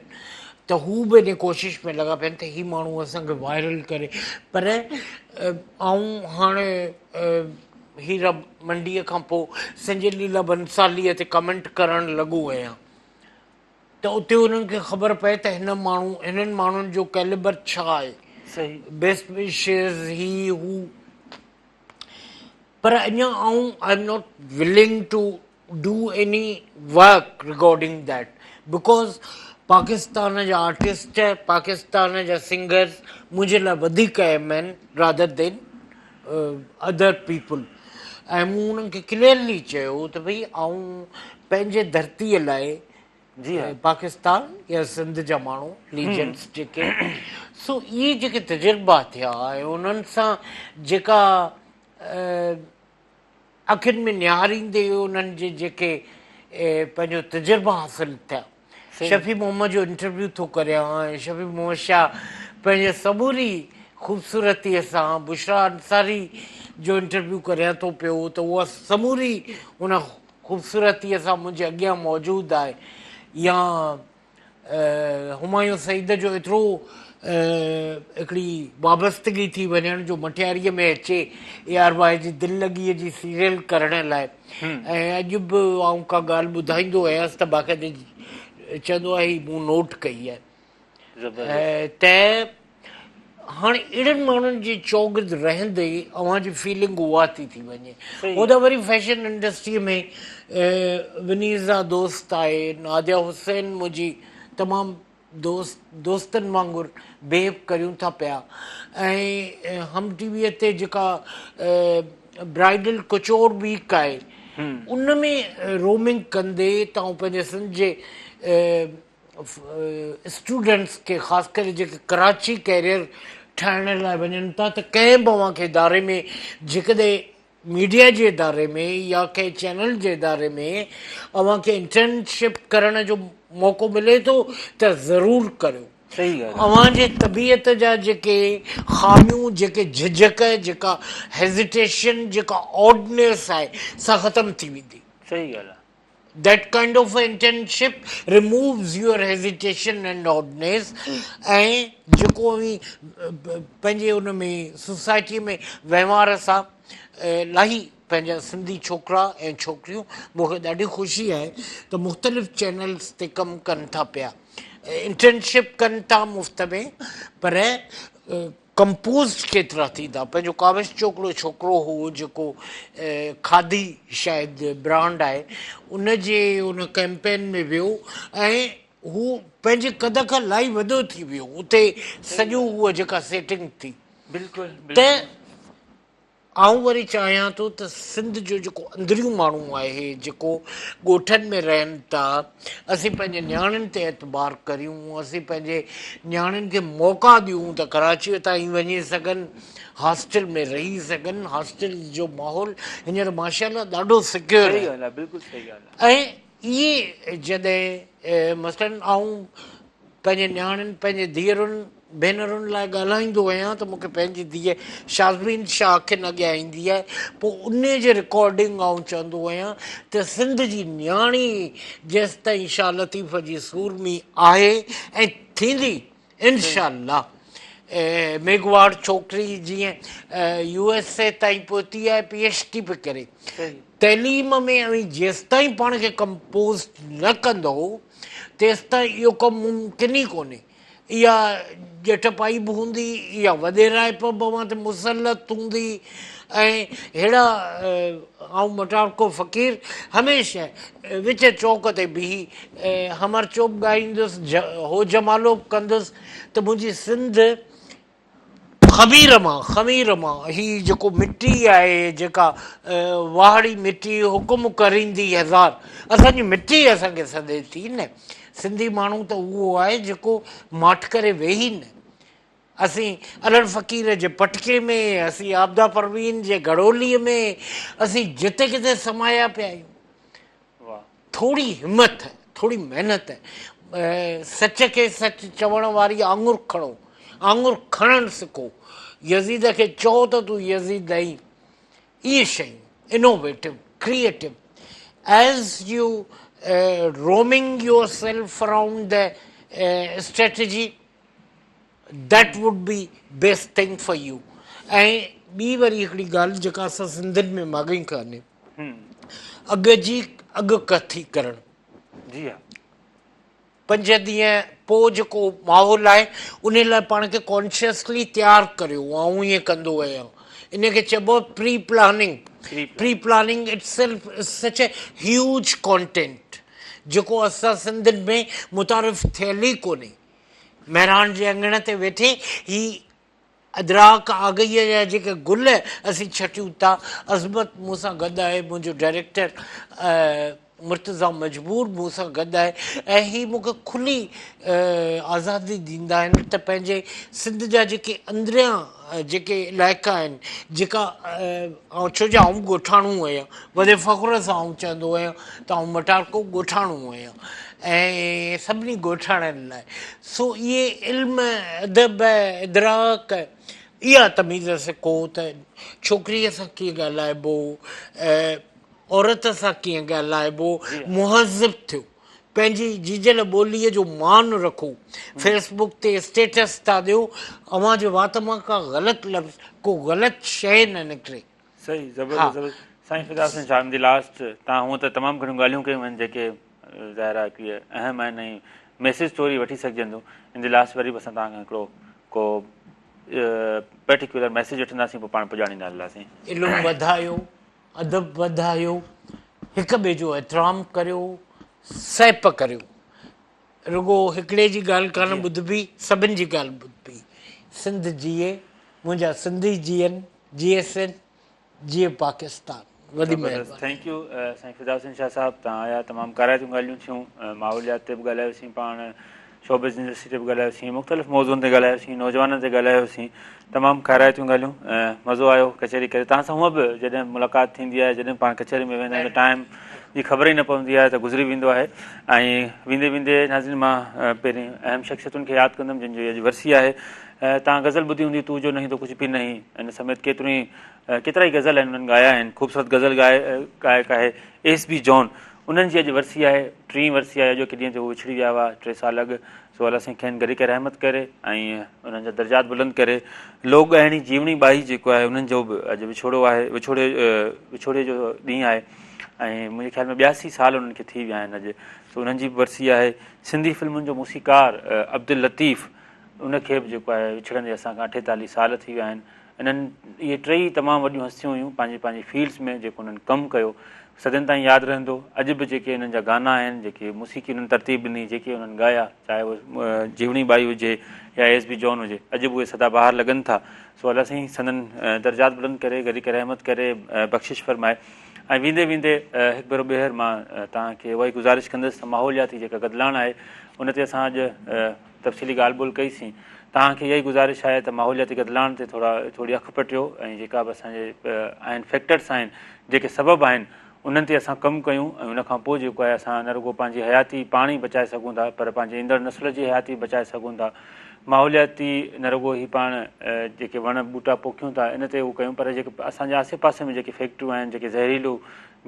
ته هو به ان ڪوشش ۾ لڳا پيا آهن ته هي ماڻهو اسان کي وائرل ڪري پر آئون هاڻي هيرا منڊيء کان پوء سنجي ليلا بنساليء تي ڪمينٽ ڪرڻ لڳو آهيان ته اتي انهن کي خبر پئي ته هن ماڻهو هنن ماڻهن جو ڪيليبر ڇا آهي. صحيح. بيسٽ وشز هي هو پر اڃا آئون I am not willing to do any work regarding that because Pakistan جا آرٽسٽ پاڪستان جا سنگرز منهنجي لاء وڌيڪ اهم آهن رادر دين ادر پيپل ۽ مون انهن کي ڪليئرلي چيو ته ڀئي آئون پنهنجي ڌرتيء لاء جي ها پاڪستان يا سنڌ جا ماڻهو ليجنڊس جيڪي سو اهي جيڪي تجربا ٿيا ۽ انهن سان جيڪا اکين ۾ نهاريندي انهن جي جيڪي پنهنجو تجربا حاصل ٿيا. شفيع محمد جو انٽرويو ٿو ڪريان ۽ شفيع محمد شاهه پنهنجي سموري خوبصورتيء سان بشريٰ انصاري جو انٽرويو ڪريان ٿو پيو ته اها سموري ان خوبصورتيء سان منهنجي اڳيان موجود آهي يا همايون سعيد جو ايترو هڪڙي وابستگي ٿي وڃڻ جو مٽياريء ۾ اچي اي آر وائي جي دل لڳيء جي سيريل ڪرڻ لاء ۽ اڄ به آئون ڪا ڳالهه ٻڌائيندو آهيانس ته باقاعدي چوندو آهي هي مون نوٽ ڪئي آهي ته هاڻي اهڙن ماڻهن جي چوگرد رهندي اوهان جي فيلنگ اها ٿي ٿي وڃي. هوڏانهن وري فيشن انڊسٽري ۾ ونيزا دوست آهي، ناديا حسين منهنجي تمام دوست دوستن وانگر بيهيو ڪريون ٿا پيا ۽ هم ٽي وي تي جيڪا برائيڊل ڪچور ويڪ آهي ان ۾ رومنگ ڪندي ته آئون پنهنجي سنڌ جي اسٽوڊنٽس کي خاص ڪري جيڪي ڪراچي ڪيريئر ٺاهڻ لاء وڃن ٿا ته ڪنهن به اوهان کي اداري ۾ جيڪڏهن ميڊيا جي اداري ۾ يا ڪنهن چينل جي اداري ۾ اوهان کي انٽرنشپ ڪرڻ جو موقعو ملي ٿو ته ضرور ڪريو. اوهان جي طبيعت جا جيڪي خاميون، جيڪي جهجهڪ، جيڪا هيزيٽيشن، جيڪا آڊنيس آهي سا ختم ٿي ويندي. That kind of internship removes your hesitation and oddness ۽ جيڪو اوهين پنهنجي ان ۾ سوسائٽي ۾ وهنوار سان الاهي پنهنجا سنڌي ڇوڪرا ۽ ڇوڪريون مون کي ڏاڍي خوشي آهي ته مختلف چينلز تي ڪم ڪن ٿا پيا انٽرنشپ ڪن ٿا مفت ۾ پر ڪمپوزڊ ڪيترا ٿيندا. پنهنجو ڪاوش جو هڪڙو ڇوڪرو هو جيڪو کاڌي شايد برانڊ آهي ان جي ان ڪئمپين ۾ ويو ۽ هو پنهنجي قد کان الاهي وڏو ٿي ويو اتي سڄو هوء جيڪا سيٽنگ ٿي ته آئون وري چاهيان ٿو ته سنڌ جو جيڪو اندريون ماڻهو آهي، جيڪو ڳوٺن ۾ رهن ٿا، اسين پنهنجي نياڻين تي اعتبار ڪريون، اسين پنهنجي نياڻين کي موقعا ڏيون ته ڪراچيء تائين وڃي سگهن، هاسٽل ۾ رهي سگهن، هاسٽل جو ماحول هينئر ماشاء الله ڏاڍو سيڪيور آهي. ۽ اهي جڏهن مثلاً آئون پنهنجي نياڻين، پنهنجي ڌيئرن، ڀينرن لاء ڳالهائيندو آهيان ته مون کي پنهنجي ڌيء شازمين شاهه اکين اڳيان ايندي آهي، پوء انهي جي رڪارڊنگ آئون چوندو آهيان ته سنڌ جي نياڻي جيستائين شاهه لطيف جي سورمي آهي ۽ ٿيندي انشاء الله. ميگهواڙ ڇوڪري جيئن يو ايس اي تائين پهتي آهي پي ايڇ ڊي پئي ڪري. تعليم ۾ اوهين جيستائين پاڻ کي ڪمپوز نه ڪندؤ تيستائين اهو ڪم ممڪن ئي ڪونهي. اها ڄٽپائي به هوندي، اها وڏيرائپ به اوهان تي مسلط هوندي ۽ ههڙا آئون مٽارڪو فقير هميشه وچ چوڪ تي بيهي همرچو به ڳائيندس، هو جمالو به ڪندس ته منهنجي سنڌ خمير مان، خمير مان، هي جيڪو مٽي آهي، جيڪا واهڙي مٽي حڪم ڪريندي هزار، اسان جي مٽي اسان کي سڏي ٿي نه. سنڌي ماڻهو ته اهو آهي جيڪو ماٺ ڪري ويهي نه. اسين علڻ فقير جي پٽڪي ۾، اسين عابده پروين جي گهڙولي ۾، اسين جتي ڪٿي سمايا پيا آهيون. ٿوري همٿ، ٿوري محنت، سچ کي سچ چوڻ واري آڱر کڻو، آڱر کڻڻ سکو، يزيد کي چئو ته تون يزيد آهين، اهي شيون، innovative, creative, as you roaming yourself around the strategy, that would be best thing for you. ۽ ٻي وري هڪڙي ڳالهه جيڪا اسان سنڌين ۾ ماڳهين ڪانهي. اڳ جي اڳڪٿي ڪرڻ. جي ها. پنج ڏينهن پوء جيڪو ماحول آهي انهي لاء پاڻ کي ڪانشسلي تيار ڪريو. آئون ائين ڪندو آهيان. ان کي چئبو آهي pre planning. Pre planning itself is such a huge content جيڪو اسان سنڌين ۾ متعارف ٿيل ئي ڪونهي. مهراڻ جي اڱڻ تي ويٺي هي ادراڪ آگهيء جا جيڪي گل اسين ڇٽيون ٿا، عظمت مون سان گڏ آهي، منهنجو ڊائريڪٽر مرتضيٰ مجبور مون سان گڏ آهي ۽ هي مون کي کلي آزادي ڏيندا آهن ته پنهنجي سنڌ جا جيڪي اندريان جيڪي علائقا آهن جيڪا آئون ڇو جو آئون ڳوٺاڻو آهيان وڏي فخر سان آئون چوندو آهيان ته آئون مٽارڪو ڳوٺاڻو آهيان ۽ سڀني ڳوٺاڻن لاء سو اهي علم، ادب، ادراڪ اها تميز سکو ته ڇوڪريء سان ڪيئن ڳالهائبو، عورت سان ڪيئن ڳالهائبو، مهذب ٿيو، پنهنجي جيجل ٻوليء جو مان رکو، فيس بڪ تي اسٽيٽس ٿا ڏيو، اوهان جي وات مان ڪا غلط لفظ، ڪو غلط شيء نه نڪري. صحيح زبردست زبردست سائين فدا حسين شاهه ان the last تان هونء ته تمام گهڻيون ڳالهيون ڪيون آهن جيڪي ظاهر آهي هڪڙي اهم آهن ۽ ميسيج طور ئي وٺي سگهجن ٿيون ان the last وري به اسان توهان کان هڪڙو ڪو پرٽيڪيولر ميسيج وٺنداسين پوء پاڻ پڄاڻي ڏانهن هلنداسين. علم وڌايو، ادب وڌايو، هڪ ٻئي جو احترام ڪريو، سهپ ڪريو. رڳو هڪڙي جي ڳالهه ڪانه ٻڌبي، سڀن جي ڳالهه ٻڌبي. سنڌ جيئي، منهنجا سنڌي جيئن، جيئي سنڌ، جيئي پاڪستان. وڏي مهرباني. Thank you سائين فدا حسين شاهه صاحب توهان آيا تمام ڪارائتيون ڳالهيون ٿيون ماحوليات تي به ڳالهايوسين پاڻ شوبز انڊسٽري تي به ڳالهايوسين مختلف موضوعن تي ڳالهايوسين نوجوانن تي ڳالهايوسين تمام ڪارائتيون ڳالهيون مزو آيو ڪچهري ڪري توهان سان هونء به جڏهن ملاقات ٿيندي آهي جڏهن پاڻ ڪچهري ۾ ويندا آهيون ته ٽائيم جي خبر ئي نه پوندي آهي ته گذري ويندو آهي ۽ ويندي ويندي ناظرين مان پهرين اهم شخصيتن کي ياد ڪندم جن جي اڄ ورسي آهي توهان غزل ٻڌي هوندي تو جو نهين تو ڪجهه به نهين ان سميت ڪيتريون ئي ڪيترا ئي غزل آهن انهن ڳايا آهن خوبصورت غزل ڳائي گائڪ آهي ايس بي جان انهن جي اڄ ورسي آهي ٽين ورسي آهي اڄوڪي ڏينهن تي هو وڇڙي ويا هئا ٽي سال اڳ سو الله سائين کين غريق رحمت ڪري ۽ انهن جا درجات بلند ڪري لوڪ ڳائڻي جيوڻي ٻائي جيڪو آهي انهن جو به اڄ وڇوڙو آهي وڇوڙي وڇوڙي جو ڏينهن آهي ۽ منهنجي خيال ۾ 82 سال انهن کي ٿي ويا آهن اڄ سو انهن جي به ورسي آهي سنڌي فلمن جو موسيقار عبداللطيف ان کي به جيڪو آهي وڇڙندي اسان کان 48 سال ٿي ويا آهن. انهن اهي ٽئي تمام وڏيون هستيون هيون پنهنجي پنهنجي فيلڊز ۾ جيڪو انهن ڪم ڪيو صدين تائين ياد رهندو. اڄ به جيڪي انهن جا گانا آهن جيڪي موسيقي انهن ترتيب ڏني جيڪي انهن ڳايا چاهي اهو جيوڻي ٻائي هجي يا ايس بي جان هجي اڄ به اهي سدا بهار لڳن ٿا. سو الله سائين سندن درجات بلند ڪري غريق رحمت ڪري بخشش فرمائي ۽ ويندي ويندي هڪ ڀيرو ٻيهر مان توهان کي اها ئي گذارش ڪندس ته ماحولياتي جيڪا گدلاڻ آهي ان تي اسان اڄ تفصيلي ڳالهه ٻولهه ڪئي سين. توهان کي اها ئي گذارش آهي ته ماحولياتي گدلاڻ تي ٿورا ٿوري اک پٽيو ۽ جيڪا به اسان جي آهن فيڪٽرس آهن جيڪي سبب آهن انهن تي اسان ڪم ڪيون ۽ ان کان پوء جيڪو آهي اسان نه رڳو پنهنجي حياتي پاڻ ئي بچائي سگهون ٿا پر پنهنجي ايندڙ نسل جي حياتي به بچائي سگهون ٿا. ماحولياتي نه رڳو هي پاڻ جيڪي وڻ ٻوٽا پوکيون ٿا ان تي اهو ڪيون پر جيڪي اسان جي آسي پاسي ۾ جيڪي فيڪٽريون آهن جيڪي زهريلو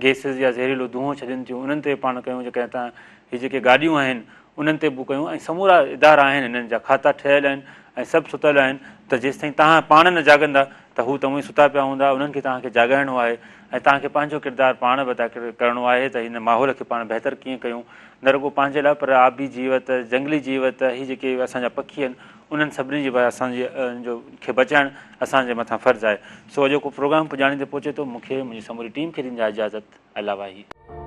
گيسز يا زهريلو دونهون ڇڏين ٿيون انهن تي پاڻ ڪيون جيڪڏهن تان هي جيڪي گاڏيون آهن انهن تي به ڪيون ۽ سمورا ادارا آهن انهن جا کاتا ٺهيل آهن ۽ سڀ ستل آهن ته جيستائين توهان پاڻ نه جاڳندا ته هو ته اونئي ستا پيا هوندا انهن کي توهان کي جاڳائڻو آهي ۽ توهان کي پنهنجو ڪردار پاڻ به ادا ڪرڻو آهي ته هن ماحول کي پاڻ بهتر ڪيئن ڪيون نه رڳو پنهنجي لاء پر آبي جيوت جنگلي جيوت هي جيڪي اسان جا پکي آهن انهن سڀني جي اسان جي جو کي بچائڻ اسان جي مٿان فرض آهي سو اڄوڪو پروگرام پڄاڻي تي پهچي ٿو مون کي منهنجي سموري ٽيم کي ڏيندا اجازت الله واهي.